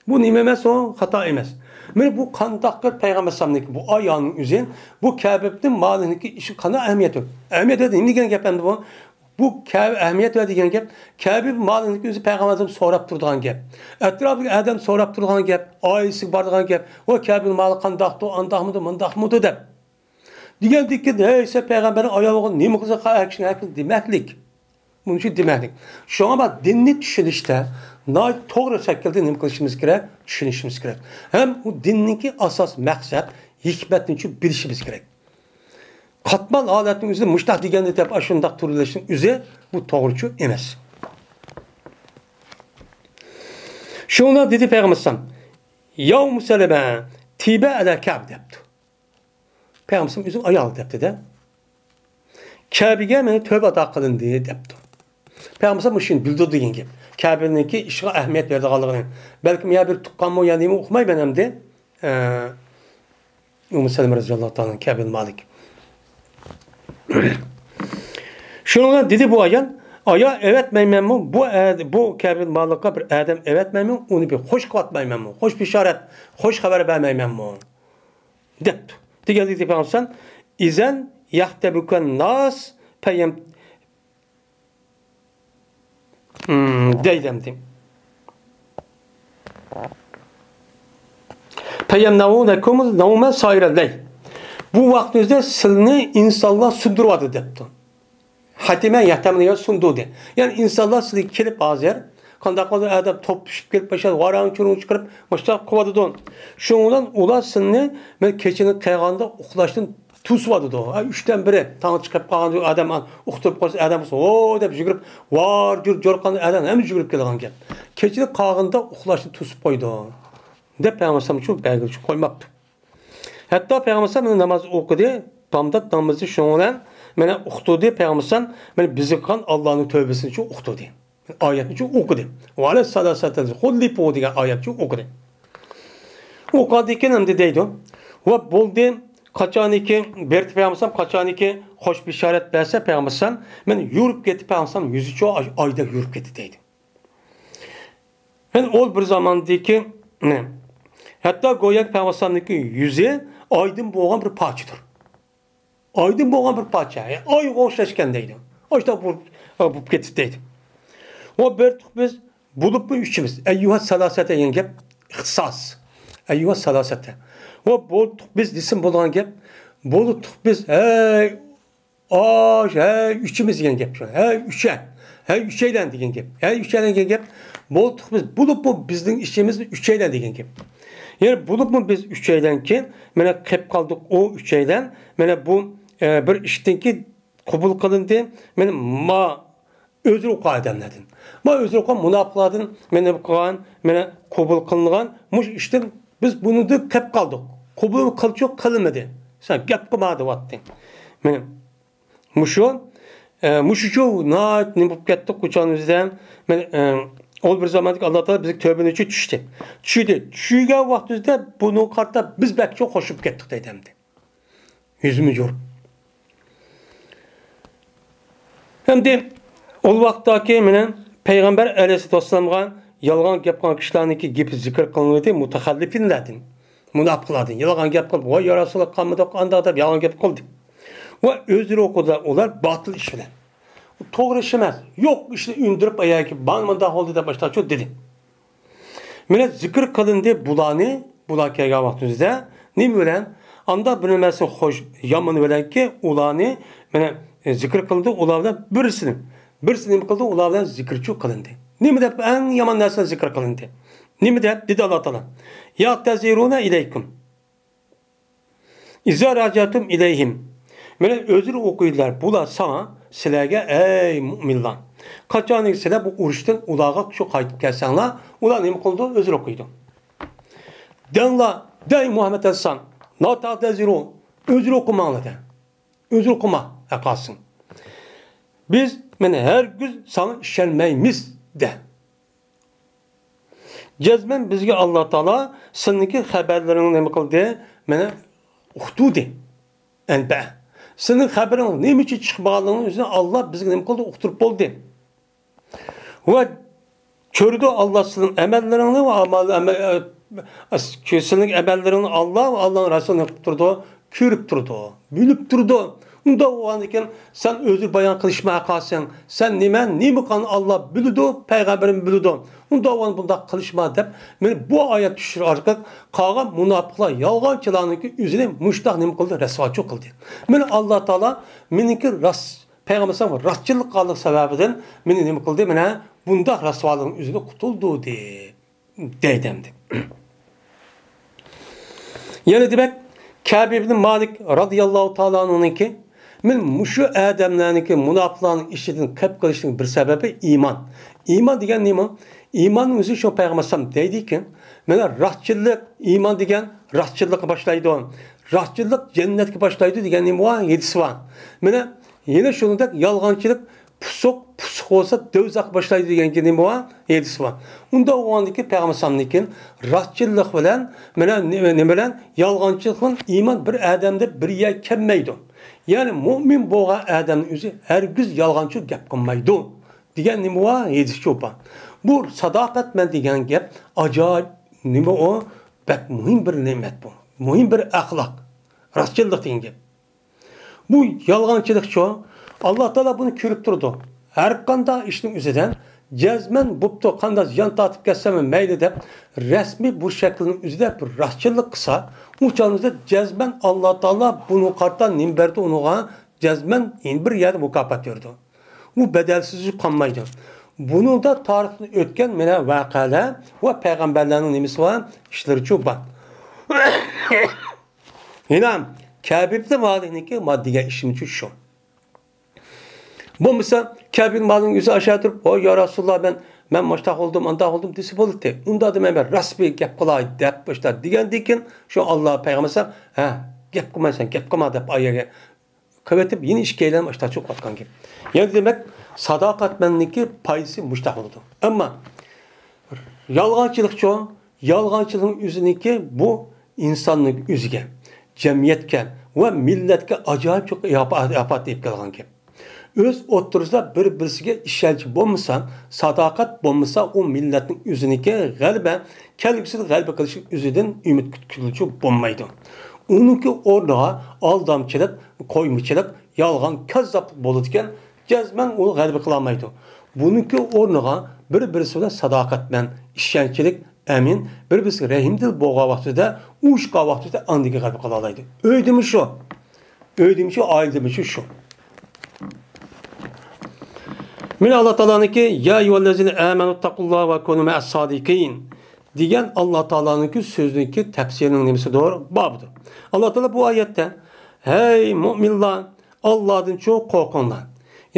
بۇ نېمە ئەمەس ئۇ؟ خاتا ئەمەس. مانا بۇ قانداقتۇر پەيغەمبەر ئەلەيھىسسالامنىڭكى بۇ ئايالنىڭ ئۆزى، بۇ كەبىب ئىبن مالىكنىڭكى ئىشى قانداق ئەھمىيەت يوق. ئەھمىيەت يوق نېمە دېگەن گەپ ئەمدى بۇ؟ بۇ كە-، ئەھمىيەت يوق دېگەن گەپ، كەبىب ئىبن مالىكنىڭكى ئۆزى پەيغەمبەر ئەلەيھىسسالام سوراپ تۇرىدىغان گەپ. ئەتراپتىكى ئادەم سوراپ تۇرىدىغان گەپ، ئائىلىسىگە بارىدىغان گەپ. ۋە كەبىب ئىبن مالىك قانداقتۇ، ئانداقمىدۇ، مۇنداقمىدۇ دەپ. دېگەندىكىن، ھەي، سەن پەيغەمبەرنىڭ ئايالى بولغان نېمە قىلسا، ھەر كىشىنىڭ ھەققىدە دېمەكلىك. بۇنىڭ ئۈچۈن دېمەكلىك. شۇڭا ما دىننى چۈشىنىشتە ناھايىتى توغرا شەكىلدە نېمە قىلىشىمىز كېرەك؟ چۈشىنىشىمىز كېرەك. ھەم ئۇ دىننىڭكى ئاساس مەقسەت، ھېكمەتنى چۈشىنىپ بىلىشىمىز كېرەك. قاتمال ھالەتنىڭ ئۆزىدە مۇشۇنداق دېگەندە دەپ ئاشۇنداق تۇرۇۋېلىشنىڭ ئۆزى بۇ توغرىچۇ ئەمەس. شۇڭا دېدى پەيغەمبەر ئەلەيھىسسالام، يا ئۇممۇ سەلەمە، تىبە ئەلە كەب دەپتۇ. پەيغەمبەر ئۆزىنىڭ ئايالى دەپتۇ-دە. كەبىگە مانا تۆھپە ئاتا قىلىندى دەپتۇ. پەيغەمبەر مۇشۇنى بىلدۈردى دېگەن گەپ. كەبىنىڭكى ئىشىغا ئەھمىيەت بېرىدىغانلىقىنى. بەلكىم يا بىر تۇغقانمۇ يا نېمە ئۇقمايمەن ئەمدى. ئە، ئۇممۇ سەلەمە رەزىياللاھۇ تائالا كەبىن مالىك. شۇنىڭ بىلەن دېدى بۇ ئايال، ئايا ئەۋەتمەيمەنمۇ؟ بۇ ئە-، بۇ كەبىن مالىكقا بىر ئادەم ئەۋەتمەيمەن، ئۇنى بىر خوش قىلىۋاتمايمەنمۇ؟ خوش بېشارەت، خوش خەۋەر بەرمەيمەنمۇ؟ دەپتۇ. دېگەنلىكتە پەيغەمبەر ئىزەن يەختەبۇكەن ناس پەيەم-، ئىم، دەيدۇ ئەمدى. پەيەمنەۋۇنەكۇم نەۋمە سائىرەل لەيل. بۇ ۋاقىتنىڭ ئۆزىدە سىلىنى ئىنسانلار سۇندۇرۇۋاتىدۇ دەپتۇ. خەتىمە يەھتەمنى يا سۇندۇردى. يەنى ئىنسانلار سىلىگە كېلىپ ھازىر، قانداق بولدى، ئادەم توپ چۈشۈپ كېلىپ، باشلاپ ۋاراڭ-چۇرۇڭ چىقىرىپ، مۇشۇنداق قىلىۋاتىدۇ. شۇنىڭ بىلەن ئۇلار سىلىنى مەن كېچىنى قىلغاندا ئۇخلاشتىن توسۇۋاتىدۇ. ھە، ئۈچتىن بىرى، تاڭ چىقىپ قالغان ئادەم ئۇخلىتىپ قويسا، ئادەم بولسا، ۋوي دەپ يۈگۈرۈپ، ۋار جۇر جور قىلغان ئادەم ھەممە يۈگۈرۈپ كېلىدىغان گەپ. كېچىنى قالغاندا ئۇخلاشتىن توسۇپ قويىدۇ. دەپ پەيغەمبەر ئەلەيھىسسالام شۇ بەلگىلىك قويماپتۇ. ھەتتا پەيغەمبەر ئەلەيھىسسالام مانا ناماز ئوقۇدى، بامدات نامىزى شۇنىڭ بىلەن مانا ئۇقتۇردى پەيغەمبەر ئەلەيھىسسالام، مانا بىزگە قىلغان ئاللانىڭ تۆھپىسىنى شۇ ئۇقتۇردى. ئايەتنى شۇ ئوقۇدى. ۋە ئەلەيھىسسالاتۇ ۋەسسالام خۇللىپۇ دېگەن ئايەتنى شۇ ئوقۇدى. ئوقۇغاندىن كېيىن ئەمدى دەيدۇ، ۋە بولدى، قاچانكى بېرىپ پەيغەمبەر ئەلەيھىسسالام قاچانكى خوش بېشارەت بەرسە پەيغەمبەر ئەلەيھىسسالام، مەن يۈرۈپ كېتىپ پەيغەمبەر ئەلەيھىسسالام يۈزى شۇ ئاي-، ئايدەك يۈرۈپ كەتتى دەيدۇ. يەنى ئۇ بىر زاماندىكى، نە، ھەتتا گوياكى پەيغەمبەر ئەلەيھىسسالامنىڭكى يۈزى ئايدىن بولغان بىر پارچىدۇر. ئايدىن بولغان بىر پارچە، يەنى ئايغا ئوخشاشكەن دەيدۇ. ئاشۇنداق بولۇپ، بولۇپ كېتىپ دەيدۇ. ۋە بولدۇق بىز، بولۇپمۇ ئۈچىمىز. ئەييۇھەس سالاسەتە دېگەن گەپ ئىختىساس. ئەييۇھەس سالاسەتە. ۋە بولدۇق بىز دېسىمۇ بولىدىغان گەپ. بولدۇق بىز، ھەي، ئاش، ھەي، ئۈچىمىز دېگەن گەپ شۇ. ھەي، ئۈچە. ھەي، ئۈچەيلەن دېگەن گەپ. ھەي، ئۈچەيلەن دېگەن گەپ. بولدۇق بىز، بولۇپمۇ بىزنىڭ ئىچىمىزدە ئۈچەيلەن دېگەن گەپ. يەنى بولۇپمۇ بىز ئۈچەيلەنكى، مانا قېلىپ قالدۇق ئۇ ئۈچەيلەن. مانا بۇ، ئە، بىر ئىشتىنكى قوبۇل قىلىندى. مانا ما ئۆزرە ئوقۇغان ئادەملەردىن، ما ئۆزرە ئوقۇغان مۇناپىقلاردىن مانا قىلغان، مانا قوبۇل قىلىنغان مۇشۇ ئىشتىن بىز بۇنىڭدىن قېلىپ قالدۇق. قوبۇل قىلچۇق قىلمىدى. سەن گەپ قىلما دەۋاتتى. مانا مۇشۇ، ئە، مۇشۇچۇ ناھايىتى نېمە بولۇپ كەتتۇق، قۇچانىمىزدا. مانا، ئە، ئول بىر زاماندىكى ئاللا تائالا بىزگە تۆۋەن ئۈچۈن چۈشتى. چۈشتى. چۈشۈرگەن ۋاقتىمىزدا بۇنىڭغا قارىتا بىز بەك چوڭ خوش بولۇپ كەتتۇق دەيدۇ ئەمدى. يۈزىمىز يورۇپ. ئەمدى ئول ۋاقىتتاكى مانا پەيغەمبەر ئەلەيھىسسالاتۇ ۋەسسالامغا يالغان گەپ قىلغان كىشىلەرنىڭكى گېپى زىكىر قىلىنىۋىدى، مۇتەخەللىپىنلەردىن، مۇناپىقلاردىن يالغان گەپ قىلىپ، ۋاي يا رەسۇلاللا، قالمىدۇق ئانداق دەپ يالغان گەپ قىلدى. ۋە ئۆزلىرى ئوقۇدۇلار، ئۇلار باتىل ئىش بىلەن. توغرا ئىش ئەمەس. يوق ئىشنى ئۈندۈرۈپ، ئاياكى بار مۇنداق بولدى دەپ باشلاچۇ دېدى. مانا زىكىر قىلىندى بۇلارنى، بۇلار كەلگەن ۋاقتىمىزدا نېمە بىلەن؟ ئاندا بىر نېمەسى خوش، يامان بىلەنكى ئۇلارنى، مانا، ئە، زىكىر قىلدى ئۇلار بىلەن بىرسىنى. بىرسى نېمە قىلدى؟ ئۇلار بىلەن زىكىرچۇ قىلىندى. نېمە دەپ؟ ئەڭ يامان نەرسە زىكىر قىلىندى. نېمە دەپ؟ دېدى ئاللا تائالا. يا تەزىرۇنە ئىلەيكۇم. ئىزا راجەتۇم ئىلەيھىم. مانا ئۆزلىرى ئوقۇيدۇلار. بۇلار ساڭا، سىلەرگە، ئەي مۇئمىنلار. قاچانكى سىلەر بۇ ئۇرۇشتىن ئۇلارغا شۇ قايتىپ كەلسەڭلار، ئۇلار نېمە قىلىدۇ؟ ئۆزلىرى ئوقۇيدۇ. دەڭلار، دەي مۇھەممەد ئەلسان، لا تەتەزىرۇ، ئۆزلىرى ئوقۇماڭلار دە. ئۆزلىرى ئوقۇما، ھەققاسىڭ. بىز، مانا، ھەرگىز ساڭا ئىشەنمەيمىز دە. جەزمەن بىزگە ئاللا تائالا سېنىڭكى خەۋەرلىرىڭنى نېمە قىلدى؟ مانا ئۇقتۇردى. ئەنبە. سېنىڭ خەۋىرىڭ نېمە ئۈچۈن چىقىپ بارغانلىقىنى ئۆزىنى ئاللا بىزگە نېمە قىلدى؟ ئۇقتۇرۇپ بولدى. ۋە كۆرىدۇ ئاللا سېنىڭ ئەمەللىرىڭنى ۋە ئامال، ئەمە-، ئە، سېنىڭ ئەمەللىرىڭنى ئاللا ۋە ئاللانىڭ رەسۇلى نېمە قىلىپ تۇرىدۇ؟ كۆرۈپ تۇرىدۇ، بىلىپ تۇرىدۇ. ئۇنداق بولغاندىن كېيىن سەن ئۆزۈڭ بايان قىلىشما قالساڭ، سەن نېمە، نېمە قىلغان ئاللا بىلىدۇ، پەيغەمبىرىم بىلىدۇ. ئۇنداق بولغاندا بۇنداق قىلىشما دەپ، مانا بۇ ئايەت چۈشۈش ئارقىلىق قالغان مۇناپىقلار، يالغانچىلارنىڭكى ئۆزىنى مۇشتاق نېمە قىلدى؟ رەسۋاچۇ قىلدى. مانا ئاللا تائالا مېنىڭكى راست، پەيغەمبەر ئەلەيھىسسالام راستچىللىق قىلغانلىق سەۋەبىدىن مېنى نېمە قىلدى؟ مانا بۇنداق رەسۋالىقنىڭ ئۆزىدىن قۇتۇلدۇردى. دەيدۇ ئەمدى. يەنە دېمەك، كەبى ئىبن مالىك رازىياللاھۇ تائالا ئەنھۇنىڭكى، مەن مۇشۇ ئادەملەرنىڭكى، مۇناپىقلارنىڭ ئىشىدىن قېلىپ قېلىشنىڭ بىر سەۋەبى ئىمان. ئىمان دېگەن نېمە؟ ئىماننىڭ ئۆزى شۇ پەيغەمبەر ئەلەيھىسسالام دەيدىكەن، مانا راستچىللىق، ئىمان دېگەن راستچىللىققا باشلايدۇ. راستچىللىق جەننەتكە باشلايدۇ دېگەن نېمە بار؟ ھەدىس بار. مانا يەنە شۇنىڭدەك يالغانچىلىق پۇسۇق، پۇسۇق بولسا دوزاخقا باشلايدۇ دېگەن نېمە بار؟ ھەدىس بار. ئۇنداق بولغاندىكىن پەيغەمبەر ئەلەيھىسسالامدىكىن راستچىللىق بىلەن، مانا نېمە، نېمە بىلەن؟ يالغانچىلىق بىلەن ئىمان بىر ئادەمدە بىر يەرگە كەلمەيدۇ. يەنى مۇئمىن بولغان ئادەمنىڭ ئۆزى ھەرگىز يالغانچە گەپ قىلمايدۇ دېگەن نېمە بار؟ ھەدىس بار. بۇ ساداقەتمەن دېگەن گەپ ئاجايىپ نېمە ئۇ؟ بەك مۇھىم بىر نېمەت بۇ. مۇھىم بىر ئەخلاق. راستچىللىق دېگەن گەپ. بۇ يالغانچىلىقچۇ؟ ئاللا تائالا بۇنى كۆرۈپ تۇرىدۇ. ھەر قانداق ئىشنىڭ ئۆزىدە جەزمەن بوپتۇ، قانداق زىيان تارتىپ كەتسەممۇ مەيلى دەپ، رەسمىي بۇ شەكىلنىڭ ئۆزىدە بىر راستچىللىق قىلسا، ئۇ چاغىمىزدا جەزمەن ئاللا تائالا بۇنىڭغا قارىتا نېمە بەردى ئۇنىڭغا؟ جەزمەن يەنە بىر يەردە مۇكاپات بېرىدۇ. ئۇ بەدەلسىز قالمايدۇ. بۇنىڭدا تارىختىن ئۆتكەن مانا ۋەقەلەر ۋە پەيغەمبەرلەرنىڭ نېمىسى بار؟ ئىشلىرىچۇ بار. ھېلى كەبى ئىبن مالىكنىڭكى ما دېگەن ئىشىمچۇ شۇ. بولمىسا كەبى ئىبن مالىكنىڭ ئۆزى ئاشۇ تۇرۇپ، ۋاي يا رەسۇلاللا، مەن، مەن مۇشتاق بولدۇم، ئانداق بولدۇم دېسە بولاتتى. ئۇنداقتا مەن بىر راست بىر گەپ قىلاي دەپ باشتا دېگەندىن كېيىن شۇ ئاللا پەيغەمبەر ئەلەيھىسسالام، ھە، گەپ قىلمايسەن، گەپ قىلما دەپ ئايەگە قىلىۋېتىپ يەنە ئىككىيلەن ئاشتاق چىقىپ قاتقان گەپ. يەنى دېمەك، ساداقەتمەننىڭكى پايدىسى مۇشتاق بولىدۇ. ئەمما يالغانچىلىقچۇ؟ يالغانچىلىقنىڭ ئۆزىنىڭكى بۇ ئىنساننىڭ ئۆزىگە، جەمئىيەتكە ۋە مىللەتكە ئاجايىپ چوڭ ئاپات ئېلىپ كەلگەن گەپ. ئۆز ئوتتۇرىسىدا بىر-بىرسىگە ئىشەنچ بولمىسا، ساداقەت بولمىسا، ئۇ مىللەتنىڭ ئۆزىنىڭكى غەلىبە، كەلگۈسىدە غەلىبە قىلىشى ئۆزىدىن ئۈمىد كۈتكۈزگۈچى بولمايدۇ. ئۇنىڭكى ئورنىغا ئالدامچىلىق، قويمىچىلىق، يالغان، كاززاپلىق بولىدىكەن، جەزمەن ئۇ غەلىبە قىلالمايدۇ. بۇنىڭكى ئورنىغا بىر-بىرسى بىلەن ساداقەتمەن، ئىشەنچلىك، ئەمىن، بىر-بىرسىگە رەھىمدىل بولغان ۋاقتىدا، ئۇرۇشقان ۋاقتىدا ئاندىكى غەلىبە قىلالايدۇ. ئۆيدىمۇ شۇ. ئۆيدىمۇ شۇ، ئائىلىدىمۇ شۇ، شۇ. مانا ئاللا تائالانىڭكى، يا ئەييۇھەللەزىنە ئامەنۇ تەقۇللاھە ۋە كۇنۇ مەئەس سادىقىن دېگەن ئاللا تائالانىڭكى سۆزىنىڭكى تەپسىرىنىڭ نېمىسىدۇر؟ بابىدۇر. ئاللا تائالا بۇ ئايەتتە، ھەي مۇئمىنلار، ئاللادىنچۇ قورقۇڭلار.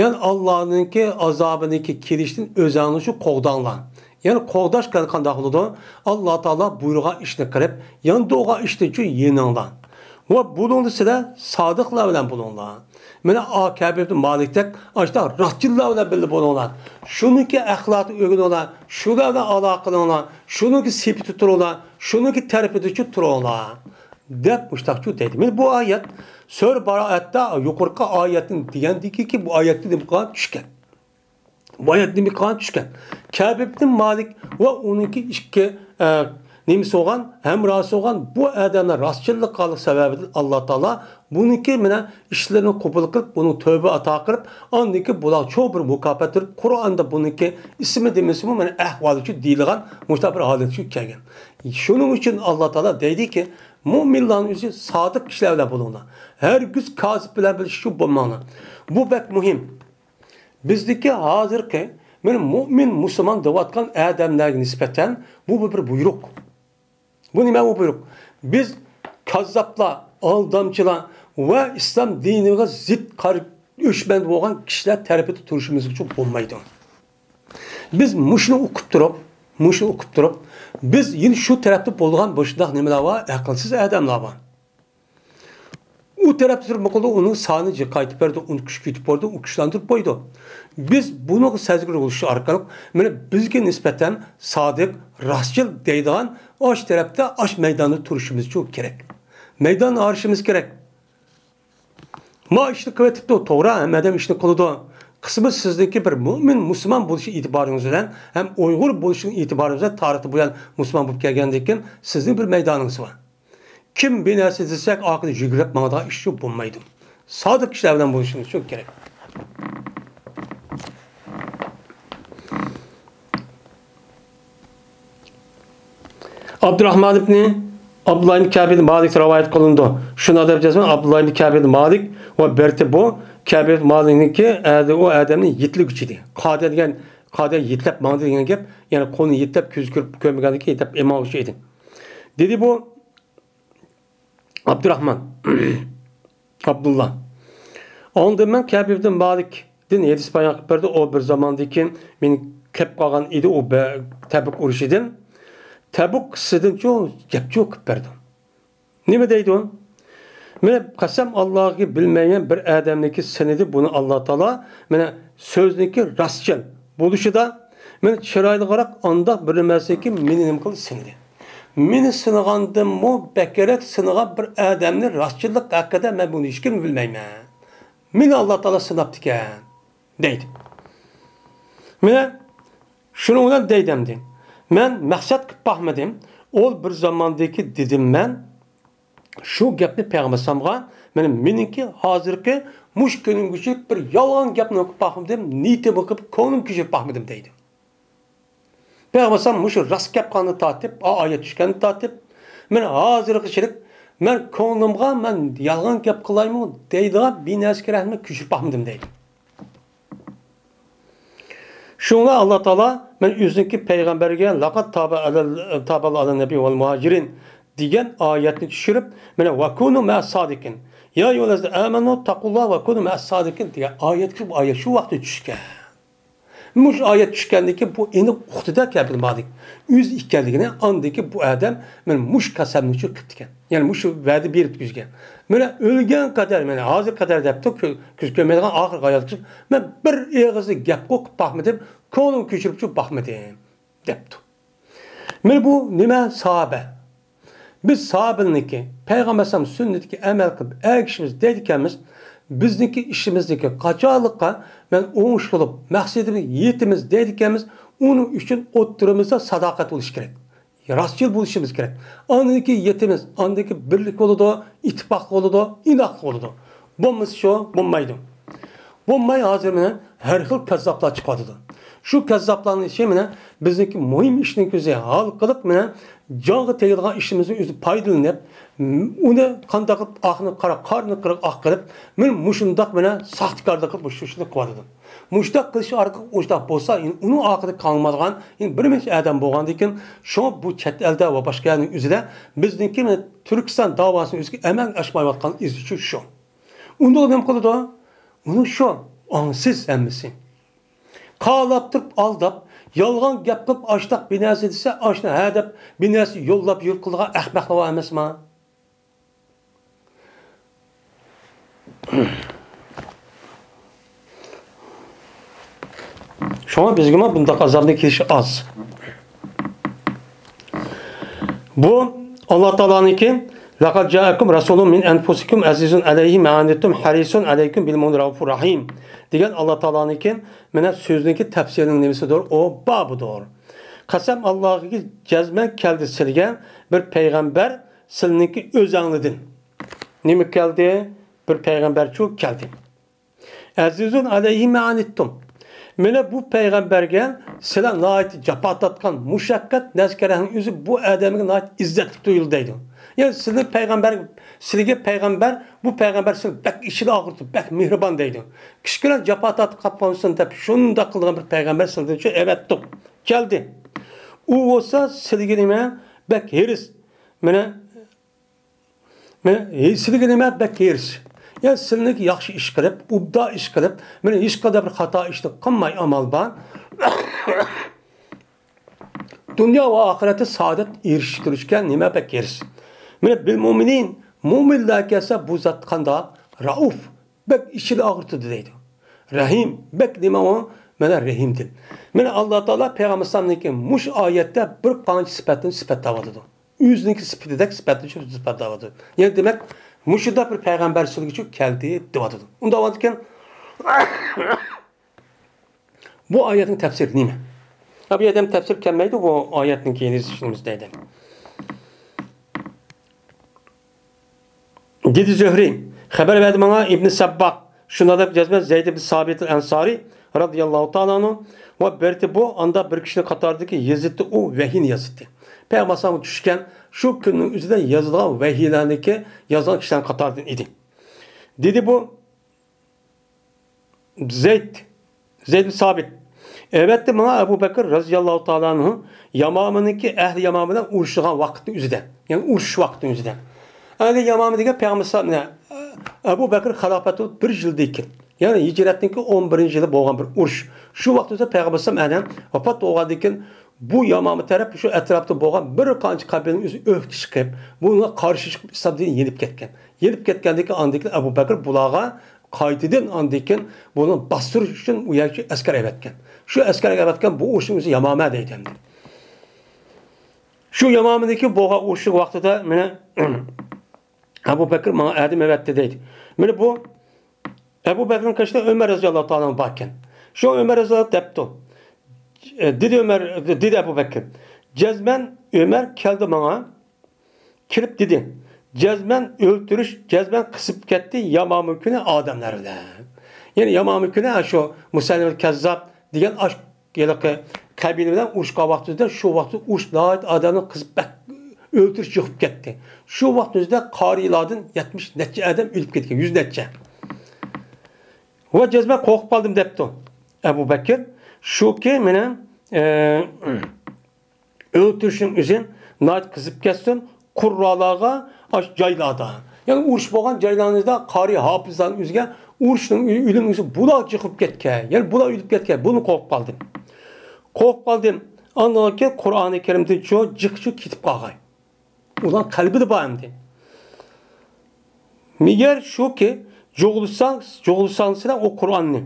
يەنى ئاللانىڭكى ئازابىنىڭكى كېلىشىدىن ئۆزەڭلارنى شۇ قوغداڭلار. يەنى قوغداش قانداق بولىدۇ؟ ئاللا تائالا بۇيرۇغان ئىشنى قىلىپ، يەنە دېگەن ئىشتىنچۇ يېنىڭلار. ۋە بۇنىڭدا سىلەر سادىقلار بىلەن بولۇڭلار. مانا ئا كەبىبنى مالىكتەك ئاشتا راستچىللار بىلەن بىللە بولۇڭلار. شۇنىڭكى ئەخلاقىنى ئۆگىنىڭلار، شۇلار بىلەن ئالاقە قىلىڭلار، شۇنىڭكى سېپىدە تۇرۇڭلار، شۇنىڭكى تەرىپىدىچۇ تۇرۇڭلار. دەپ مۇشتاقچۇ دەيدۇ. مانا بۇ ئايەت سۈرە باراەتتە يۇقىرىقى ئايەتنى دېگەندىكى بۇ ئايەتكە نېمە قىلغان چۈشكەن. بۇ ئايەت نېمە قىلغان چۈشكەن. كەبىب بىن مالىك ۋە ئۇنىڭكى ئىككى، ئە، نېمىسى بولغان، ھەمراھى بولغان بۇ ئادەملەر راستچىللىق قىلغانلىق سەۋەبىدىن ئاللا تائالا بۇنىڭكى مانا ئىشلىرىنى قوبۇل قىلىپ، بۇنىڭ تۆبە ئاتا قىلىپ، ئاندىن كېيىن بۇلارغا چوڭ بىر مۇكاپات بېرىپ، قۇرئاندا بۇنىڭكى ئىسمى دېمىسىمۇ، مانا ئەھۋالىچۇ دېيىلغان مۇشۇنداق بىر ھالەتچۇ كەلگەن. شۇنىڭ ئۈچۈن ئاللا تائالا دەيدىكى، مۆمىنلارنىڭ ئۆزى سادىق كىشىلەر بىلەن بولۇڭلار. ھەرگىز كازىب بىلەن بىر ئىش بولماڭلار. بۇ بەك مۇھىم. بىزدىكى ھازىرقى مانا مۆمىن مۇسۇلمان دەۋاتقان ئادەملەرگە نىسبەتەن بۇ بىر بۇيرۇق. بۇ نېمە بۇ بۇيرۇق؟ بىز كاززاپلار، ئالدامچىلار ۋە ئىسلام دىنىغا زىت قار-، ئۆچمەن بولغان كىشىلەر تەرىپىدە تۇرۇشىمىز ئۈچۈن بولمايدۇ. بىز مۇشۇنى ئۇقۇپ تۇرۇپ، مۇشۇنى ئۇقۇپ تۇرۇپ، بىز يەنە شۇ تەرەپتە بولغان مۇشۇنداق نېمىلەر بار، ئەقىلسىز ئادەملەر بار. ئۇ تەرەپتە تۇرۇپ بولىدۇ، ئۇنىڭ سانى جىق قايتىپ بېرىدۇ، ئۇنىڭ كۈچى كېتىپ بارىدۇ، ئۇ كۈچلەندۈرۈپ قويىدۇ. بىز بۇنىڭغا سەزگۈر بولۇش ئارقىلىق، مانا بىزگە نىسبەتەن سادىق، راستچىل دەيدىغان ئاش تەرەپتە، ئاش مەيداندا تۇرۇشىمىز ئۈچۈن كېرەك. مەيدان ئايرىشىمىز كېرەك. ما ئىشنى قىلىۋېتىپتۇ، توغرا، ھەممە ئادەم ئىشنى قىلىدۇ. قىسمى سىزنىڭكى بىر مۆمىن مۇسۇلمان بولۇش ئېتىبارىڭىز بىلەن ھەم ئۇيغۇر بولۇشنىڭ ئېتىبارى بىلەن تارىختا بۇيان مۇسۇلمان بولۇپ كەلگەندىن كېيىن سىزنىڭ بىر مەيدانىڭىز بار. كىم بىر نەرسە دېسەك، ئارقىدا يۈگۈرۈپ ماڭىدىغان ئىش شۇ بولمايدۇ. سادىق كىشىلەر بىلەن بولۇشىمىز شۇ كېرەك. ئابدۇراھمان ئىبنى ئابدۇللا ئىبنى كەبىب مالىك رىۋايەت قىلىنىدۇ. شۇنداق دەپ جازمىغان، ئابدۇللا ئىبنى كەبىب مالىك ۋە بىرتى بۇ كەبىب مالىكنىڭكى ئەدە ئۇ ئادەمنى يېتىلىگۈچى ئىدى. قادىيە دېگەن، قادىيە يېتىلەپ ماڭدى دېگەن گەپ، يەنى قولىنى يېتىلەپ كۆزى كۆرۈپ كۆرمىگەندىكىن يېتىلەپ ماڭغۇچى ئىدى. دېدى بۇ ئابدۇراھمان، ئابدۇللا. ئاندىن مەن كەبىب ئىبنى مالىكتىن ھەدىس بايان قىلىپ بەردى. ئۇ بىر زاماندىن كېيىن مېنى كەپ قالغان ئىدى، ئۇ بە-، تەبۇك ئۇرۇشىدىن. تەبۇك قىسسىدىنچۇ گەپچۇ قىلىپ بەردى. نېمە دەيدۇ؟ مانا قەسەم ئاللاغا بىلمەيمەن، بىر ئادەمنىڭكى سىنىدى بۇنى ئاللا تائالا. مانا سۆزنىڭكى راستچىل بولۇشىدا، مانا چىرايلىقراق ئانداق بىر نېمەسىكى مېنى نېمە قىلدى، سىنىدى. مېنى سىنىغاندىنمۇ بەكرەك سىنىغان بىر ئادەمنى راستچىللىق ھەققىدە مەن بۇنى ھېچكىمنى بىلمەيمەن. مېنى ئاللا تائالا سىناپتىكەن، دەيدۇ. مانا شۇنىڭ بىلەن دەيدۇ ئەمدى. مەن مەقسەت قىلىپ باقمىدىم. ئۇ بىر زاماندىكى دېدىم مەن شۇ گەپنى پەيغەمبەر ئەلەيھىسسالامغا، مانا مېنىڭكى ھازىرقى مۇشۇ كۈنۈمگىچە بىر يالغان گەپنى قىلىپ باقمىدىم، نىيىتىمنى قىلىپ، كۆڭلۈمنى كۆچۈرۈپ باقمىدىم دەيدۇ. پەيغەمبەر ئەلەيھىسسالام مۇشۇ راست گەپ قىلغاننى تارتىپ، ئا-، ئايەت چۈشكەننى تارتىپ، مەن ھازىرغىچىلىك مەن كۆڭلۈمگە مەن يالغان گەپ قىلايمۇ دەيدىغان بىر نەرسىگە رەھمەت كۆچۈرۈپ باقمىدىم دەيدۇ. شۇڭا ئاللا تائالا مەن ئۆزىنىڭكى پەيغەمبەرگە لەقەد تابە ئەلەل، تابە ئەلەن نەبىي ۋەل مۇھاجىرىن دېگەن ئايەتنى چۈشۈرۈپ، مانا ۋەكۇنۇ مەئەس سادىقىن. يا ئەييۇھەللەزىنە ئامەنۇ تەقۇللاھە ۋەكۇنۇ مەئەس سادىقىن دېگەن ئايەتكە، بۇ ئايەت شۇ ۋاقىتتا چۈشكەن. مۇشۇ ئايەت چۈشكەندىن كېيىن بۇ ئېنىق ئۇقتىدە كەبىب مالىك ئۆزى ئىكەنلىكىنى، ئاندىن كېيىن بۇ ئادەم مانا مۇشۇ قەسەمنى چۈشۈرۈپ كېتىپتىكەن. يەنى مۇشۇ ۋەدە بېرىپ كۆزگە. مانا ئۆلگەن قەدەر، مانا ھازىر قەدەر دەپتۇ، كۆ-، كۆز كۆرمەيدىغان ئاخىرقى ھاياتقىچە مەن بىر ئېغىزدا گەپ قىلىپ باقمىدىم، كۆڭلۈم كۆچۈرۈپچۇ باقمىدىم، دەپتۇ. مانا بۇ نېمە ساھابە؟ بىز ساھابىلىرنىڭكى، پەيغەمبەر ئەلەيھىسسالام سۈننىتىگە ئەمەل قىلىپ ئەگىشىمىز دەيدىكەنمىز، بىزنىڭكى ئىشىمىزنىڭكى قاچانلىققا مەن ئوڭۇش بولۇپ، مەقسىتىمىزگە يېتىمىز دەيدىكەنمىز، ئۇنىڭ ئۈچۈن ئوتتۇرىمىزدا ساداقەت بولۇشى كېرەك. راستچىل بولۇشىمىز كېرەك. ئاندىن كېيىن يېتىمىز، ئاندىن كېيىن بىرلىك بولىدۇ، ئىتتىپاق بولىدۇ، ئىناقلىق بولىدۇ. بولمىسا شۇ، بولمايدۇ. بولماي ھازىر مانا ھەر خىل كەززاپلار چىقىۋاتىدۇ. شۇ كەززاپلارنىڭ ئىشى مانا بىزنىڭكى مۇھىم ئىشنىڭ كۆزى ھال قىلىپ، مانا جانغا تېگىدىغان ئىشىمىزنى ئۆزى پايدىلىنىپ، ئۇنى قانداق قىلىپ ئاقنى قارا، قارنى قىرىق ئاق قىلىپ، مانا مۇشۇنداق مانا ساختىكارلىق قىلىپ مۇشۇ ئىشنى قىلىۋاتىدۇ. مۇشۇنداق قىلىش ئارقىلىق ئۇنداق بولسا، ئۇنىڭ ئارقىدا قالمايدىغان بىر نەچچە ئادەم بولغاندىن كېيىن، شۇڭا بۇ چەت ئەلدە ۋە باشقا يەرنىڭ ئۆزىدە بىزنىڭكى مانا تۈركىستان داۋاسىنىڭ ئۆزىگە ئەمەلگە ئاشمايۋاتقان ئىزچۇ شۇ. ئۇنداق نېمە قىلىدۇ؟ مانا شۇ ئاڭسىز ھەممىسى. قالاپ تۇرۇپ ئالداپ، يالغان گەپ قىلىپ، ئاشتاق بىنەسى دېسە، ئاشنا ھە دەپ، بىنەسى يوللاپ يۈر قىلىدىغان ئەخمەقلار بار ئەمەسما؟ شۇڭا بىزگىمۇ بۇنداق ئازابنى كېلىشى ئاز. بۇ ئاللا تائالانىڭكى، لەقەد جائەكۇم رەسۇلۇم مىن ئەنفۇسىكۇم ئەزىزۇن ئەلەيھى مە ئەنىتتۇم ھەرىسۇن ئەلەيكۇم بىل مۇئمىنىنە رەئۇفۇر رەھىم دېگەن ئاللا تائالانىڭكى، مانا سۆزنىڭكى تەپسىرىنىڭ نېمىسىدۇر؟ ئۇ بابىدۇر. قەسەم ئاللاغا، جەزمەن كەلدى سىلىگە بىر پەيغەمبەر، سىلىنىڭكى ئۆزەڭلىدىن. نېمە كەلدى؟ بىر پەيغەمبەرچۇ كەلدى. ئەزىزۇن ئەلەيھى مە ئەنىتتۇم. مانا بۇ پەيغەمبەرگە سىلەر ناھايىتى جاپا تارتقان، مۇشەققەت، نەزكەرەڭنىڭ ئۆزى بۇ ئادەمگە ناھايىتى ئىززەتلىك تۇيۇلدى دەيدۇ. يەنى سىلىنى پەيغەمبەر، سىلىگە پەيغەمبەر، بۇ پەيغەمبەر سىلىنى بەك ئىچىنى ئاغرىتىدۇ، بەك مېھرىبان دەيدۇ. كىچىككىنە جاپا تارتىپ قاپقانسەن دەپ شۇنداق قىلىدىغان بىر پەيغەمبەر سىلىدىنچۇ ئەۋەتتۇق. كەلدى. ئۇ بولسا سىلىگە نېمە؟ بەك ھېرىس. مانا مانا سىلىگە نېمە بەك ھېرىس. يا سىلىنىڭكى ياخشى ئىش قىلىپ، ئوبدان ئىش قىلىپ، مانا ھېچقانداق بىر خاتا ئىشنى قىلماي ئامال بار. دۇنيا ۋە ئاخىرەتتە سائادەت ئېرىشتۈرۈشكە نېمە بەك ھېرىس. مانا بىل مۇئمىنىن، مۇئمىنلەرگە كەلسە بۇ زات قانداق؟ رەئۇف، بەك ئىچىنى ئاغرىتىدۇ دەيدۇ. رەھىم، بەك نېمە ئۇ؟ مانا رەھىمدىل. مانا ئاللا تائالا پەيغەمبەر ئەلەيھىسسالامنىڭكى مۇشۇ ئايەتتە بىر قانچە سۈپەتنى سۈپەتلەۋاتىدۇ. ئۆزىنىڭكى سۈپىتىدەك سۈپەتنى شۇ سۈپەتلەۋاتىدۇ. يەنى دېمەك، مۇشۇنداق بىر پەيغەمبەر سىلىگىچۇ كەلدى دەۋاتىدۇ. ئۇنداق بولغاندىكىن، بۇ ئايەتنىڭ تەپسىرى نېمە؟ ھە، بۇ يەردە تەپسىر كەلمەيدۇ، بۇ ئايەتنىڭ كېيىن يېزىشىمىز دەيدۇ. دېدى زۆھرى، خەۋەر بەردى ماڭا ئىبنى سەبباق، شۇنداق دەپ جەزمەن زەيد ئىبنى سابىت ئەنسارى رەزىياللاھۇ تائالا ئەنھۇ ۋە بەردى بۇ، ئاندا بىر كىشىنىڭ قاتارىدىكى يېزىتتى ئۇ ۋەھىينى يېزىتتى. پەيغەمبەر ئەلەيھىسسالامغا چۈشكەن شۇ كۈننىڭ ئۆزىدە يېزىلغان ۋەھىيلەرنىڭكى يازغان كىشىلەرنىڭ قاتارىدىن ئىدى. دېدى بۇ، زەيد، زەيد بىن سابىت. ئەۋەتتى ماڭا ئەبۇ بەكرى رەزىياللاھۇ تائالا ئەنھۇ يامامىنىڭكى ئەھلى يامامە بىلەن ئۇرۇشىدىغان ۋاقىتنىڭ ئۆزىدە. يەنى ئۇرۇشۇش ۋاقتىنىڭ ئۆزىدە. ئەھلى يامامە دېگەن پەيغەمبەر ئەلەيھىسسالام، ئەبۇ بەكرى خىلاپەت بولۇپ بىر يىلدىن كېيىن. يەنى ھىجرەتنىڭكى ئون بىرىنچى يىلى بولغان بىر ئۇرۇش. شۇ ۋاقىت ئۆزىدە پەيغەمبەر ئەلەيھىسسالام ئادەم ۋاپات بولغاندىن كېيىن بۇ يامامە تەرەپ شۇ ئەتراپتا بولغان بىر قانچە قەبىلىنىڭ ئۆزى ئۆھدە چىقىپ، بۇنىڭغا قارشى چىقىپ ئىسلام دىنى يېنىپ كەتكەن. يېنىپ كەتكەندىن كېيىن ئاندىن كېيىن ئەبۇ بەكرى بۇلارغا قايتىدىن ئاندىن كېيىن بۇنى باستۇرۇش ئۈچۈن ئۇ يەرگە ئەسكەر ئەۋەتكەن. شۇ ئەسكەر ئەۋەتكەن بۇ ئۇرۇشنىڭ ئۆزى يامامە دەيدۇ ئەمدى. شۇ يامامىدىكى بولغان ئۇرۇشنىڭ ۋاقتىدا مانا ئەبۇ بەكرى ماڭا ئادەم ئەۋەتتى دەيدۇ. مانا بۇ ئەبۇ بەكرىنىڭ قېشىدا ئۆمەر رەزىياللاھۇ تائالا باركەن. شۇ ئۆمەر رەزىياللاھۇ دەپتۇ. ئە، دېدى ئۆمەر، دېدى ئەبۇ بەكرى. جەزمەن ئۆمەر كەلدى ماڭا. كېلىپ دېدى، جەزمەن ئۆلتۈرۈش، جەزمەن قىسىپ كەتتى يامامە كۈنى ئادەملەر بىلەن. يەنى يامامە كۈنى شۇ مۇسەيلىمە كەززاب دېگەن ئاش-، ھېلىقى قەبىلە بىلەن ئۇرۇشقان ۋاقتىدا، شۇ ۋاقىتتا ئۇرۇش ناھايىتى ئادەمنى قىسىپ بەك ئۆلتۈرۈش يىغىپ كەتتى. شۇ ۋاقىتتا ئۆزىدە قارىيلاردىن يەتمىش نەچچە ئادەم ئۆلۈپ كەتكەن، يۈز نەچچە. ۋە جەزمەن قورقۇپ قالدىم دەپتۇ ئەبۇ بەكىر. شۇكى مېنىڭ، ئە، ئۆلتۈرۈشنىڭ ئۆزى ناھايىتى قىزىپ كەتسۇن، قۇررالارغا، ئاشۇ جايلاردا. يەنى ئۇرۇش بولغان جايلارنىڭدا قارىي ھاپىزلارنىڭ ئۆزىگە ئۇرۇشنىڭ ئۆ-، ئۆلۈم ئۆزى بۇلار جىقىپ كەتكەن. يەنى بۇلار ئۆلۈپ كەتكەن. بۇنى قورقۇپ قالدىم. قورقۇپ قالدىم. ئاندىن كېيىن قۇرئانى كەرىمدىن شۇ جىقچۇ كېتىپ قالغاي. ئۇلار قەلبىدە بار ئەمدى. مېگەر شۇكى، جۇغلىساڭ، جۇغلىساڭ سىلەر ئۇ قۇرئاننى.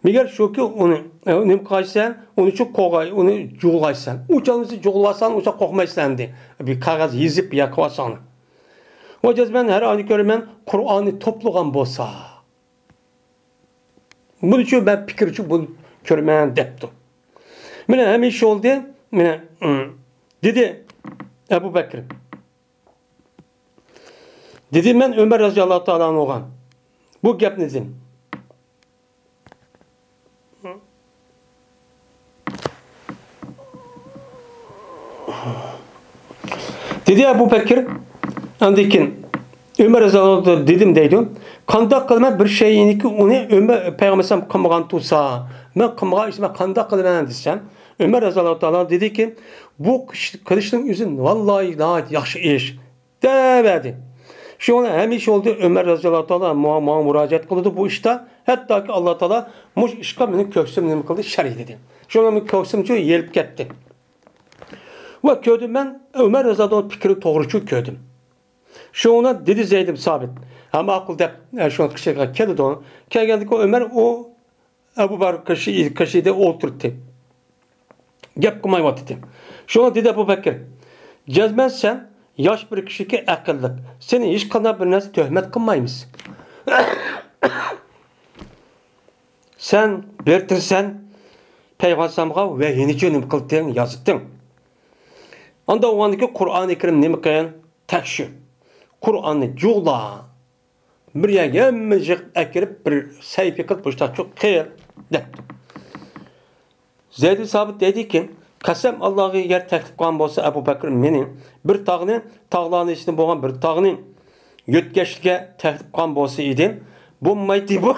مېگەر شۇكى، ئۇنى، ئە، نېمە قىلغايسەن؟ ئۇنى چۈ قوغاي-، ئۇنى جۇغلايسەن. ئۇ چاغدا جۇغلىساڭ، ئۇ چاغ قورقمايسەن ئەمدى. بىر قەغەز يېزىپ ياكى قويساڭ. ۋە جەزمەن ھەر ئاينى كۆرىمەن، قۇرئاننى توپلىغان بولسا. بۇنى چۈ مەن پىكىر ئۈچۈن بۇنى كۆرىمەن دەپتۇ. مانا ھەممە ئىش بولدى. مانا، ئىم، دېدى ئەبۇ بەكرى. دېدى، مەن ئۆمەر رەزىياللاھۇ تائالا ئەنھۇغا بۇ گەپنى دېدىم. دېدى ئەبۇ بەكرى، ئاندىن كېيىن ئۆمەر رەزىياللاھۇ دېدىم دەيدۇ. قانداق قىلىمەن بىر شەيئىنىكى ئۇنى ئۆمەر پەيغەمبەر ئەلەيھىسسالام قىلمىغان تۇرسا، مەن قىلمىغان ئىشنى مەن قانداق قىلىمەن دېسەم، ئۆمەر رەزىياللاھۇ تائالا دېدىكى، بۇ قىش-، قىلىشنىڭ ئۆزى ۋاللاھى ناھايىتى ياخشى ئىش. دەۋەردى. شۇڭا ھەمىشە بولدى ئۆمەر رەزىياللاھۇ تائالا ماڭا، ماڭا مۇراجىئەت قىلىدۇ بۇ ئىشتا. ھەتتاكى ئاللا تائالا مۇشۇ ئىشقا مېنىڭ كۆكسۈم نېمە قىلدى؟ شەرھ دېدى. شۇڭا مېنىڭ كۆكسۈمچۇ يېرىلىپ كەتتى. ۋە كۆردۈم مەن، ئۆمەر رەزىياللاھۇ تائالا پىكرى توغرىچۇ كۆردۈم. شۇڭا دېدى زەيد ئىبن سابىت، ھە، ماقۇل دەپ، ئە، شۇ قىشىغا كېلىدۇ. كەلگەندىكى ئۆمەر ئۇ ئەبۇ بەكىر قېشى، قېشىدا ئولتۇردى. گەپ قىلمايۋاتىدۇ. شۇڭا دېدى ئەبۇ بەكىر، جەزمەن سەن ياش بىر كىشىكى ئەقىللىق. سېنى ھېچقانداق بىر نەرسە تۆھمەت قىلمايمىز. سەن بىر تىرسەن پەيغەمبەرگە ۋەھىينى نېمە قىلدىڭ، يازدىڭ. ئاندا ئۇنىڭدىكى قۇرئانى كەرىم نېمە قىل؟ تەكشۈر. قۇرئاننى جۇغلا. بىر يەرگە ھەممىنى يىغىپ ئەكىرىپ، بىر سەھىپە قىلىپ، بوشلۇقچە قىل، دەپتۇ. زەيد سابىت دەيدىكى، قەسەم ئاللاغا، ئەگەر تەكلىپ قىلغان بولسا ئەبۇ بەكرى مېنى بىر تاغنى، تاغلارنىڭ ئىچىدە بولغان بىر تاغنى يۆتكەشكە تەكلىپ قىلغان بولسا ئىدى، بولمايتتى بۇ.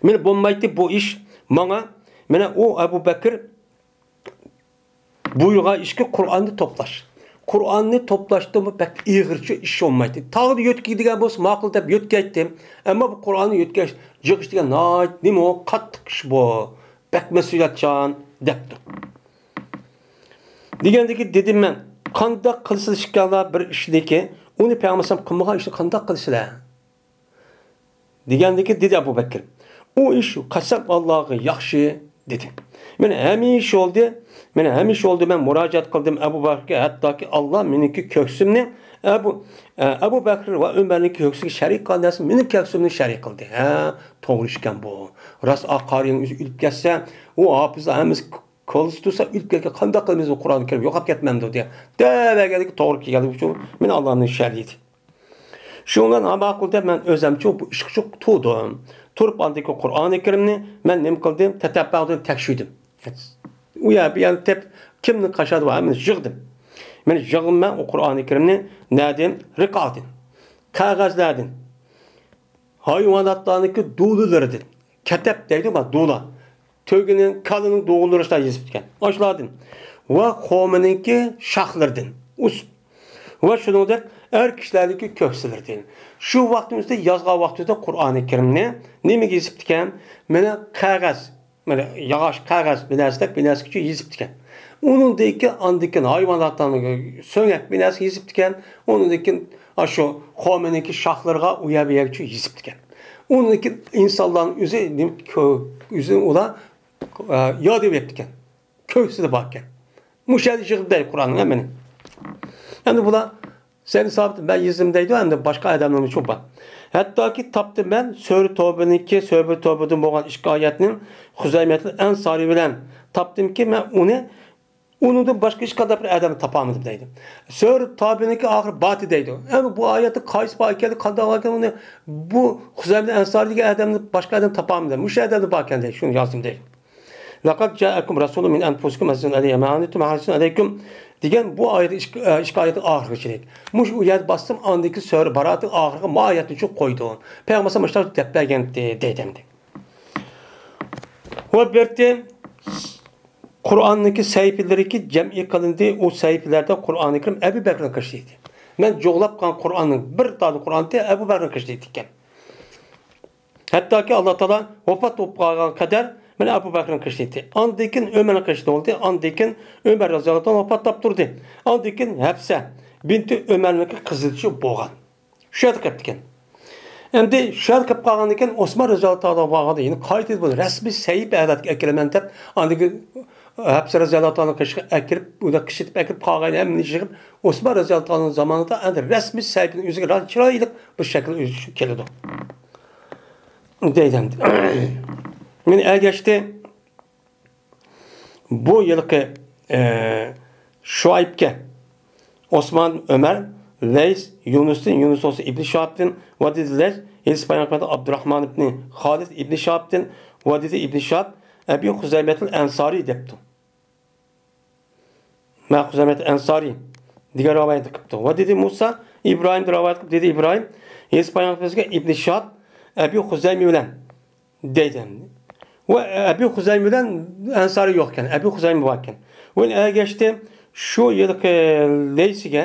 مېنى بولمايتتى بۇ ئىش. ماڭا، مانا ئۇ ئەبۇ بەكرى بۇيرۇغان ئىشكى قۇرئاننى توپلاش. قۇرئاننى توپلاشتىمۇ بەك ئېغىرچە ئىش بولمايتتى. تاغدا يۆتكەي دېگەن بولسا ماقۇل دەپ يۆتكەيتتىم. ئەمما بۇ قۇرئاننى يۆتكەش، يىغىش دېگەن ناھايىتى نېمە ئۇ، قاتتىق ئىش بۇ. بەك مەسئۇلىيەتچان، دەپتۇ. دېگەندىكى دېدىم مەن، قانداق قىلسىلا ئىكەنلا بىر ئىشنىكى، ئۇنى پەيغەمبەر قىلمىغان ئىشنى قانداق قىلسىلە؟ دېگەندىكى دېدى ئەبۇ بەكرى، ئۇ ئىش قەسەم ئاللاغا ياخشى، دېدى. مەن ھەمىشە بولدى، مەن ھەمىشە بولدى، مەن مۇراجىئەت قىلدىم ئەبۇ بەكرىگە، ھەتتاكى ئاللا مېنىڭكى كۆكسۈمنى ئەبۇ، ئە، ئەبۇ بەكرى ۋە ئۆمەرنىڭكى كۆكسىگە شەرىك قىلغان نەرسە مېنىڭ كۆكسۈمنى شەرىك قىلدى. ھە، توغرا ئىشكەن بۇ. راست، ئا قارىينىڭ ئۆزى ئۆلۈپ كەتسە، ئۇ ھاپىز ھەممىسى كولىسى تۇرسا ئۆلۈپ كەتكەن، قانداق قىلىمىز، ئۇ قۇرئانى كەرىم يوقاپ كەتمەمدۇ دېگەن. دەۋەرگەندىكى توغرا كەلگەنلىكى ئۈچۈن مېنى ئاللانىڭ شەرىكى. شۇنىڭ بىلەن ھاما ماقۇل دەپ مەن ئۆزەمچە بۇ ئىشقا چوق تۇردۇم. تۇرۇپ ئاندىكى قۇرئانى كەرىمنى مەن نېمە قىلدىم؟ تەتەببەغدىن تەكشۈردۈم. ئۇ يەر بۇ يەرنى تېپ، كىمنى قاشادا بار ھەممىنى يىغدىم. مەن يىغدىم مەن ئۇ قۇرئانى كەرىمنى نەدىن؟ رىقادىن. قەغەزلەردىن. ھايۋاناتلارنىڭكى دۇلىلىرىدىن. كەتەپ دەيدۇ، ما دۇلا. تۆگىنىڭ، كالىنىڭ دۇغىلىرىدا يېزىپتىكەن. ئاشۇلاردىن. ۋە خورمىنىڭكى شاخلىرىدىن. ئۇس-، ۋە شۇنىڭدەك ئەر كىشىلەرنىڭكى كۆكسىلىرىدىن. شۇ ۋاقتىمىزدا يازغان ۋاقتىدا قۇرئانى كەرىمنى نېمىگە يېزىپتىكەن؟ مانا قەغەز، مانا ياغاچ قەغەز بىنەسىدەك بىنەسىگىچە يېزىپتىكەن. ئۇنىڭدىن كېيىن ئاندىن كېيىن ھايۋاناتلارنىڭ سۆڭەك بىنەسىگە يېزىپتىكەن. ئۇنىڭدىن كېيىن ئاشۇ خورمىنىڭكى شاخلىرىغا ئۇ يەر بۇ يەرگىچە يېزىپتىكەن. ئۇنىڭدىن كېيىن ئىنسانلارنىڭ ئۆزى نېمە كۆ-، ئۆزىنى ئۇلار، ئە، ياد ئېتىپتىكەن. كۆكسىدە باركەن. مۇشۇ يەردە يىغدى دەيدۇ قۇرئاننىڭ ھەممىنى. ئەمدى بۇلار سەن ھېسابىدا مەن يېزىم دەيدۇ، ئەمدى باشقا ئادەملەرمۇ شۇ بار. ھەتتاكى تاپتىم مەن سۈرە تەۋبىنىڭكى، سۈرە تەۋبىدىن بولغان ئىككى ئايەتنى خۇزەيمەتۇل ئەنسارى بىلەن تاپتىمكى، مەن ئۇنى ئۇنىڭدىن باشقا ھېچقانداق بىر ئادەمنى تاپالمىدىم دەيدۇ. سۈرە تەۋبىنىڭكى ئاخىرى باتى دەيدۇ. ئەمدى بۇ ئايەتتە قايسى بار ئىكەن، قانداق ئىكەن ئۇنى، بۇ خۇزەيمەتۇل ئەنسارى دېگەن ئادەمنى باشقا ئادەم تاپالمىدىم. مۇشۇ ئادەمدە بار ئىكەن دەيدۇ. شۇنى يازدىم دەيدۇ. لەقەد جائەكۇم رەسۇلۇن مىن ئەنفۇسىكۇم ئەزىزۇن ئەلەيھى ما ئەنىتتۇم ھەرىسۇن ئەلەيكۇم دېگەن بۇ ئايەت ئىككى، ئىككى ئايەتنىڭ ئاخىرىغىچىلىك. مۇشۇ ئايەت باستىم، ئاندىن كېيىن سۈرە باراتنىڭ ئاخىرىغا ما ئايەتنى چۈشۈرۈپ قويدۇم. پەيغەمبەر مۇشۇنداق دەپ بەرگەنتى دەيدۇ ئەمدى. ۋە بىرتى قۇرئاننىڭكى سەھىپىلىرىكى جەمئىي قىلىندى، ئۇ سەھىپىلەردە قۇرئانى كەرىم ئەبۇ بەكرىنىڭ قېشىدا ئىدى. مەن جۇغلاپ قالغان قۇرئاننىڭ بىر تالى قۇرئانى ئەبۇ بەكرىنىڭ قېشىدا ئىدىكەن. ھەتتاكى ئاللا تائالا ۋاپات بولۇپ قالغان قەدەر مانا ئەبۇ بەكرىنىڭ قېشىدا ئىدى. ئاندىن كېيىن ئۆمەرنىڭ قېشىدا بولدى. ئاندىن كېيىن ئۆمەر رەزىياللاھۇ تائالا ۋاپات تاپتۇردى. ئاندىن كېيىن ھەپسە بىنتى ئۆمەرنىڭكى قىزىچە بولغان. شۇ يەردە قېپتىكەن. ئەمدى شۇ يەردە قېپ قالغاندىن كېيىن ئوسمان رەزىياللاھۇ تائالا بارغاندا يەنە قايتىدىن بۇنى رەسمىي سەھىپە ھالەتكە ئەكىرىمەن دەپ، ئاندىن كېيىن ھەپسە رەزىياللاھۇ تائالا قېشىغا ئەكىرىپ، ئۇنى قىچىتىپ ئەكىرىپ قالغان ھەممىنى يىغىپ، ئوسمان رەزىياللاھۇ تائالا زامانىدا ئەمدى رەسمىي سەھىپىنىڭ ئۆزىگە چىرايلىق بىر شەكىل ئۆزى كېلىدۇ. دەيدۇ ئەمدى. مېنى ئەگەشتى. بۇ يىلقى، ئە، شۇئەيبكە ئوسمان، ئۆمەر، لەيس، يۇنۇستىن، يۇنۇس بولسا ئىبنى شىھابتىن، ۋە دېدى لەيس، ھېلىس بايان قىلغان ئابدۇراھمان ئىبنى خالىد ئىبنى شىھابتىن، ۋە دېدى ئىبنى شىھاب، ئەبى خۇزەيمەتىل ئەنسارى دەپتۇ. مە خۇزەيمەتىل ئەنسارى دېگەن رىۋايەت قىپتۇ. ۋە دېدى مۇسا، ئىبراھىم دەپ رىۋايەت قىپ، دېدى ئىبراھىم، ھېلىس بايان قىلغان بىزگە ئىبنى شىھاب، ئەبى خۇزەيمە بىلەن دەيدۇ ئەمدى. ۋە ئەبۇ خۇزەيمە بىلەن ئەنسارى يوق ئىكەن. ئەبۇ خۇزەيمە بار ئىكەن. ۋە ئەگەشتى شۇ يىلقى لەيسىگە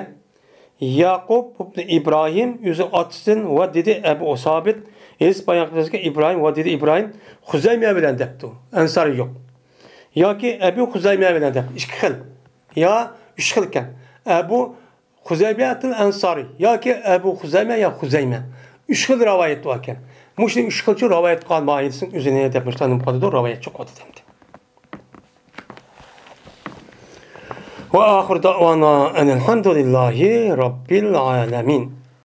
ياقۇب ئىبنى ئىبراھىم ئۆزى ئاتىسىدىن ۋە دېدى ئەبۇ سابىت، ھەدىس بايان قىلىنغان ئىبراھىم ۋە دېدى ئىبراھىم خۇزەيمە بىلەن دەپتۇ، ئەنسارى يوق. ياكى ئەبۇ خۇزەيمە بىلەن دەپ، ئىككى خىل. يا ئۈچ خىل ئىكەن. ئەبۇ خۇزەيمەتىل ئەنسارى ياكى ئەبۇ خۇزەيمە يا خۇزەيمە. ئۈچ خىل رىۋايەت بار ئىكەن. مۇشۇ ئۈچ خىلچە رىۋايەت قىلغان ماھىيەتنىڭ ئۆزىنى دەپ مۇشۇنداق نېمە قىلىدۇ، رىۋايەتچى قىلىدۇ دەمدى. وآخر دعوانا أن الحمد لله رب العالمين.